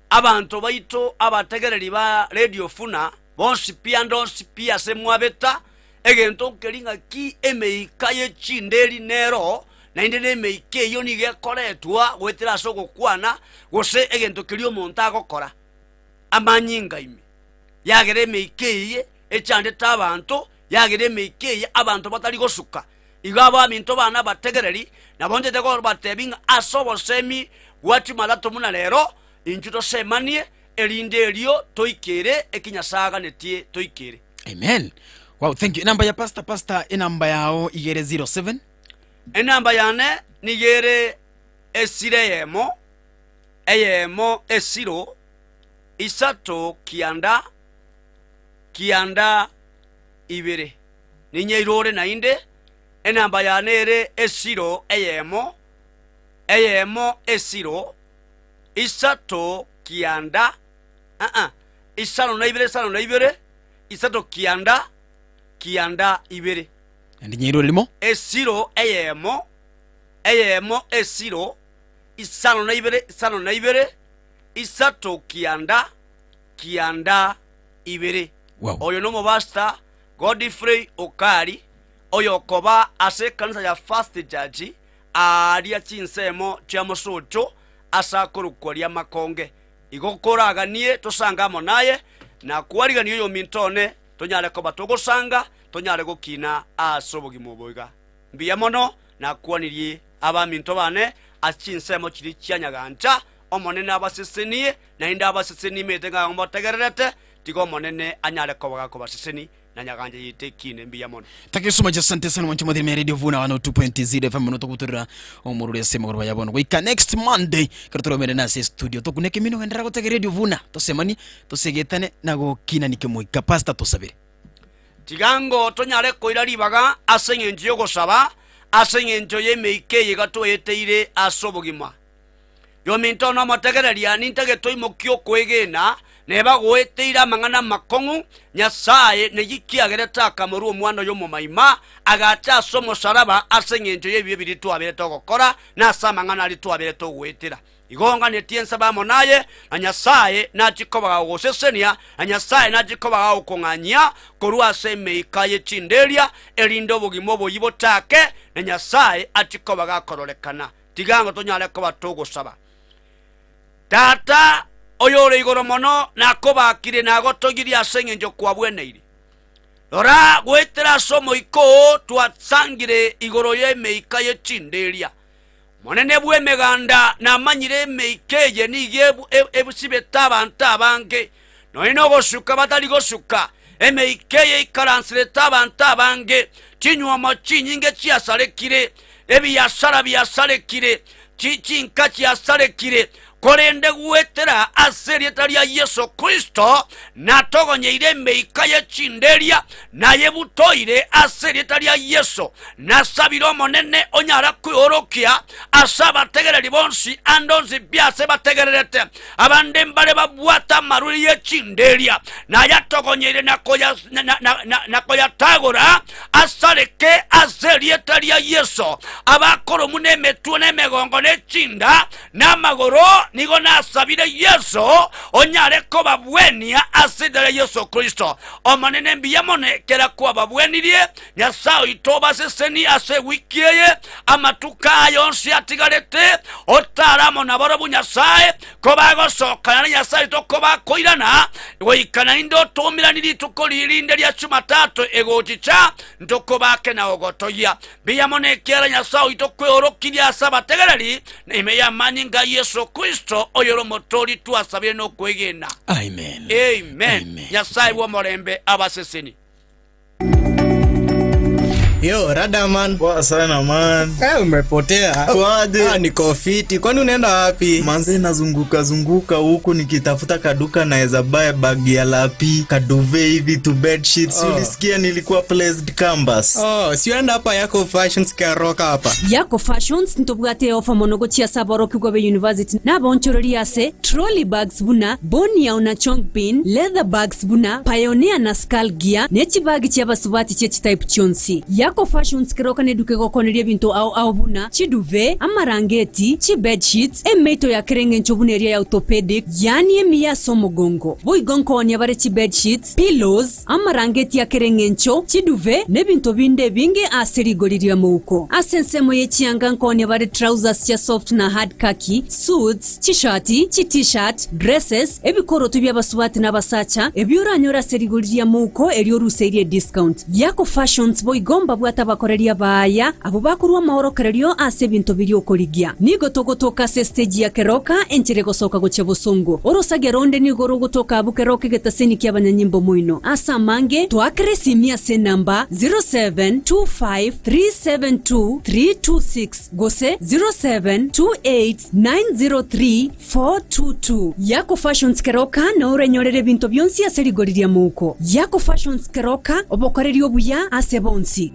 Abanto baito abategereri ba Radio Funa bonsi pi ande onsi pi ase mwabeta, egento nkeri ng'aki emeika ye chinderi nero, naende nemeika eyio nigo ekoretwa goetera ase ogokwana gose egento keria omonto agokora amanyinga ime. Yagera emeika eye echandete abanto, yagera emeika eye abanto batari gosuka. Igo abaminto bane abategereri, nabo nchete kobateebia ng'a ase obosemi bwa Jumatatu buna rero, inchuo tosemanie, erinde erio toikere eki Nyasae aganetie toikere. Amen. Wow, thank you. Enamba ya pastor, pastor, enamba yao igere 07. Enamba yane nigo ere esiro eyemo, eyemo esiro, isato kianda, kianda ibere. Ninyeirore naende, enamba yane ere esiro eyemo, eyemo esiro, isato kianda, aa, isano na ibere, isano na ibere, isato kianda, kianda ibere. Naende nyeirore rimo. Esiro eyemo, eyemo esiro, isano na ibere, isano na ibere, isato kianda, kianda ibere. Wow. Oyo nomopastor Godfrey Okari, oyokoba ase ekanisa ya First Church aaria chinsemo chia mosocho ase akorokwa ri'amakonge. Igo koraganie tosange amo naye, na kwariganie oyominto one, tonyare koba togosanga, tonyare gokina ase obogima obo iga. Mbuya mono nakwanirie abaminto bane ase chinsemo chiria chia nyagancha, Omonene abasesenie, naende abasesenie imete ng'a motegererete, tiga Omonene anyare koba gakobaseseni, na nyagancha yaito ekine. Mbuya mono. Thank you so much asante sana mwancho mwathiri radio vuna 102.0 FM muno toguturira omorure ase magoro ya bono goika next Monday kero turomere na ase studio tokuneke mino genderera gotega radio vuna tosemanie tosegetane na gokinani kemoika pastor tosabere Tiga ngo tonyare koira ribaga ase engencho y'ogosaba, ase engencho y'emeika eye iga twaeteire ase obogima. Yominto nomotegereria, nintagete oimokie okwegena, neba goeteire amang'ana amakong'u, Nyasae neyio kiagerete akamorua Omwana oye omomaima, agacha ase omosaraba ase engencho y'ebibe biria twabeire togokora, na ase amang'ana aria twabeire togoetera. Igo nganetie nsabe amo naye, na Nyasae nachie koba gagogosesenia, na Nyasae nachie koba gagokong'anyia korwa ase emeika ye chinderia, erinde obogima oboyia bochake, na Nyasae achie koba gakororekana. Tiga ng'a tonyare koba togosaba. Tata, oyore igoro mono, nakobakire nagotogirie ase engencho kwabweneire. Rora, goetera ase Omoika oo twasangire igoro y'emeika ye chinderia. Omonene bw'Emeganda namanyire emeika eye nigo ebusibete abanto abange, nonya nogosuka batari gosuka. Emeika eye ikaranserete abanto abange, chinyuomo chinyinge chiasarekire, ebiasara biasarekire, chinka chiasarekire, korende goetera ase erieta ria Yeso Kristo natogonyeire emeika ye chinderia, nayebutoire ase erieta ria Yeso. Nasabire Omonene onyare kweorokia ase abategereri bonsi ande onsi pi ase bategererete. Abande mbare babwate amaruri ye chinderia, nayatogonyeire na na koyatagora asareke ase erieta ria Yeso. Abakoromu nemetwe na emegongo ne chinda na amagoro, nigo nasabire Yeso onyare kobabwenia ase erieta ria Yeso Kristo. Omonene mbuya mono ekero kwababwenirie. Nyasae oito obasesenie ase ewiki eye, amatuko aye onsi atigarete, otare amo nabarabwo Nyasae, Kobagosokana na Nyasae oito kobakoirana, goika naende otoumeranie rituko ririnde ria Chumatato egochicha, ntokobake na ogotogia. Mbuya mono ekiagera Nyasae oito kweorokirie ase abategereri, na ime y'amanyinga a Yeso Kristo, oyore Omotoori twasabire nokwegena. Amen. Amen. Nyasae bw'omorembe abaseseni. Yo, rada man. Poa sana man. Eh, umepotea. Kwaje? Ah, niko fiti. Kwani unaenda wapi? Manze nazunguka zunguka huku nikitafuta kaduka naweza buy bag ya lapi, kaduve hivi tu bed sheets. Oh. Ulisikia nilikuwa placed canvas. Oh, si uenda hapa yako fashions karoka hapa. Yako Fashions ntobwate ofa mono gochia ase aborokigwa be university na abaonchoreria ase trolley bags buna Boniao na Chongbin, leather bags buna Pioneer na Skull Gear, ne chibagi chi'abasubati chie chitype chionsi. Yako Fashions keroka neduka egokoneria ebinto ao ao buna chiduvet, amarangeti, chibedsheets, emeito ya kera engencho buna eria ya orthopedic, yaani emiya ase omogongo. Boigo nkoonia bare chibedsheets, pillows, amarangeti a kera engencho, chiduvet, na ebinto binde ebinge ase rigori ri'amouko. Ase ensemo ye chianga nkoonia bare trousers chia soft na hard khaki, suits, chishati, chi-t-shirt, dresses, ebikoroto bi'abasubati na abasacha, ebi oranyore ase rigori ri'amouko erio oruseirie ediscount. Yako Fashions boigo mbabwate. babwate abakoreria baaya, abwo bakorua amaorokererio ase ebinto biria okorigia. Nigo togotoka ase estage ya Keroka, enchera egosoka gochia bosongo. Orosagia ronde nigo rogotoka abwo Keroka egetaseni ki'abanyanyimbo moino. Ase amange, toakere esimi ase enamba 0725372326 gose 0728903422. Yako Fashions Keroka nao orenyorere ebinto bionsi ase rigori ria mouko. Yako Fashions Keroka, obokoreri obuya ase bonsi.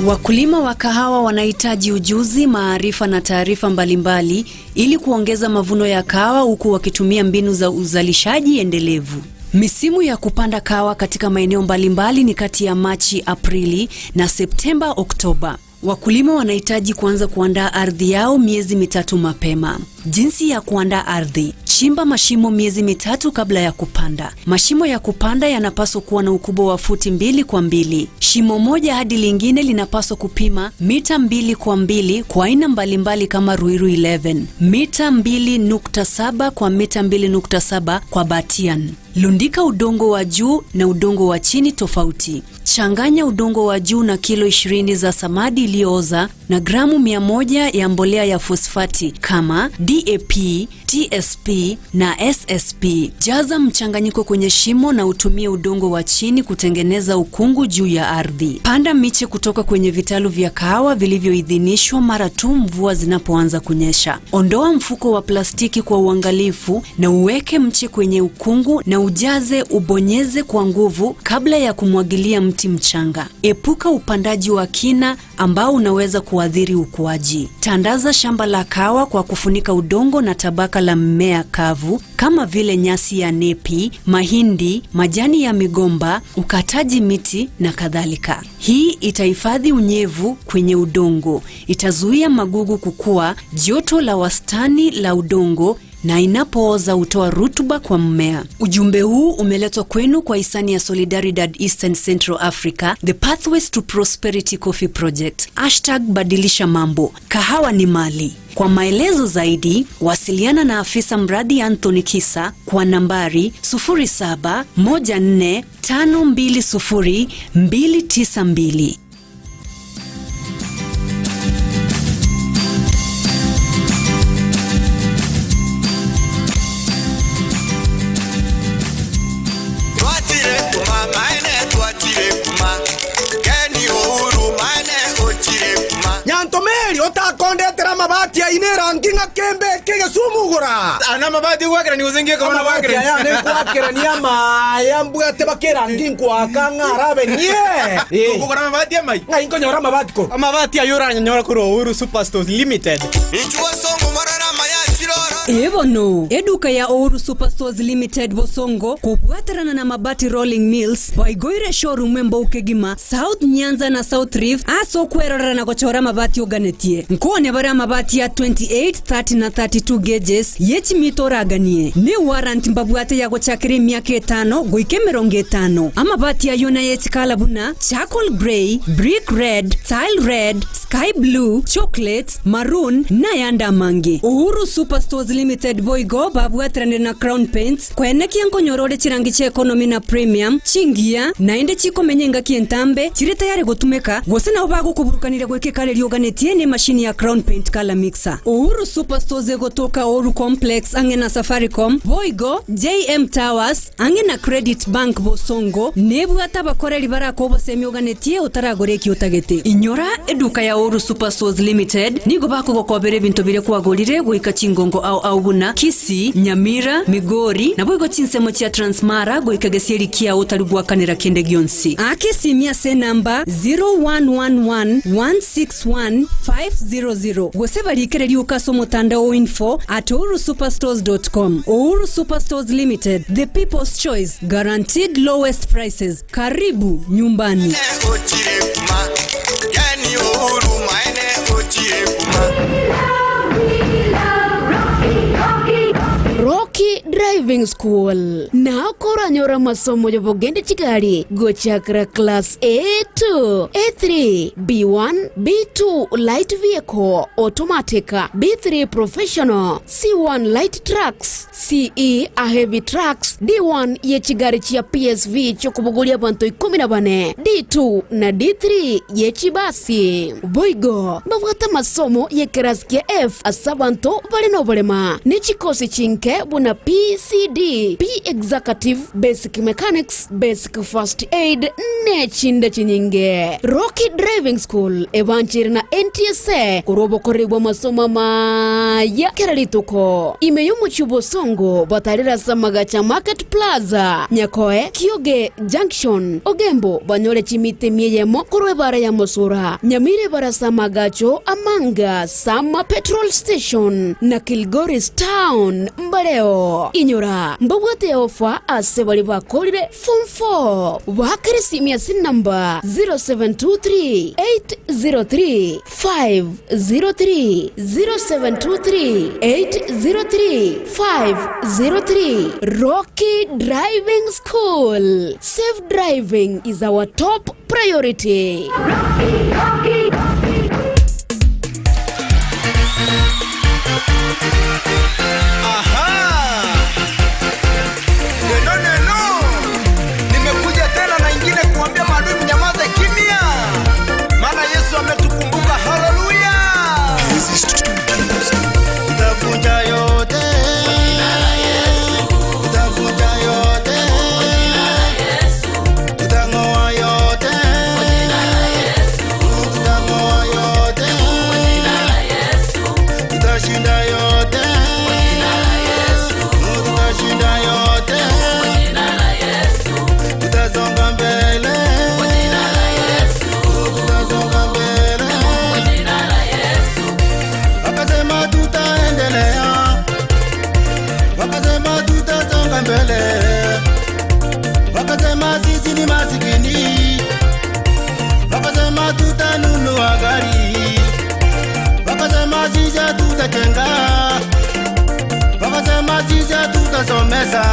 Wakulima wa kahawa wanahitaji ujuzi, maarifa na taarifa mbalimbali ili kuongeza mavuno ya kahawa huku wakitumia mbinu za uzalishaji endelevu. Misimu ya kupanda kahawa katika maeneo mbalimbali ni kati ya Machi, Aprili na Septemba, Oktoba. Wakulima wanahitaji kuanza kuandaa ardhi yao miezi mitatu mapema. Jinsi ya kuandaa ardhi: chimba mashimo miezi mitatu kabla ya kupanda. Mashimo ya kupanda yanapaswa kuwa na ukubwa wa futi mbili kwa mbili. Shimo moja hadi lingine linapaswa kupima mita mbili kwa mbili kwa aina mbalimbali kama Ruiru 11, mita 2.7 kwa mita 2.7 kwa Batian. Lundika udongo wa juu na udongo wa chini tofauti. Changanya udongo wa juu na kilo 20 za samadi iliyooza na gramu 100 ya mbolea ya fosfati kama DAP, TSP na SSP. Jaza mchanganyiko kwenye shimo na utumie udongo wa chini kutengeneza ukungu juu ya ardhi. Panda miche kutoka kwenye vitalu vya kahawa vilivyoidhinishwa mara tu mvua zinapoanza kunyesha. Ondoa mfuko wa plastiki kwa uangalifu na uweke mche kwenye ukungu na ujaze, ubonyeze kwa nguvu kabla ya kumwagilia mti mchanga. Epuka upandaji wa kina ambao unaweza kuathiri ukuaji. Tandaza shamba la kahawa kwa kufunika udongo na tabaka la mmea kavu kama vile nyasi ya nepi, mahindi, majani ya migomba, ukataji miti na kadhalika. Hii itahifadhi unyevu kwenye udongo, itazuia magugu kukua, joto la wastani la udongo na inapooza hutoa rutuba kwa mmea. Ujumbe huu umeletwa kwenu kwa hisani ya Solidaridad Eastern Central Africa, The Pathways to Prosperity Coffee Project. Hashtag badilisha mambo. Kahawa ni mali. Kwa maelezo zaidi, wasiliana na afisa mradi Anthony Kisa kwa nambari 0714520292. Twatire kuma maene twatire kuma Keni Uhuru maene otire kuma nyantomeri otakondetera amabati aine erangi ng'a kembe kegesiumugora Ana mabati gwakerani gose ngiekobona amabati gwakerani. aya nenkwakerania amaya mbwate baka erangi nkwaka ng'arabe nie Okogora amabati amai ng'ai nkonyora amabati korwa amabati ayo oranyanyora korwa Uhuru Superstores Limited. Inchuo songo morora maya Ebono eduka ya Uhuru Superstores Limited Bosongo kubwaterana na Mabati Rolling Mills waigoire showroom embou kegima South Nyanza na South Rift ase okwerorera na gochora amabati oganetie nkone bare amabati ya 28 30 na 32 gauges yechimito oraganie ni warranty mbabwate ya gochakera emiaka etano goika emerongo etano amabati ayo na yechikala buna charcoal grey brick red tile red sky blue chocolate maroon nayanda amange Uhuru Superstores Limited boigo babwateranire na Crown Paints kwenekia nkonyorore chirangi chia economy na premium chingiya naende chikomenya engaki entambe chire tayari gotumeka gose nabo bagokoburukanire gweka ekare rioganetie ne mashini ya Crown Paint color mixer. Uhuru Superstores egotoka Uhuru Complex ang'e na Safaricom boigo JM Towers ang'e na Credit Bank Bosongo nebwate abakoreri baraka obosemi oganetie otaragora eki otagete. Inyora eduka ya Uhuru Superstores Limited nigo bakogokobera ebinto bire kwagorire goika chingongo ao ao buna Kisii, Nyamira, Migori nabo igo chinsemo chia Transmara goika gesieri kiao otari gwakanera kende gionsi. Ake simia ase namba 0111161500 gose barikereria okase omotandao info at uhurusuperstores.com. Uhuru Superstores Limited, the people's choice, guaranteed lowest prices. Karibu nyumbani. Otire kuma Keni Uhuru maene otire kuma Rocky Driving School. Nao koranyore amasomo y'obogende chigari gochakera class A2, A3, B1, B2 light vehicle, automatic, B3 professional, C1 light trucks, CE a heavy trucks, D1 ye chigari chia PSV chiokobogoria abanto ikomi na bane, D2 na D3 ye chibasi. Boigo mbabwate amasomo y'ekerasi kia F ase abanto bare noborema, ne chikosi chinke buna PCD, P-Executive, Basic Mechanics, Basic First Aid, ne chinde chinyinge. Rocky Driving School ebanchire na NTSA korwa obokoreri bw'amasomo amaya kera rituko. Ime y'omochie o Bosongo batarire ase amagacho a Market Plaza, Nyakoe, Kioge Junction, Ogembo banyore chimita emia eyemo korwa ebara ya Mosura, Nyamira ebare ase amagacho a Manga, Sama Petrol Station na Kilgoris Town mbareo. Inyora, mbabwate ofa ase baria bakorire Form 4. Baakere esimi ase enamba 0723 803 503, 0723 803 503. Rocky Driving School. Safe driving is our top priority. Aha! Neno neno, nimekuja tena na ingine kuambia maadui mnyamaze kimya, maana Yesu ametukumbuka. Haleluya! Tutavunja yote, tutavunja yote, tutang'oa yote, tutang'oa yote, tutashinda yote, tutashinda yote, tutasonga mbele, tutasonga mbele. Wakasema tutaendelea, wakasema tutasonga mbele, wakasema sisi ni masikini, wakasema tutanunua gari, wakasema sisi hatutajenga, wakasema sisi hatutasomesa,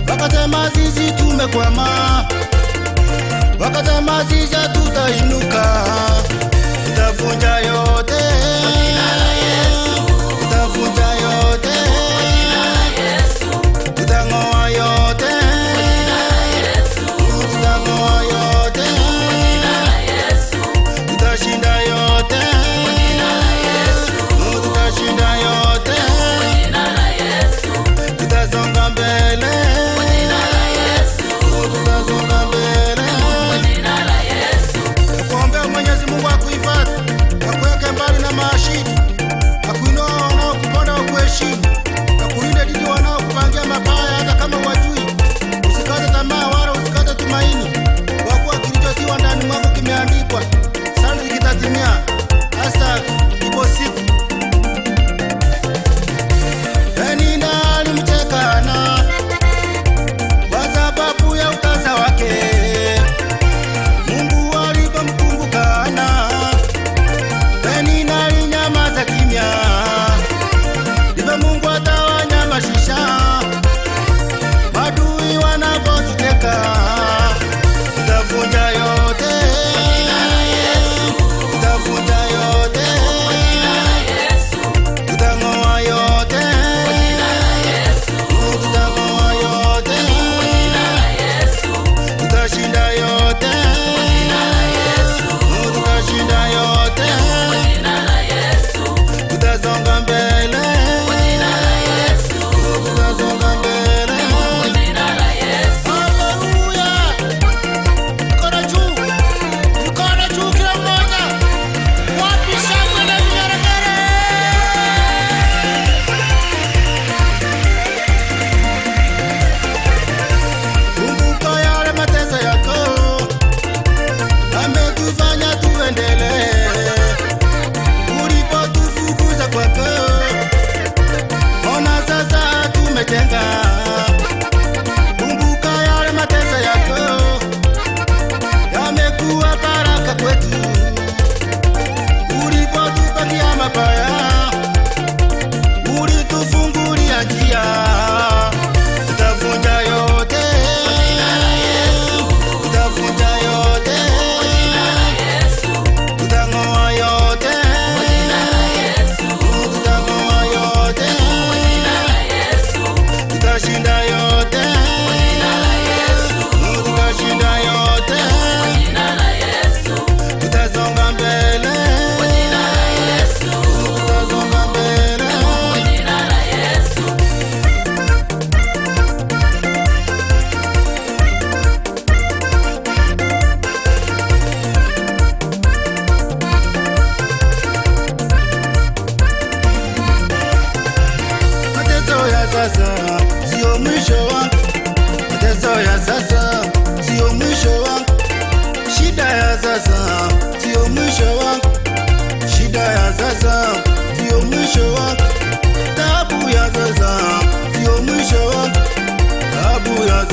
wakasema sisi tumekwama, wakasema sisi hatutainuka. Tutavunja yote, tutavunja yote, tutang'oa yote, tutang'oa yote, tutashinda yote, tutashinda yote, tutasonga mbele, tutasonga mbele. Nakuombea Mwenyezi Mungu akuhifadhi, akuweke mbali na mashida,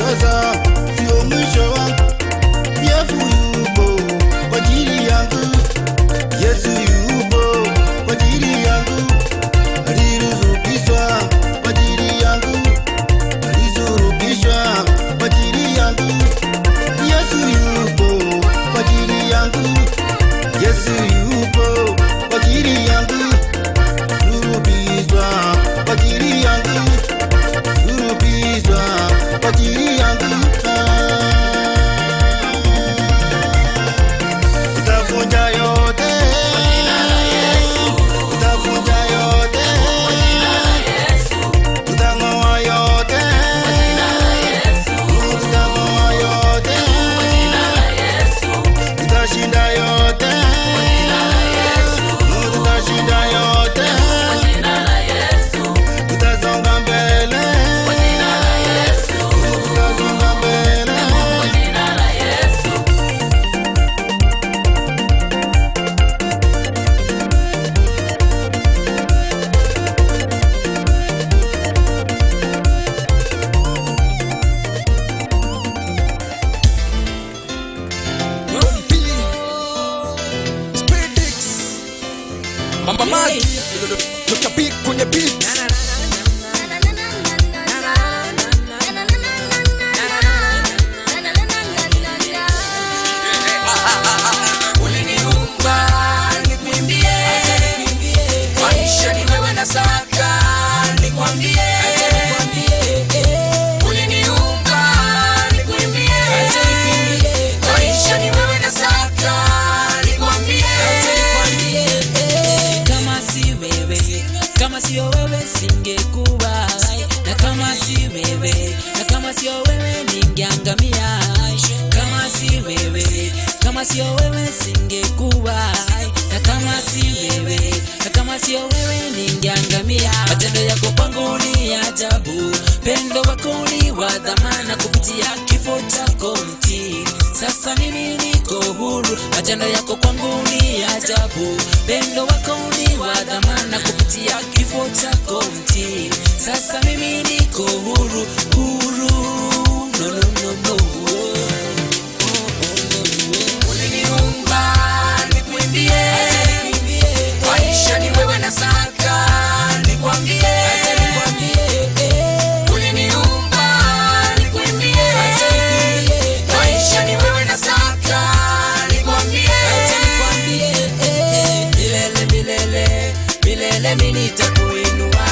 Sasa sio mwisho wangu. Yesu yupo kwa ajili yangu. Yesu yupo kwa ajili yangu. Alisulubishwa kwa ajili yangu. Alisulubishwa kwa ajili yangu. Yesu yupo kwa ajili yangu. Yesu yupo kwa ajili yangu. Sulubishwa kwa ajili yangu. Sulubishwa kwa ajili yangu. Utavunja yote. Utavunja yote. Utang'oa yote. Utang'oa yote. Tutashinda yote. Tutashinda yote. Tutasonga mbele. Tutasonga mbele. Speedix. Mama Maki Dr. B kwenye beat. Uliniumba nikuimbie, maisha ni wewe nasaka nikwambie. Uliniumba nikuimbie, maisha ni wewe nasaka nikwambie. Kama si wewe, kama sio wewe singekuwa, na kama si wewe, na kama sio wewe ningeangamia. Kama si wewe, kama sio wewe singekuwa, na kama si wewe, na kama sio wewe ningeangamia. Matendo yako kwangu ni ya ajabu, pendo wako ni wa dhamana, kupitia kifo chako mti sasa mimi niko huru. Matendo yako kwangu ni ya ajabu, pendo wako ni wa dhamana, kupitia kifo chako mti sasa mimi niko huru, huru. No, no, no, no. Uliniumba nikuimbie, maisha ni wewe nasaka nikwambie. Uliniumba nikuimbie, maisha ni wewe nasaka nikwambie. Milele, milele, milele mimi nitakuinua,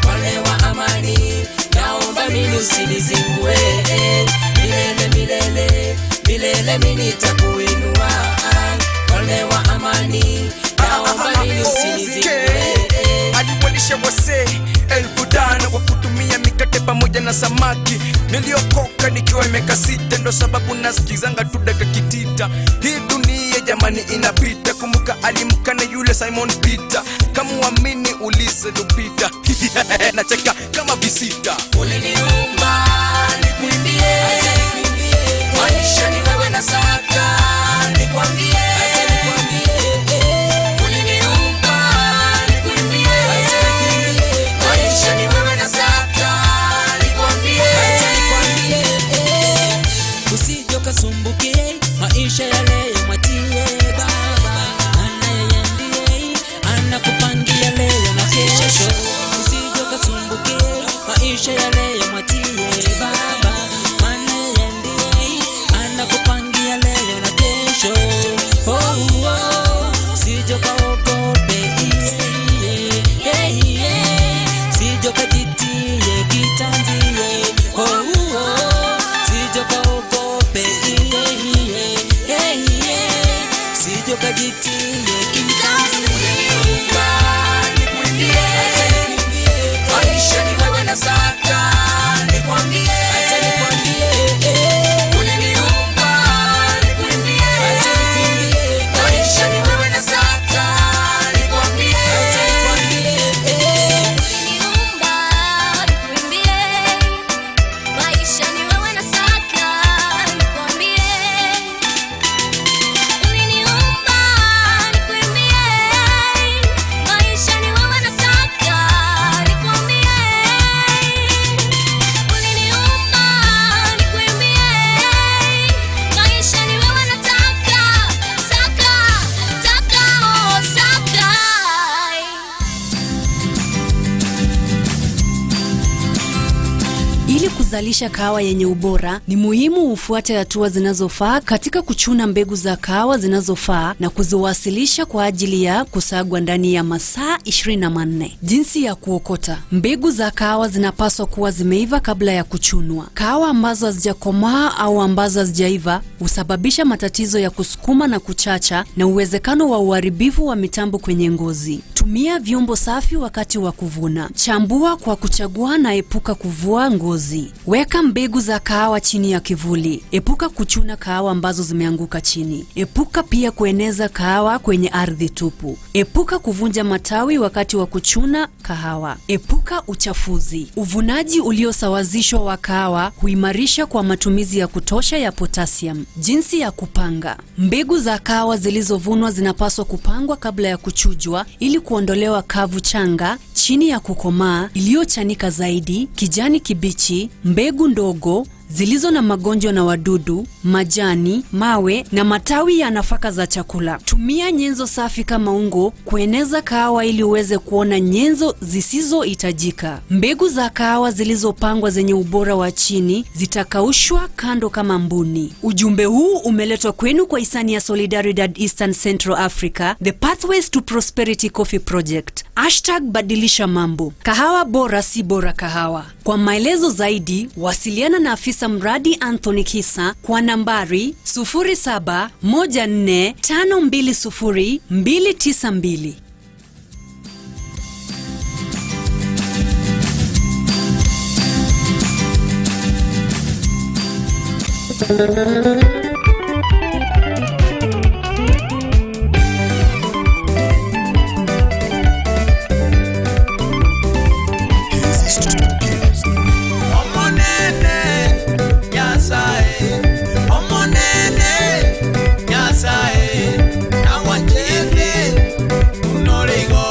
wale wa amani naomba mimi usinizingue. Milele, milele, milele mimi nitakuinua, wale wa amani naomba mimi usinizingue. Aliwalisha wasee 5,000 kwa kutumia mikate pamoja na samaki. Niliokoka nikiwa miaka 6, ndo sababu nasikizanga tu daka kitita. Hii dunia jamani inapita, kumbuka alimkana yule Simon Peter. Kama uamini ulize Lupita. Nacheka kama visita. Uliniumba nikuimbie, maisha ni wewe nasaka nikwambie. Uliniumba nikuimbie, maisha ni wewe nasaka nikwambie. Usije ukasumbukie maisha yale yamwatie Baba, maana yeye ndiye anakupangia leo na kesho. Usije ukasumbukie maisha yale yamwatie Baba, maana yeye ndiye anakupangia leo na kesho. Oh, oh, usije ukaogope, yeah, yeah. Usije ukajitie kitanzi, yeah. Oh, oh, usije ukaogope, yeah, yeah. Usije ukajitie kitanzi. Maisha ni wewe nasaka nikwambie. Ili kuzalisha kahawa yenye ubora, ni muhimu ufuate hatua zinazofaa katika kuchuna mbegu za kahawa zinazofaa na kuziwasilisha kwa ajili ya kusagwa ndani ya masaa 24. Jinsi ya kuokota: mbegu za kahawa zinapaswa kuwa zimeiva kabla ya kuchunwa. Kahawa ambazo hazijakomaa au ambazo hazijaiva husababisha matatizo ya kusukuma na kuchacha na uwezekano wa uharibifu wa mitambo kwenye ngozi. Tumia vyombo safi wakati wa kuvuna. Chambua kwa kuchagua na epuka kuvua ngozi. Weka mbegu za kahawa chini ya kivuli. Epuka kuchuna kahawa ambazo zimeanguka chini. Epuka pia kueneza kahawa kwenye ardhi tupu. Epuka kuvunja matawi wakati wa kuchuna kahawa. Epuka uchafuzi. Uvunaji uliosawazishwa wa kahawa huimarisha kwa matumizi ya kutosha ya potassium. Jinsi ya kupanga: mbegu za kahawa zilizovunwa zinapaswa kupangwa kabla ya kuchujwa ili kuondolewa kavu changa, chini ya kukomaa, iliyochanika zaidi, kijani kibichi, mbegu ndogo zilizo na magonjwa na wadudu, majani, mawe na matawi ya nafaka za chakula. Tumia nyenzo safi kama ungo kueneza kahawa ili uweze kuona nyenzo zisizohitajika. Mbegu za kahawa zilizopangwa zenye ubora wa chini zitakaushwa kando kama mbuni. Ujumbe huu umeletwa kwenu kwa hisani ya Solidaridad Eastern Central Africa, The Pathways to Prosperity Coffee Project. Hashtag badilisha mambo. Kahawa bora si bora kahawa. Kwa maelezo zaidi, wasiliana na afisa mradi Anthony Kisa kwa nambari 0714520292. Omonene Nyasaye, Omonene Nyasaye, nawanchete unorigo,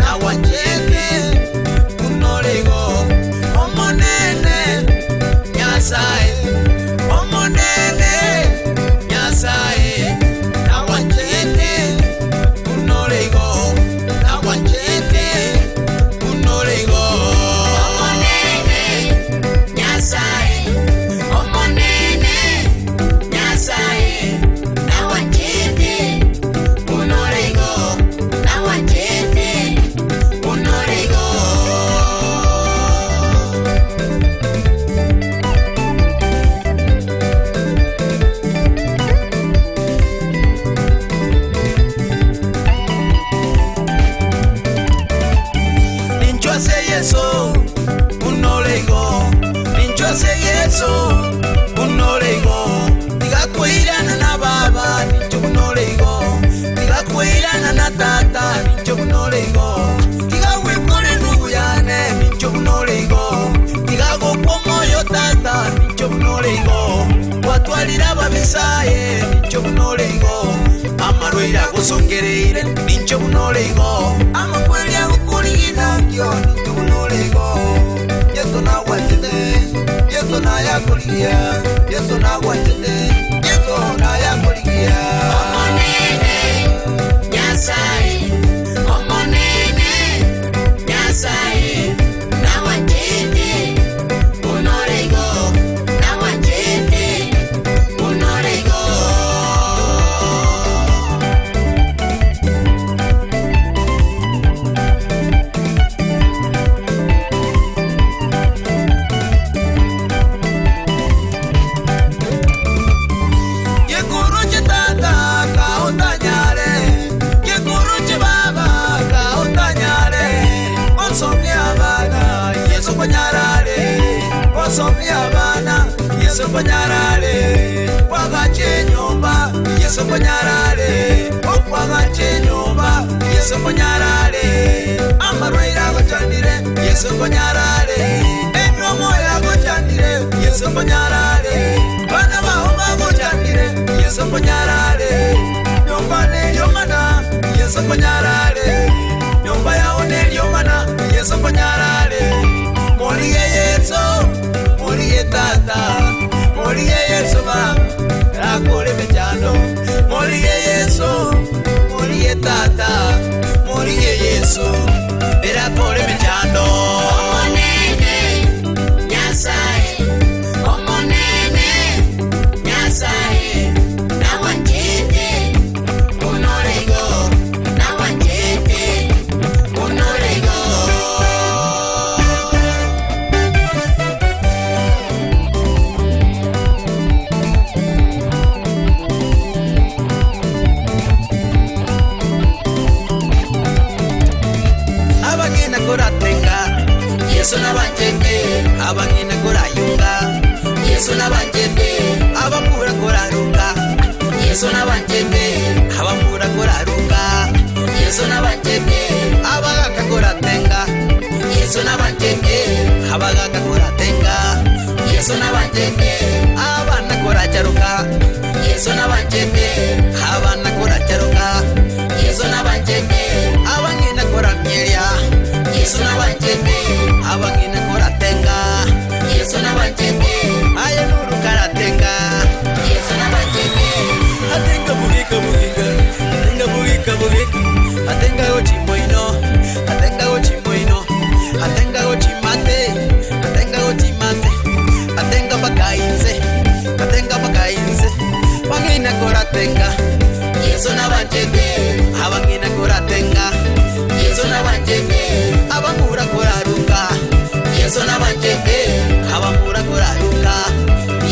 nawanchete unorigo. Omonene Nyasaye, Omonene Nyasaye, nawanchete unorigo, nawanchete unorigo. Omonene Nyasaye, Omonene Nyasaye, nawanchete unorigo, nawanchete unorigo. Ninchwase Yesu unorego, ninchwase Yesu unorego, tigakwirana na baba nincho unorego, tigakwirana na tata nincho unorego, tigawikore ndugu yane nincho unorego, tigagokwa moyo tata nincho unorego, watwalira ababisaye nincho unorego, amarwaire agusongereire nincho unorego, amakweli agukurigina nkio nincho unorego. Yesu nagwachete, Yesu nayakurigia, Yesu nagwachete, Yesu nayakurigia. Omonene Nyasaye, Omonene Nyasaye, nawanchete unorego, nawanchete unorego. Gikuruche tata kautanyare, gikuruche baba kautanyare, osomia abana Yesu konyarare, osomia abana Yesu konyarare, kwagache nyumba Yesu konyarare, okwagache nyumba Yesu konyarare, amarwaire agochanire Yesu konyarare, emiromo yagochanire Yesu konyarare, bana baho bagochanire Yesu konyarare, nyumba neliomana Yesu konyarare, nyumba yao neliomana Yesu konyarare, morige Yesu, morige tata, morige Yesu baba, akore mechando, morige Yesu, morige tata, morige Yesu, erakore mechando. Omonene Nyasaye. koratenga Yesu nabanchete abana koracharuka Yesu nabanchete abana koracharuka Yesu nabanchete abang'ina koramieria Yesu nabanchete abang'ina koratenga Yesu nabanchete aye nuru karatenga Yesu nabanchete atenga bugika bugika atenga bugika bugika atenga gochimoino atenga gochimoino atenga gochimate atenga gochimate atenga bakainze atenga bakainze bang'ina koratenga Yesu nabanchete abang'ina koratenga Yesu nabanchete abamura koraruka Yesu nabanchete abamura koraruka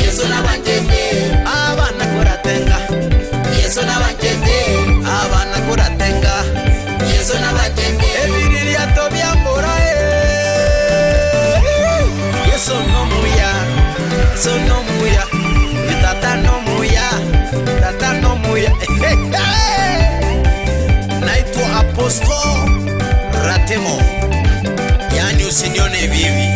Yesu nabanchete abana koratenga Yesu nabanchete abana koratenga Yesu nabanchete ebiriria tobyambura Yesu nomuya Yesu nomuya tata nomuya tata nomuya Naitwa Apostle Ratemo, yaani usinione hivi hivi.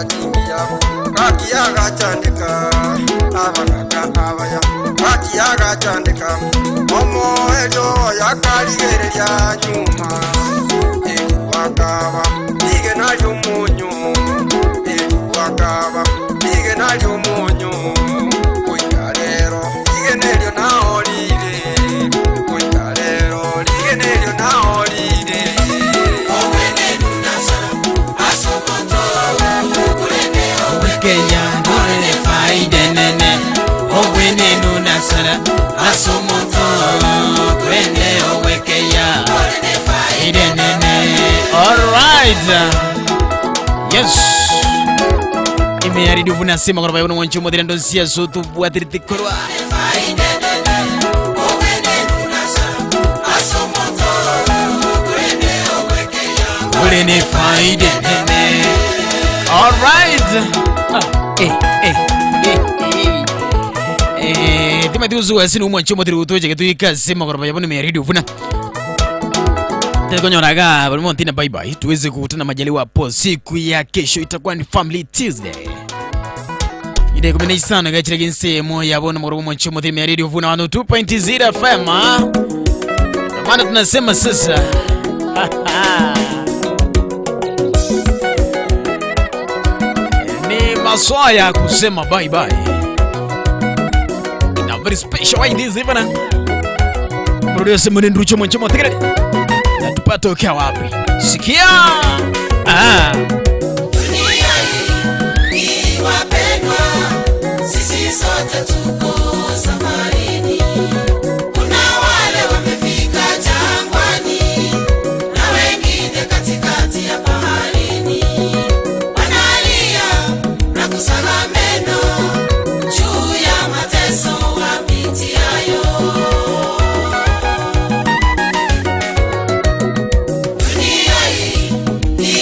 Chimbwa chingiya Gaki agachandeka Abagaka abaya Gaki agachandeka Omoerio yakarigereria nyuma Eriwakaba Rigena ri'omonyo Eriwakaba Rigena ri'omonyo Goika rero Rigena erio naorire Goika rero Rigena erio naorire Kenya ndorere faida nene obwenenu nasara ase omonto kwende ogwekeya faida nene. Alright. Yes. Ime ya Radio Vuna sema kwa sababu mwancho modira ndo sia so tubwatirite korwa. Ule ni faida nene. Alright. Ah, eh, eh, eh, eh. Eh, timati uzuwa sinu mwancho modira utoje ketuika sema kwa sababu ime ya Radio Vuna. Tukonyoraga bali montina bye bye, tuweze kukutana majaliwa hapo siku ya kesho, itakuwa ni Family Tuesday. Ide 15 gachira ginsemo yabona murugo mwancho muthimi ya Radio Vuna 102.0 FM. ah. Ndio Maana tunasema sasa ni maswala ya kusema bye bye. Na very special way this evening. Mrudio sema ni nducho mwancho muthimi. Na tupate ukiwa wapi? Sikia. Ah.